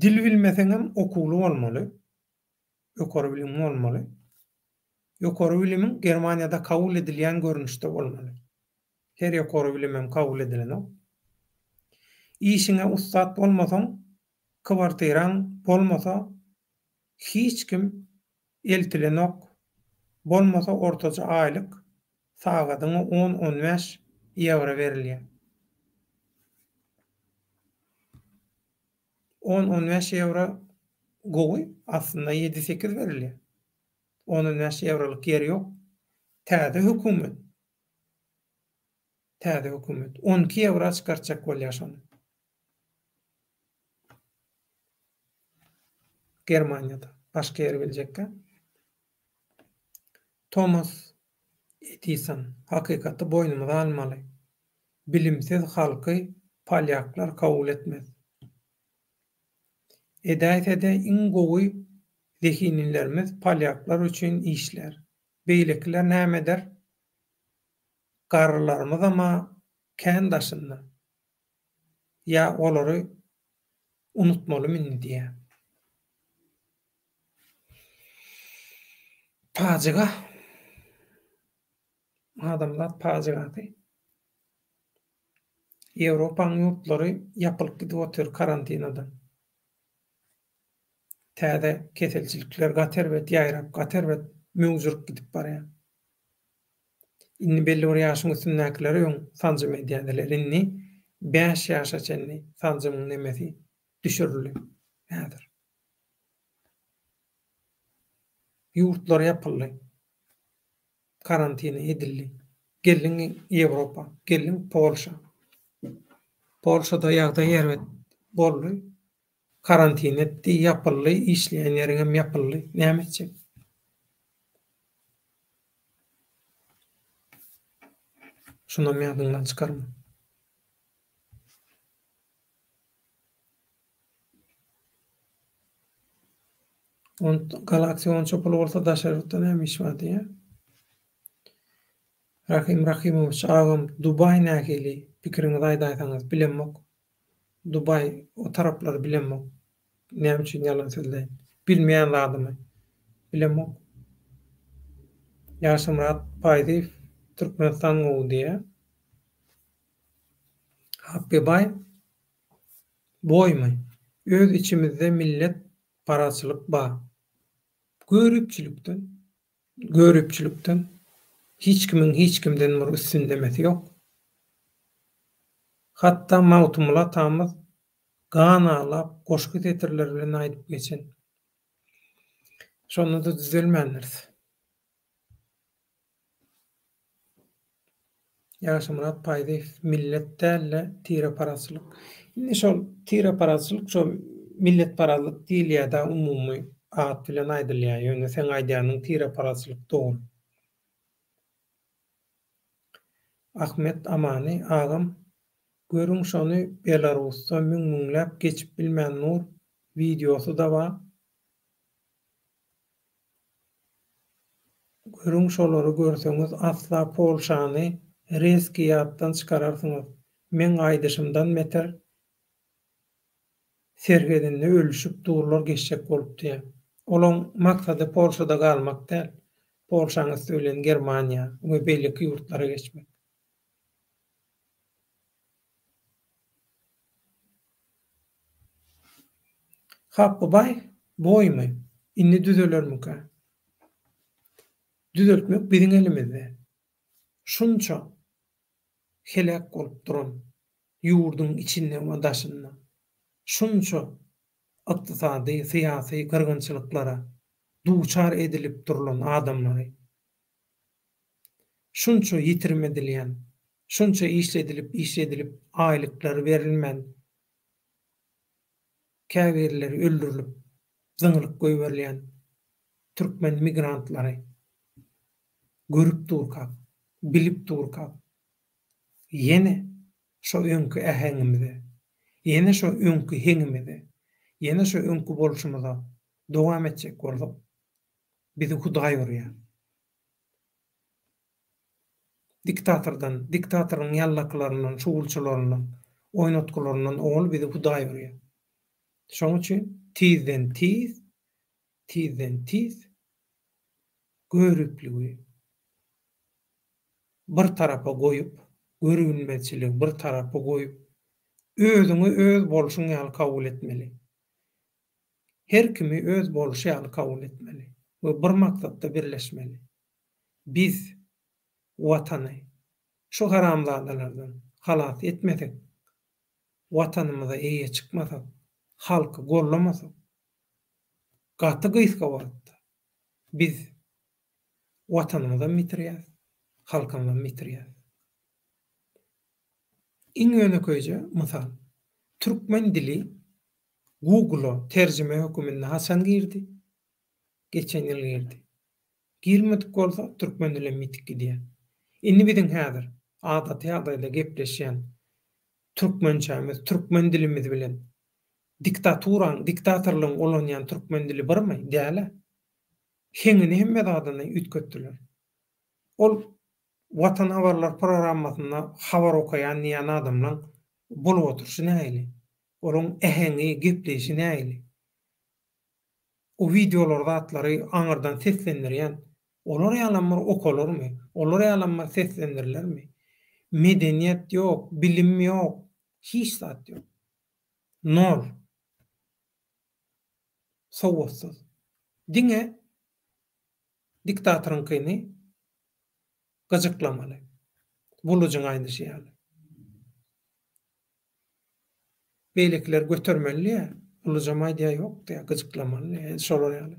Dil bilmeseňem okuwly bolmaly. Ýokary bilimiň bolmaly. Ýokary bilimiň Germaniýada kabul edilýän görnüşde bolmaly. Her ýokary bilimem kabul edilenok. Işiňe ussat bolmasaň, kwartiraň bolmasa hiç kim eltilenok. Bolmasa ortaça aýlyk sagadyňa on-on bäş ýewro berilýär. On-on bäş ýewro gowy, aslynda ýedi-sekiz berilýär. On-on bäş ýewrolyk ýer ýok. Täze hökümet Täze hökümet 12 ýewra çykartjak bolýar şony. Germaniýada. Başga ýeri biljekkä. Tomas Edison, Hakykaty boýnumyza almaly. Bilimsiz halky polýaklar kabul etmez. Edäýse-de iň gowy zehinlilerimiz polýaklar üçin işlär. Beýlekiler näme eder? Garrylarymyzam-a kän daşynda. Ýa olary unutmalymy indi diýýän. Pajyga. Adamzat pajygasy. Ýewropaň ýurtlary ýapylyp gidip otyr karantinadan. Täze keselçilikler gaty erbet ýaýrap, gaty erbet möwjürip gidip barýar. Indi belli bir ýaşyň üstündäkileri öň sanjym edýärdiler. Indi bäş ýaşa çenli sanjymyň nemesi düşürildi häzir. Ýurtlar ýapyldy. Karantina edildi. Geldiň Ýewropa, geldiň Polşa. Polşada ýagdaý erbet boldy. Karantin etdi, ýapyldy, işleýän ýeriňem ýapyldy. Näme etjek? Şunam ýadyňdan çykarma. Galaksiýa onça pul bolsa daşary ýurtda näme iş bar diýýär. Rahym Rahymowiç agam Dubaý nähili pikiriňizi aýdaýsaňyz bilemok. Dubaý o taraplary bilemok. Näme üçin ýalan sözläýin. Bilmeýän zadymy bilemok. Ýaşymyrat Paýzyýew Türkmenistan gowy diýýär. Hapbybaý boýmy? Öz içimizde millet paraçylyk ba. Göripçilikden. Göripçilikden. Hiç kimiň hiç kimden bir üstün demesi ýok. Hatda Magtymguly atamyz gan aglap goşgy setirleri bilen aýdyp geçen. Şonda-da düzelmändiris. Ýagşymyrat Paýzyýew, Millet däl-de, tireparazçylyk. Indi şol tireparazçylyk şo milletparazlyk diýilýär-dä umumy at bilen aýdylýar. Ýöne seň aýdýanyň tireparazçylyk dogry. Ahmet Amany agam görüň şony Belarusda müň-müňläp geçip bilmän dur wideosy-da bar. Görüň şolary görseňiz asla Polşany rezki ýatdan çykararsyňyz. Meň aýdyşymdan beter. Serhedinde ölüşip durlar geçjek bolup diýýär. Olaň maksady Polşada galmak däl, Polşaň üsti bilen Germaniýa we beýleki ýurtlara geçmek. Hapbybaý boýmy? Indi düzelermikä? Düzeltmek biziň elimizde. Şunça heläk bolup duran ýurduň içinde we daşynda şunça ykdysady, syýasy gyrgynçylyklara duçar edilip durlan adamlary, şunça ýitirim edilýän, şunça işledilip işledilip aýlyklary berilmän, käbirleri öldürilip, zyňylyp goýberilýän türkmen migrantlary görüp durkak, bilip durkak, ýene şo öňki äheňimize, ýene şo öňki heňimize, ýene şo öňki bolşumyza dowam etjek bolsak, bizi Hudaý urýar. Diktatordan, diktatoryň ýallakylaryndan, şugulçylaryndan, oýnatgylaryndan owal bizi Hudaý urýar. Şoň üçin tizden-tiz, tizden-tiz görüpligi bir tarapa goýup, görübilmezçiligi bir tarapa goýup, özüňi öz bolşuň ýaly kabul etmeli. Her kimi öz bolşy ýaly kabul etmeli we bir maksatda birleşmeli. Biz Watany şu haramzadalardan halas etmesek, Watanymyza eýe çykmasak, halky gollamasak, gaty gysga wagtda biz Watanymyzam ýitirýäs, halkymyzam ýitirýäs. Iň ýönekeýje mysal, türkmen dili Google-a terjime höküminde haçan girdi? Geçen ýyl girdi. Girmedik bolsa, türkmen dilem ýitip gidýär. Indi biziň häzir adaty ýagdaýda gepleşýän türkmençämiz, türkmen dilimiz bilen diktaturaň, diktatorlygyň ulanýan türkmen dili birmi? Däl-ä. Heňini hemme zadyny üýtgetdiler. Ol Watan habarlar programmasynda habar okaýan diýýän adamlaň bolup oturyşy nähili? Olaň äheňi, gepleýşi nähili? O wideolary zatlary aňyrdan seslendirýän olar ýalam bir okalarmy? Olar ýalam bir seslendirilermi? Medeniýet ýok, bilim ýok, hiç zat ýok. Nol. Sowatsyz. Diňe diktatoryňkyny gyjyklamaly. Bulujyň aýdyşy ýaly. Beýlekiler götermeli diýýär. Bulujam aýdýar ýok diýýär, gyjyklamaly diýýär. Şolar ýaly.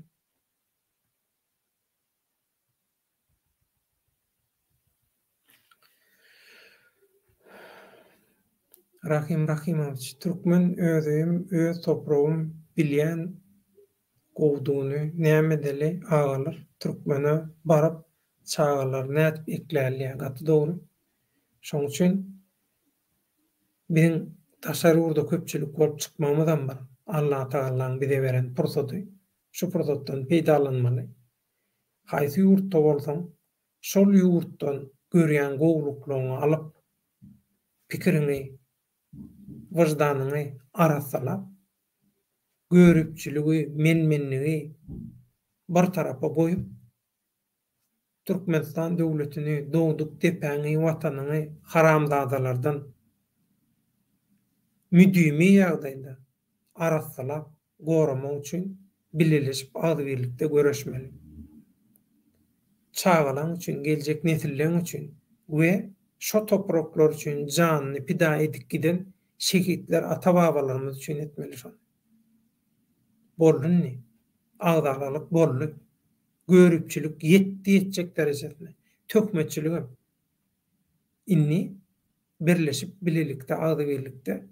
Rahym Rahymowiç, türkmen öz öýüm, öz topragym bilýän gowdugyny näme edeli agalar türkmene baryp çagalary nädip ekläli gaty dogry şoň üçin biziň daşary ýurda köpçülik bolup çykmagymyzam bir Allatagallaň bize beren pursady şu pursatdan peýdalanmaly Haýsy ýurtda bolsaň, şol ýurtdan görýän gowulyklaryňy alyp, pikiriňi, wyždanyňy arassalap, göripçiligi, men-menligi bir tarapa goýup, Türkmenistan döwletini, dogduk depäňi, Watanyňy haramzadalardan müdimi ýagdaýda arassalap goramak üçin bileleşip agzybirlikde göreşmeli. Çagalaň üçin, geljek nesilleň üçin we şo topraklar üçin janyny pida edip giden şehitler ata-babalarymyz üçin etmeli şony. Boldy indi. Agzalalyk boldy. Göripçilik ýetdi ýetjek derejesine. Töhmetçiligem. Indi birleşip bilelikde agzybirlikde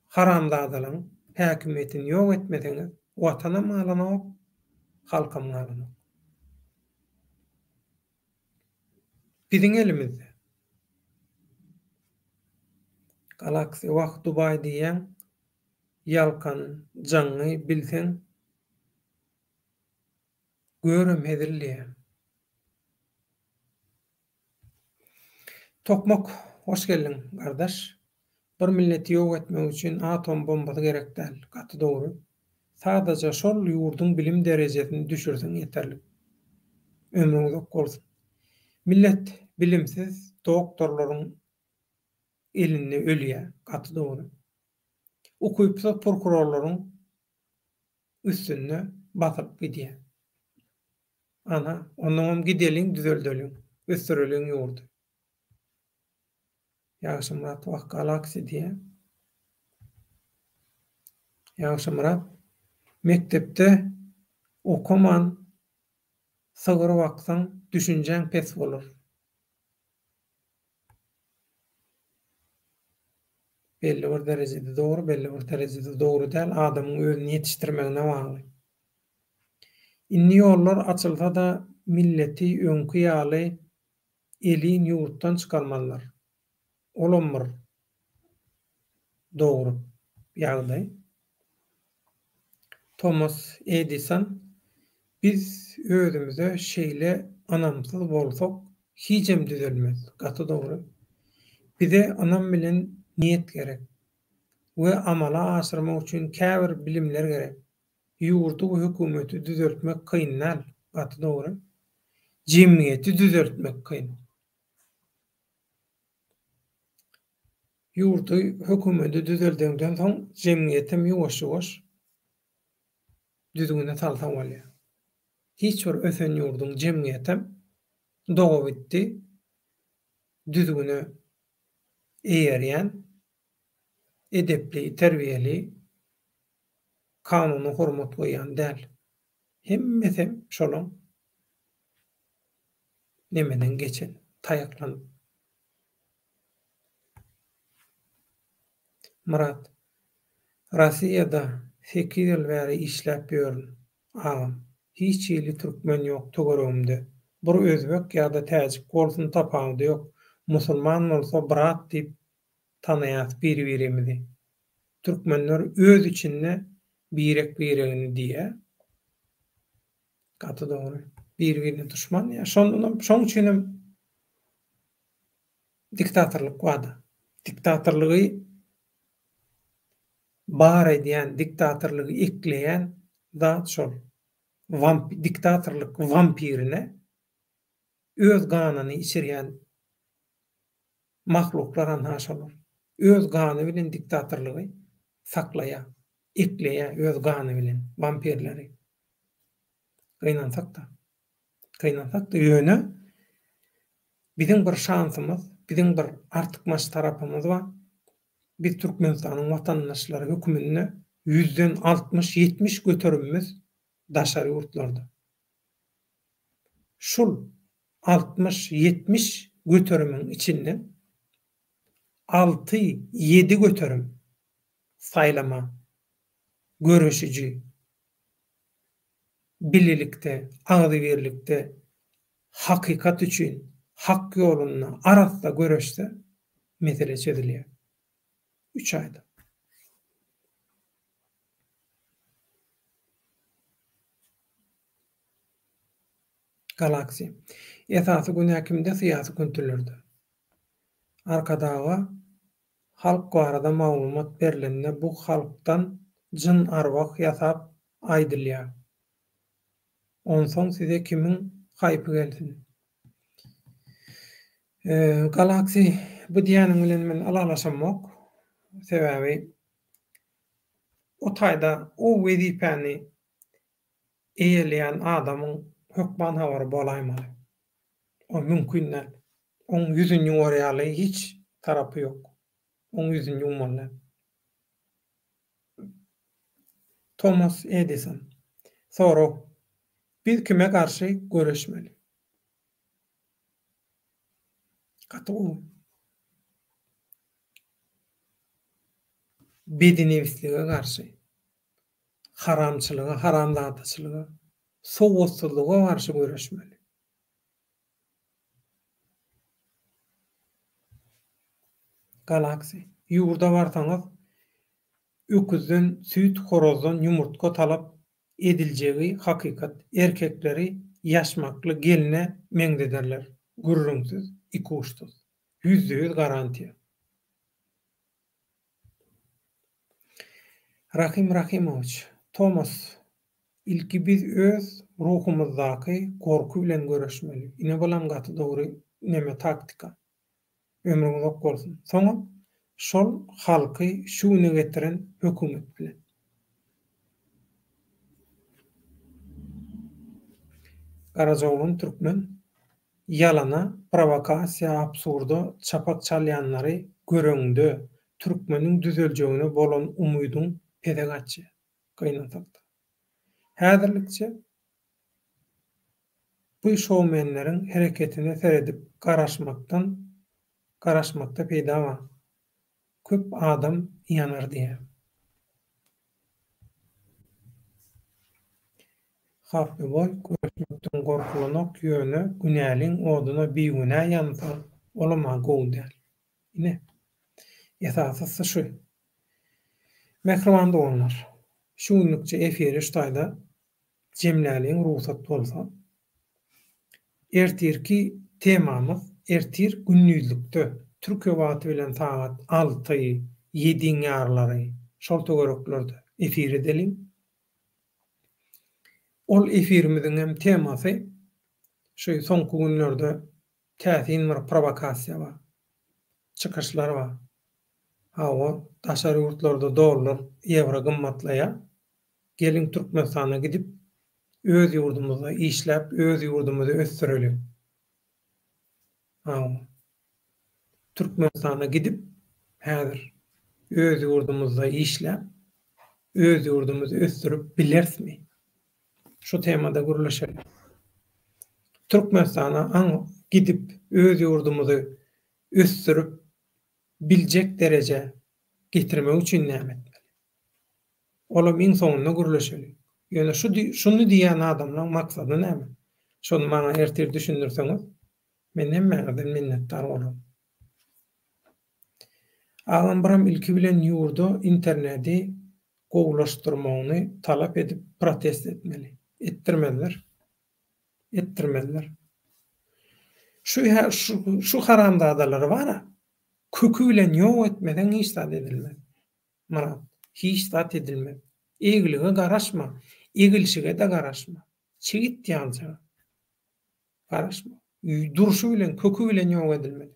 haramzadalaň häkimiýetini ýok etmeseňiz watanam galanok halkam galanok. Biziň elimizde. Galaxy wah Dubaý diýýäň ýalkan jaňňy bilseň görem hezil diýýä. Tokmak hoş geldiň gardaş. Bir milleti ýok etmek üçin atom bombasy gerek däl. Gaty dogry. Sadaja şol ýurduň bilim derejesini düşürseň ýeterlik. Ömrüň uzak bolsun. Millet bilimsiz doktorlaryň elinde ölýä. Gaty dogry. Ukypsyz prokurorlaryň üstünde basylyp gidýä. Ana, onnoňam gideliň düzeldeliň, ösdüreliň ýurdy. Ýagşymyrat wah galaxy diýä. Ýagşymyrat mekdepde okaman sygyr baksaň düşünjäň pes bolar. Belli bir derejede dogry, belli bir derejede dogry däl, adamyň özüni ýetişdirmegine bagly. Indi ýollar açylsa-da milleti öňki ýaly elin ýurtdan çykarmazlar. Olam bir dogry ýagdaý. Tomas Edison Biz özümize şeýle ynamsyz bolsak hijem düzelmez. Gaty dogry. Bize ynam bilen niýet gerek we amala aşyrmak üçin käbir bilimler gerek. Ýurdy we hökümeti düzeltmek kyn däl. Gaty dogry. Jemgyýeti düzeltmek kyn. Ýurdy, hökümeti düzeldeňden soň jemgyýetem ýuwaş-ýuwaş düzgüne salsa bolýar. Hiç bir ösen ýurduň jemgyýetem dogabitdi düzgüne eýerýän, edepli, terbiýeli, kanuna hormat goýýan däl. Hemmesem şolaň nemeden geçen, taýaklanyp. Myrat, Rossiýada sekiz ýyl bäri işläp ýörün, agam. Hiç hili türkmen ýok töweregimde. Bir özbek ýa-da täjik bolsun tapawudy ýok. Musulman bolsa brat diýip tanaýas bir-birimizi. Türkmenler öz içinde birek-biregini diýýä. Gaty dogry. Bir-birine duşman diýýä. Şondanam, şoň üçinem diktatorlyk barda. Diktatorlygy bar edýän, diktatorlygy ekleýän zat şol. Wamp, diktatorlyk wampirine öz ganyny içirýän Mahluklar anha şolar. Öz gany bilen diktatorlygy saklaýar, ekleýär öz gany bilen wampirleri. Gynansak-da. Gynansak-da ýöne biziň bir şansymyz, biziň bir artykmaç tarapymyz bar. Biz Türkmenistanyň watandaşlary höküminde ýüzden 60, 70 göterimimiz daşary ýurtlarda. Şul 60, 70 göterimiň içinden 6, 7 göterim saýlama göreşiji bilelikde, agzybirlikde hakykat üçin hak ýolunda arassa göreşse mesele çözülýär. 3 aýda. Galaxy. Esasy günä kimde syýasy küntilerde. Arkadaga halk barada maglumat berlende bu halkdan jyn arwah ýasap aýdylýa. Onsoň size kimiň haýpy gelsin. Galaxy bu diýýäniň bilen men ylalaşamok. Sebäbi o taýda o wezipäni eýeleýän adamyň hökman habary bolaýmaly. O mümkin däl. Oň ýüzüni ýuwar ýaly hiç tarapy ýok. Oň ýüzüni ýuwmaly däl. Tomas Edison. Sorag, Biz kime garşy göreşmeli? Gaty gowy. Bedinebislige garşy. Haramçylyga, haramzadaçylyga, sowatsyzlyga garşy göreşmeli. Galaxy. Ýurda barsaňyz, öküzden süýt, horazdan ýumurtga talap ediljegi hakykat. Erkekleri ýaşmakly gelne meňzederler. Gürrüňsiz, ikuçsuz. Ýüzde ýüz garantiýa. Rahym Rahymowiç, Tomas, ilki biz öz ruhumyzdaky gorky bilen göreşmeli. Ine bulam gaty dogry neme taktika. Ömrüň uzak bolsun. Soňam şol halky şu güne getiren hökümet bilen. Garajaoglan Türkmen ýalana, prowokasiýa, absurda çapak çalýanlary göreňde türkmeniň düzeljegine bolan umydyň pese gaçýar. Gynansakda. Häzirlikçe bu şoumenleriň hereketine seredip garaşmakdan garaşmakda peýda bar. Köp adam ýanar diýýär. Happy boy göreşmekden gorkulanok ýöne günäliň oduna bigünä ýansa olam-a gowy däl. Ine, esasysy şu. Mähriban doganlar, şu günlükçe efiri şu taýda jemläliň rugsat bolsa. Ertirki temamyz ertir gündizlikde türkiýe wagty bilen sagat alty, ýediň ýarlary şol töwereklerde efir edeliň. Ol efirimiziň hem temasy şu soňky günlerde täsin bir prowokasiýa bar. Çykyşlar bar. Hawa, daşary ýurtlarda dollar, ýewro gymmatlaýar. Geliň Türkmenistana gidip öz ýurdumyzda işläp öz ýurdumyzy ösdüreliň. Hawa. Türkmenistana gidip häzir öz ýurdumyzda işläp öz ýurdumyzy ösdürip bilerismi? Şu temada gürleşeliň. Türkmenistana aň gidip öz ýurdumyzy ösdürip biljek derejä getirmek üçin näme etmeli? Olam iň soňunda gürleşeli. Ýöne şu şuny diýýän adamlaň maksady näme? Şony maňa ertir düşündirseňiz, men hemmäňizden minnetdar bolaryn. Agam biram ilki bilen ýurda internedi gowulaşdyrmagyny talap edip protest etmeli. Etdirmezler. Etdirmezler. Şu şu haramzadalary bara köki bilen ýok etmeseň hiç zat edilmez. Myrat, hiç zat edilmez. Eglige garaşma, egilşige-de garaşma. Çigit ýalyja. Garaşma. Durşy bilen, köki bilen ýok edilmeli.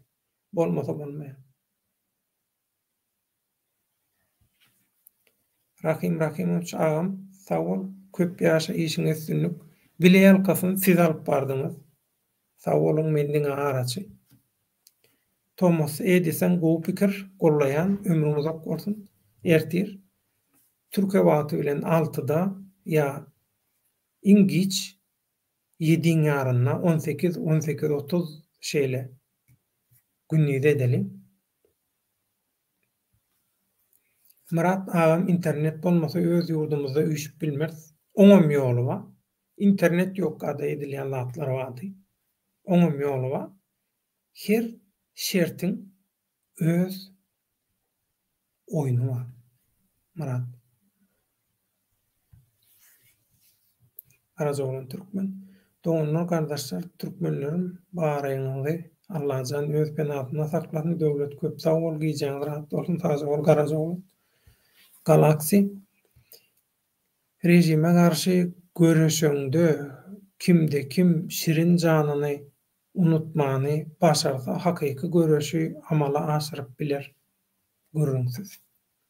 Bolmasa bolmaýar. Rahym Rahymowiç agam sag bol köp ýaşa işiňe üstünlik. Bile ýalkasyn siz alyp bardyňyz. Sag boluň men diňe araçy. Tomas Edison gowy pikir gollaýan ömrüň uzak bolsun ertir türkiýe wagty bilen altyda ýa iň giç ýediň ýarynda 18 18 30 şeýle gündiz edeliň. Myrat agam internet bolmasa öz ýurdumyzda üýşüp bilmeris oňam ýoly bar internet ýokada edilýän zatlar bardy oňam ýoly bar Her şertiň öz oýny bar, Myrat. Garajaoglan Türkmen. Doganlar gardaşlar türkmenlerim baryňyzy Allajan öz penasynda saklasyn Döwlet köp sag bol gijäňiz rahat bolsun sagja bol Garajaoglan Galaxy Režime garşy göreşeňde kimde kim şirin janyny unutmany başarsa hakyky göreşi amala aşyryp biler. Gürrüňsiz.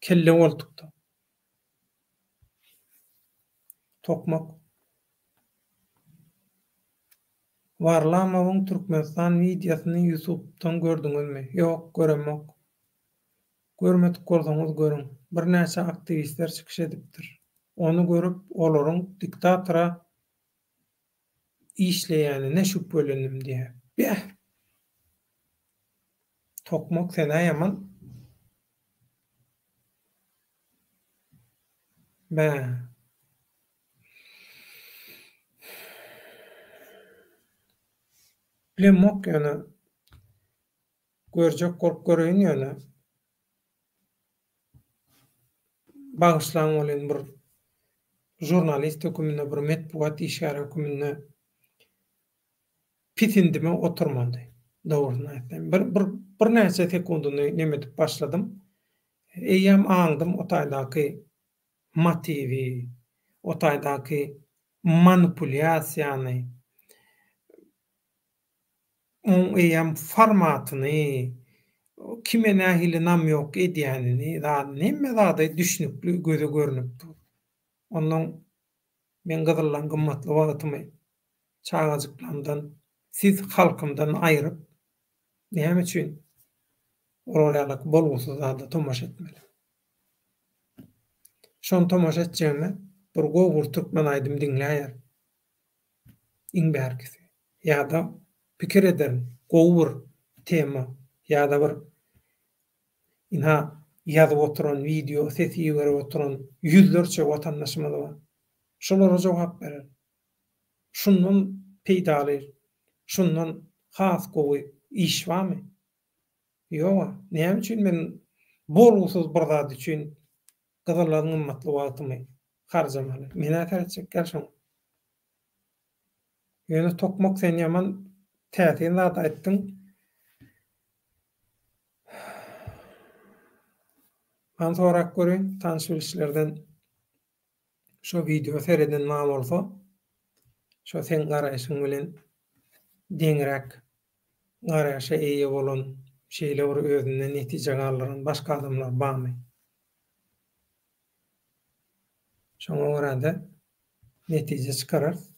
Kelle goltukda. Tokmak. Warlamowyň Türkmenistan wideosyny ýutubdan gördüňizmi? Ýok, göremok. Görmedik bolsaňyz görüň. Birnäçe aktiwistler çykyş edipdir. Ony görüp olaryň diktatora işleýänine şübhelendim diýýär. Beh! Tokmak sen-ä ýaman. Bä. Bilemok ýöne. Görjek bolup göreýin ýöne. Bagyşlaň welin bir žurnalist höküminde bir metbugat işgäri höküminde pisindime oturmady. Dogrusyny aýtsam. Bir bir birnäçe sekundyny neme edip başladym. Eýýäm aňdym o taýdaky. motiwi, o taýdaky manipulýasiýany, oň eýýäm formatyny, kime nähili namýok edýänini, zadyny, hemme zady düşnükli göze görnüp dur. Onnoň men gyzyldan gymmatly wagtymy çagajyklamdan, siz halkymdan aýryp, näme üçin olar ýalak bolgusyz zada tomaşa etmeli? Şony tomaşa etjegime bir gowy bir türkmen aýdym diňläýerin. Iň bärkisi. Ýa-da pikir ederin, gowy bir tema ýa-da bir ynha ýazyp oturan, wideo, ses iberip oturan ýüzlerçe watandaşymyz bar. Şolara jogap bererin. Şundan peýdaly, şundan has gowy iş barmy? Ýoga. Näme üçin men bolgusyz bir zat üçin gyzyldan gymmatly wagtymy harjamaly? Men-ä seretjek däl şoňa. Ýöne Tokmak sen ýaman täsin zat aýtdyň. Hany sorap göreýin tanyş-bilişlerden şo wideo sereden bar bolsa, şo seň garaýşyň bilen deňräk garaýşa eýe bolan, şeýle bir özünde netije galdyran başga adamlar barmy? Şoňa görä-de netije çykararys.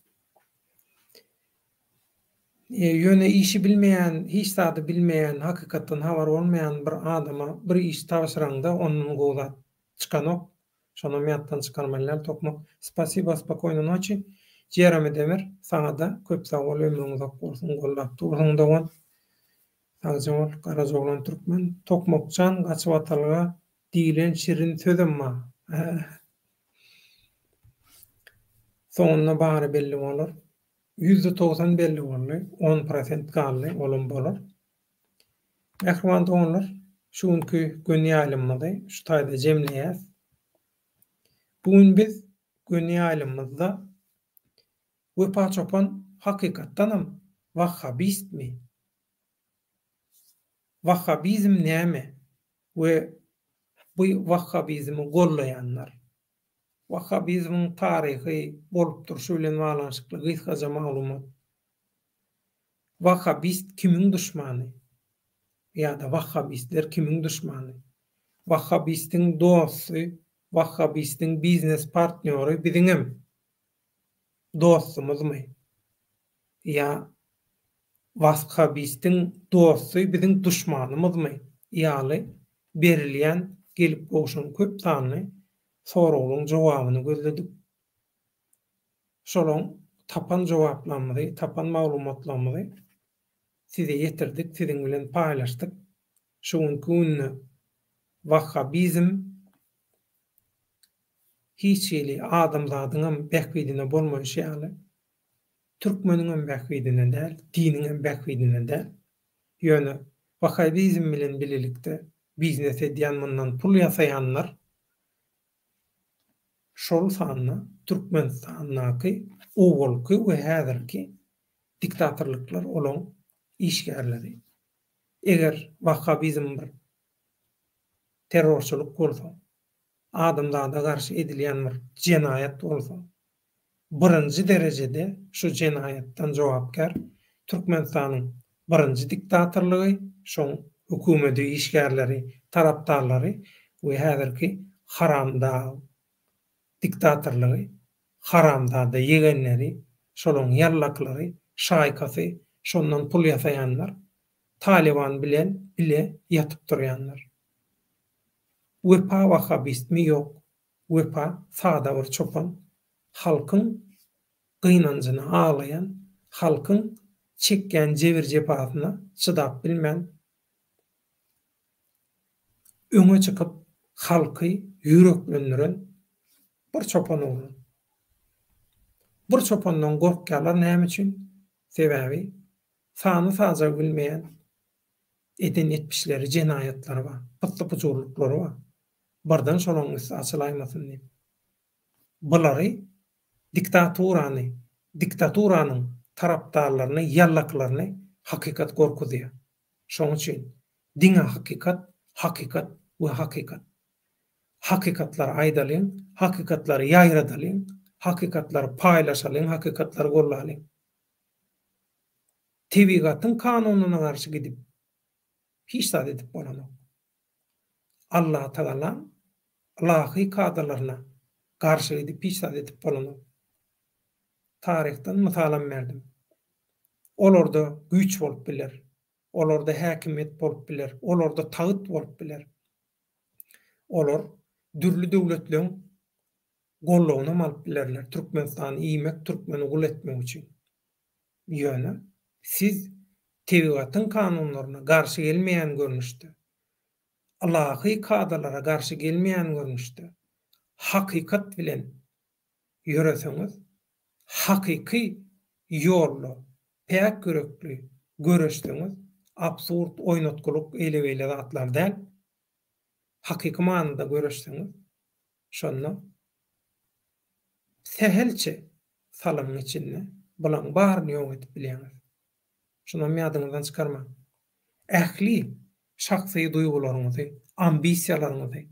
Ýöne işi bilmeýän, hiç zady bilmeýän, hakykatdan habary bolmaýan bir adama bir iş tabşyraňda ondan gowy zat çykanok. Şonam ýatdan çykarmaly däl Tokmak. Spasiba spokoýno noçi. Jeremy Demir saňada köp sag bol ömrüň uzak bolsun gollap dursuň dogan. Sagja bol Garajaoglan Türkmen. Tokmakjan gaçyp atalga diýilen şirin sözem bar. Soňunda bary belli bolar. 90% belli boldy. 10 prosent galdy olam bolar. Mähriban doganlar, şu günki göni ýaýlymymyzy şu taýda jemleýäs. Bu gün biz göni ýaýlymymyzda Wepa çopan hakykatdanam wahhabistmi? Wahhabizm näme we bu wahhabizmi gollaýanlar? Wahhabizmiň taryhy bolup durşy bilen baglanyşykly gysgaça maglumat. Wahhabist kimiň duşmany? Ýa-da wahhabistler kimiň duşmany? Wahhabistiň dosty, wahhabistiň biznes partnýory biziňem dostumyzmy? Ýa wahhabistiň dosty biziň duşmanymyzmy? Ýaly berilýän, gelip gowşan köp sanly soraglaryň jogabyny gözledik. Şolaň tapan jogaplarymyzy, tapan maglumatlarymyzy size ýetirdik, siziň bilen paýlaşdyk. Şu günki günde wahhabizm hiç hili adamzadyňam bähbidine bolmaýşy ýaly, türkmeniňem bähbidine däl, diniňem bähbidine däl. Ýöne wahhabizm bilen bilelikde biznes edýän mundan pul ýasaýanlar şol sanda Türkmenistandaky owalky we häzirki diktatorlyklar olaň işgärleri. Eger wahhabizm bir terrorçylyk bolsa, adamzada garşy edilýän bir jenaýat bolsa, birinji derejede şu jenaýatdan jogapkär Türkmenistanyň birinji diktatorlygy, şoň hökümedi, işgärleri, tarapdarlary we häzirki haramdag diktatorlygy, haramzada ýegenleri, şolaň ýallaklary, şaýkasy, şondan pul ýasaýanlar, Talyban bilen bile ýatyp turýanlar. Wepa wahhabistmi ýok, Wepa sada bir çopan, halkyň gynanjyna aglaýan, halkyň çekýän jebir-jepasyna çydap bilmän, öňe çykyp halky ýüreklendiren bir çopan oglan. Bir çopandan gorkýarlar näme üçin? Sebäbi sany-sajagy bilmeýän eden etmişleri, jenaýatlary bar, pyssy-pyjurlyklary bar. Birden şolaryň üsti açylaýmasyn diýip. Bulary diktaturany, diktaturanyň tarapdarlaryny, ýallaklaryny hakykat gorkuzýar. Şoň üçin diňe hakykat, hakykat we hakykat. Hakykatlary aýdalyň, hakykatlary ýaýradalyň, hakykatlary paýlaşalyň, hakykatlary gollalyň. Tebigatyň kanunyna garşy gidip, hiç zat edip bolanok. Allatagalaň ylahy kadalaryna garşy gidip hiç zat edip bolanok. Taryhdan mysalam berdim. Olarda güýç bolup biler, olarda häkimiýet bolup biler, olarda tagt bolup biler. Olar dürli döwletleň gollagynam alyp bilerler Türkmenistany iýmek, türkmeni gul etmek üçin. Ýöne siz tebigatyň kanunlaryna garşy gelmeýän görnüşde, ylahy kadalara garşy gelmeýän görnüşde hakykat bilen ýöreseňiz, hakyky ýolda päk ýürekli göreşseňiz, absurd, oýnatgylyk, eýle-beýle zatlar däl, hakyky manyda göreşseňiz, şonda sähelçe salymyň içinde bulaň baryny ýok edip bilýäňiz. Şunam ýadyňyzdan çykarmaň. Ähli şahsy duýgularyňyzy, ambisiýalaryňyzy,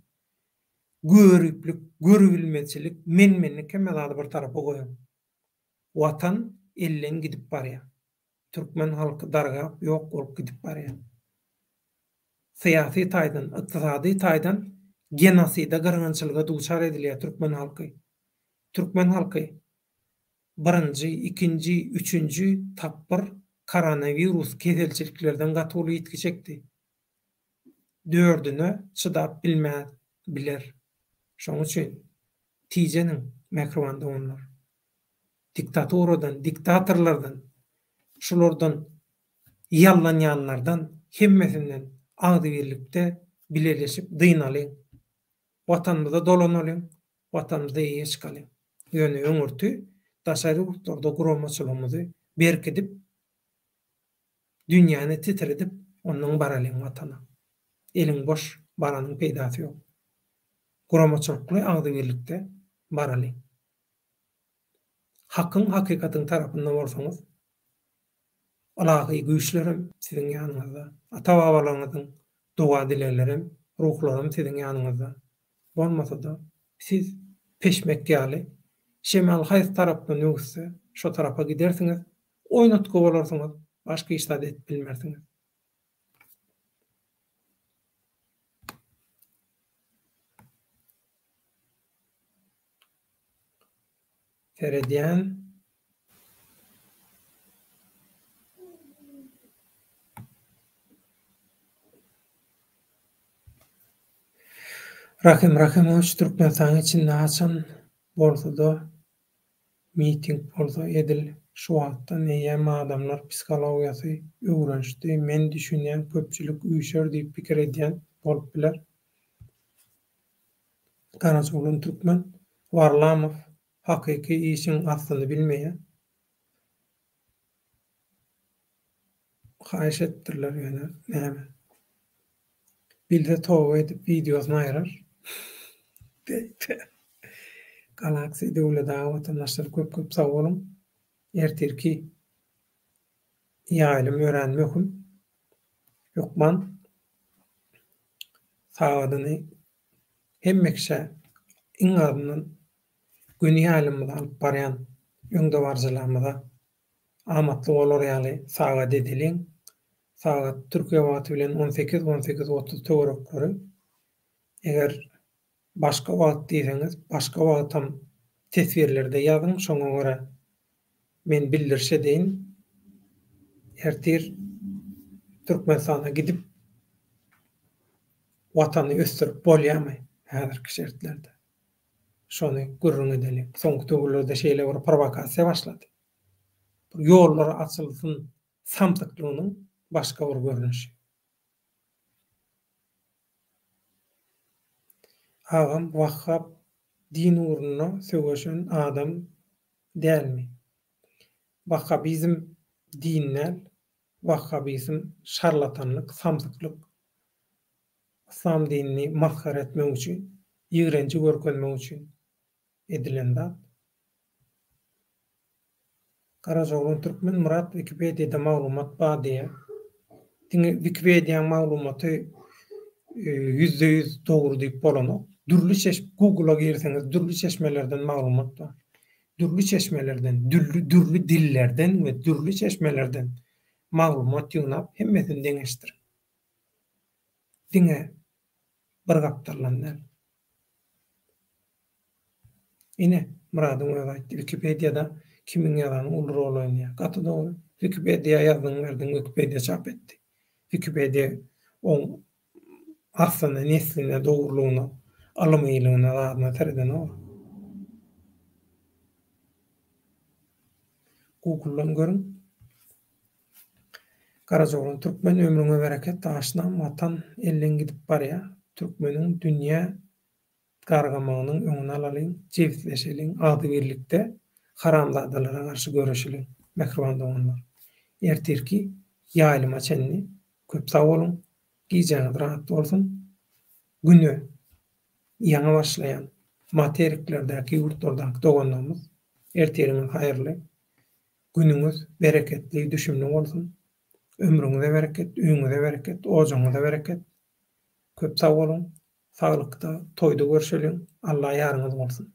göriplik, görübilmezçilik, men-menlik hemme zady bir tarapa goýuň. Watan elden gidip barýar. Türkmen halky dargap, ýok bolup gidip barýar. Syýasy taýdan, ykdysady taýdan genoside, gyrgynçylyga duçar edilýär türkmen halky. Türkmen halky birinji, ikinji, üçünji tapgyr koronawirus keselçiliklerden gaty uly ýitgi çekdi. Dördüne çydap bilmän biler. Şonuň üçin tijeniň, mähriban doganlar. Diktaturadan, diktatorlardan, şulardan ýallanýanlardan hemmesinden agzybirlikde bileleşip dynalyň. Watanymyza dolanalyň, Watanymyza eýe çykalyň. Ýöne öňürti daşary ýurtlarda guramaçylygymyzy berkidip, dünýäni titredip, ondan baralyň Watana. Eliň boş baranyň peýdasy ýok. Guramaçylykly agzybirlikde baralyň. Hakyň, hakykatyň tarapynda bolsaňyz, ylahy güýçlerem siziň ýanyňyzda, ata-babalaryňyzyň doga-dileglerem, ruhlaram siziň ýanyňyzda. Bolmasa-da, siz peşmek ýaly, şemal haýsy tarapdan öwüsse, şo tarapa gidersiňiz, oýnatgy bolarsyňyz, başga hiç zat edip bilmersiňiz. Seredýän. Rahym Rahymowiç Türkmenistanyň içinde haçan bolsada miting bolsa edil şu wagtdan eýýäm adamlar psihologiýasy öwrenişdi men düşünýän köpçülik üýşer diýip pikir edýän bolup biler. Garajaoglan Türkmen Warlamow hakyky işiň aslyny bilmeýär. Haýyş etdirler ýöne näme. Bilse toba edip wideosyny aýyrar. Galaxy Döwlet aga watandaşlar köp köp sag boluň. Ertirki ýaýlym örän möhüm. Hökman sagadyny hemme kişä iň azyndan göni ýaýlymymyzy alyp barýan öňdebaryjylarymyza amatly bolar ýaly sagat edeliň. Sagat Türkiýe wagty bilen 18, 18, 30 töwerekleri. Eger başga wagt diýseňiz, başga wagtam teswirlerde ýazyň, şoňa görä men bildiriş edeýin. Ertir Türkmenistana gidip Watany ösdürip bolýarmy häzirki şertlerde? Şony gürrüň edeliň. Soňky döwürlerde şeýle bir prowokasiýa başlady. Bir ýollar açylsyn samsyklygynyň başga bir görnüşi. Agam Wahhab din ugrunda söweşen adam dälmi? Wahhabizm din däl, Wahhabizm şarlatanlyk, samsyklyk. Yslam dinini masgara etmek üçin, ýigrenji görkezmek üçin edilen zat. Garajaoglan Türkmen Myrat Wikipediýada maglumat bar diýýär. Diňe Wikipediýaň maglumaty 100% dogry diýip bolanok. Dürli çeş Google-a girseňiz dürli çeşmelerden maglumat bar. Dürli çeşmelerden, dürli dürli dillerden we dürli çeşmelerden maglumat ýygnap hemmesini deňeşdiriň. Diňe bir gapdaldan däl. Ine, Myradyň özi aýtdy, Wikipediýada kimiň ýazany uly rol oýnaýar. Gaty dogry. Wikipediýa ýazdyň berdiň, Wikipediýa çap etdi. Wikipediýa oň aslyna, nesline, dogrulygyna, ylymylygyna, zadyna seredenok. Google-dan görüň. Garajaoglan türkmen ömrüňe bereket aşnam watan elden gidip barýa türkmeniň dünýä Gargamagynyň öňüni alalyň, jebisleşeliň, agzybirlikde haramzadalara garşy göreşeliň, mähriban doganlar! Ertirki ýaýlyma çenli köp sag boluň, gijäňiz rahat bolsun! Güne ýaňy başlaýan materiklerdäki ýurtlardaky doganlarymyz, ertiriňiz haýyrly, günüňiz bereketli, düşümli bolsun! Ömrüňize bereket, öýüňize bereket, ojagyňyza bereket! Köp sag boluň! Saglykda toýda görşeliň Alla ýaryňyz bolsun.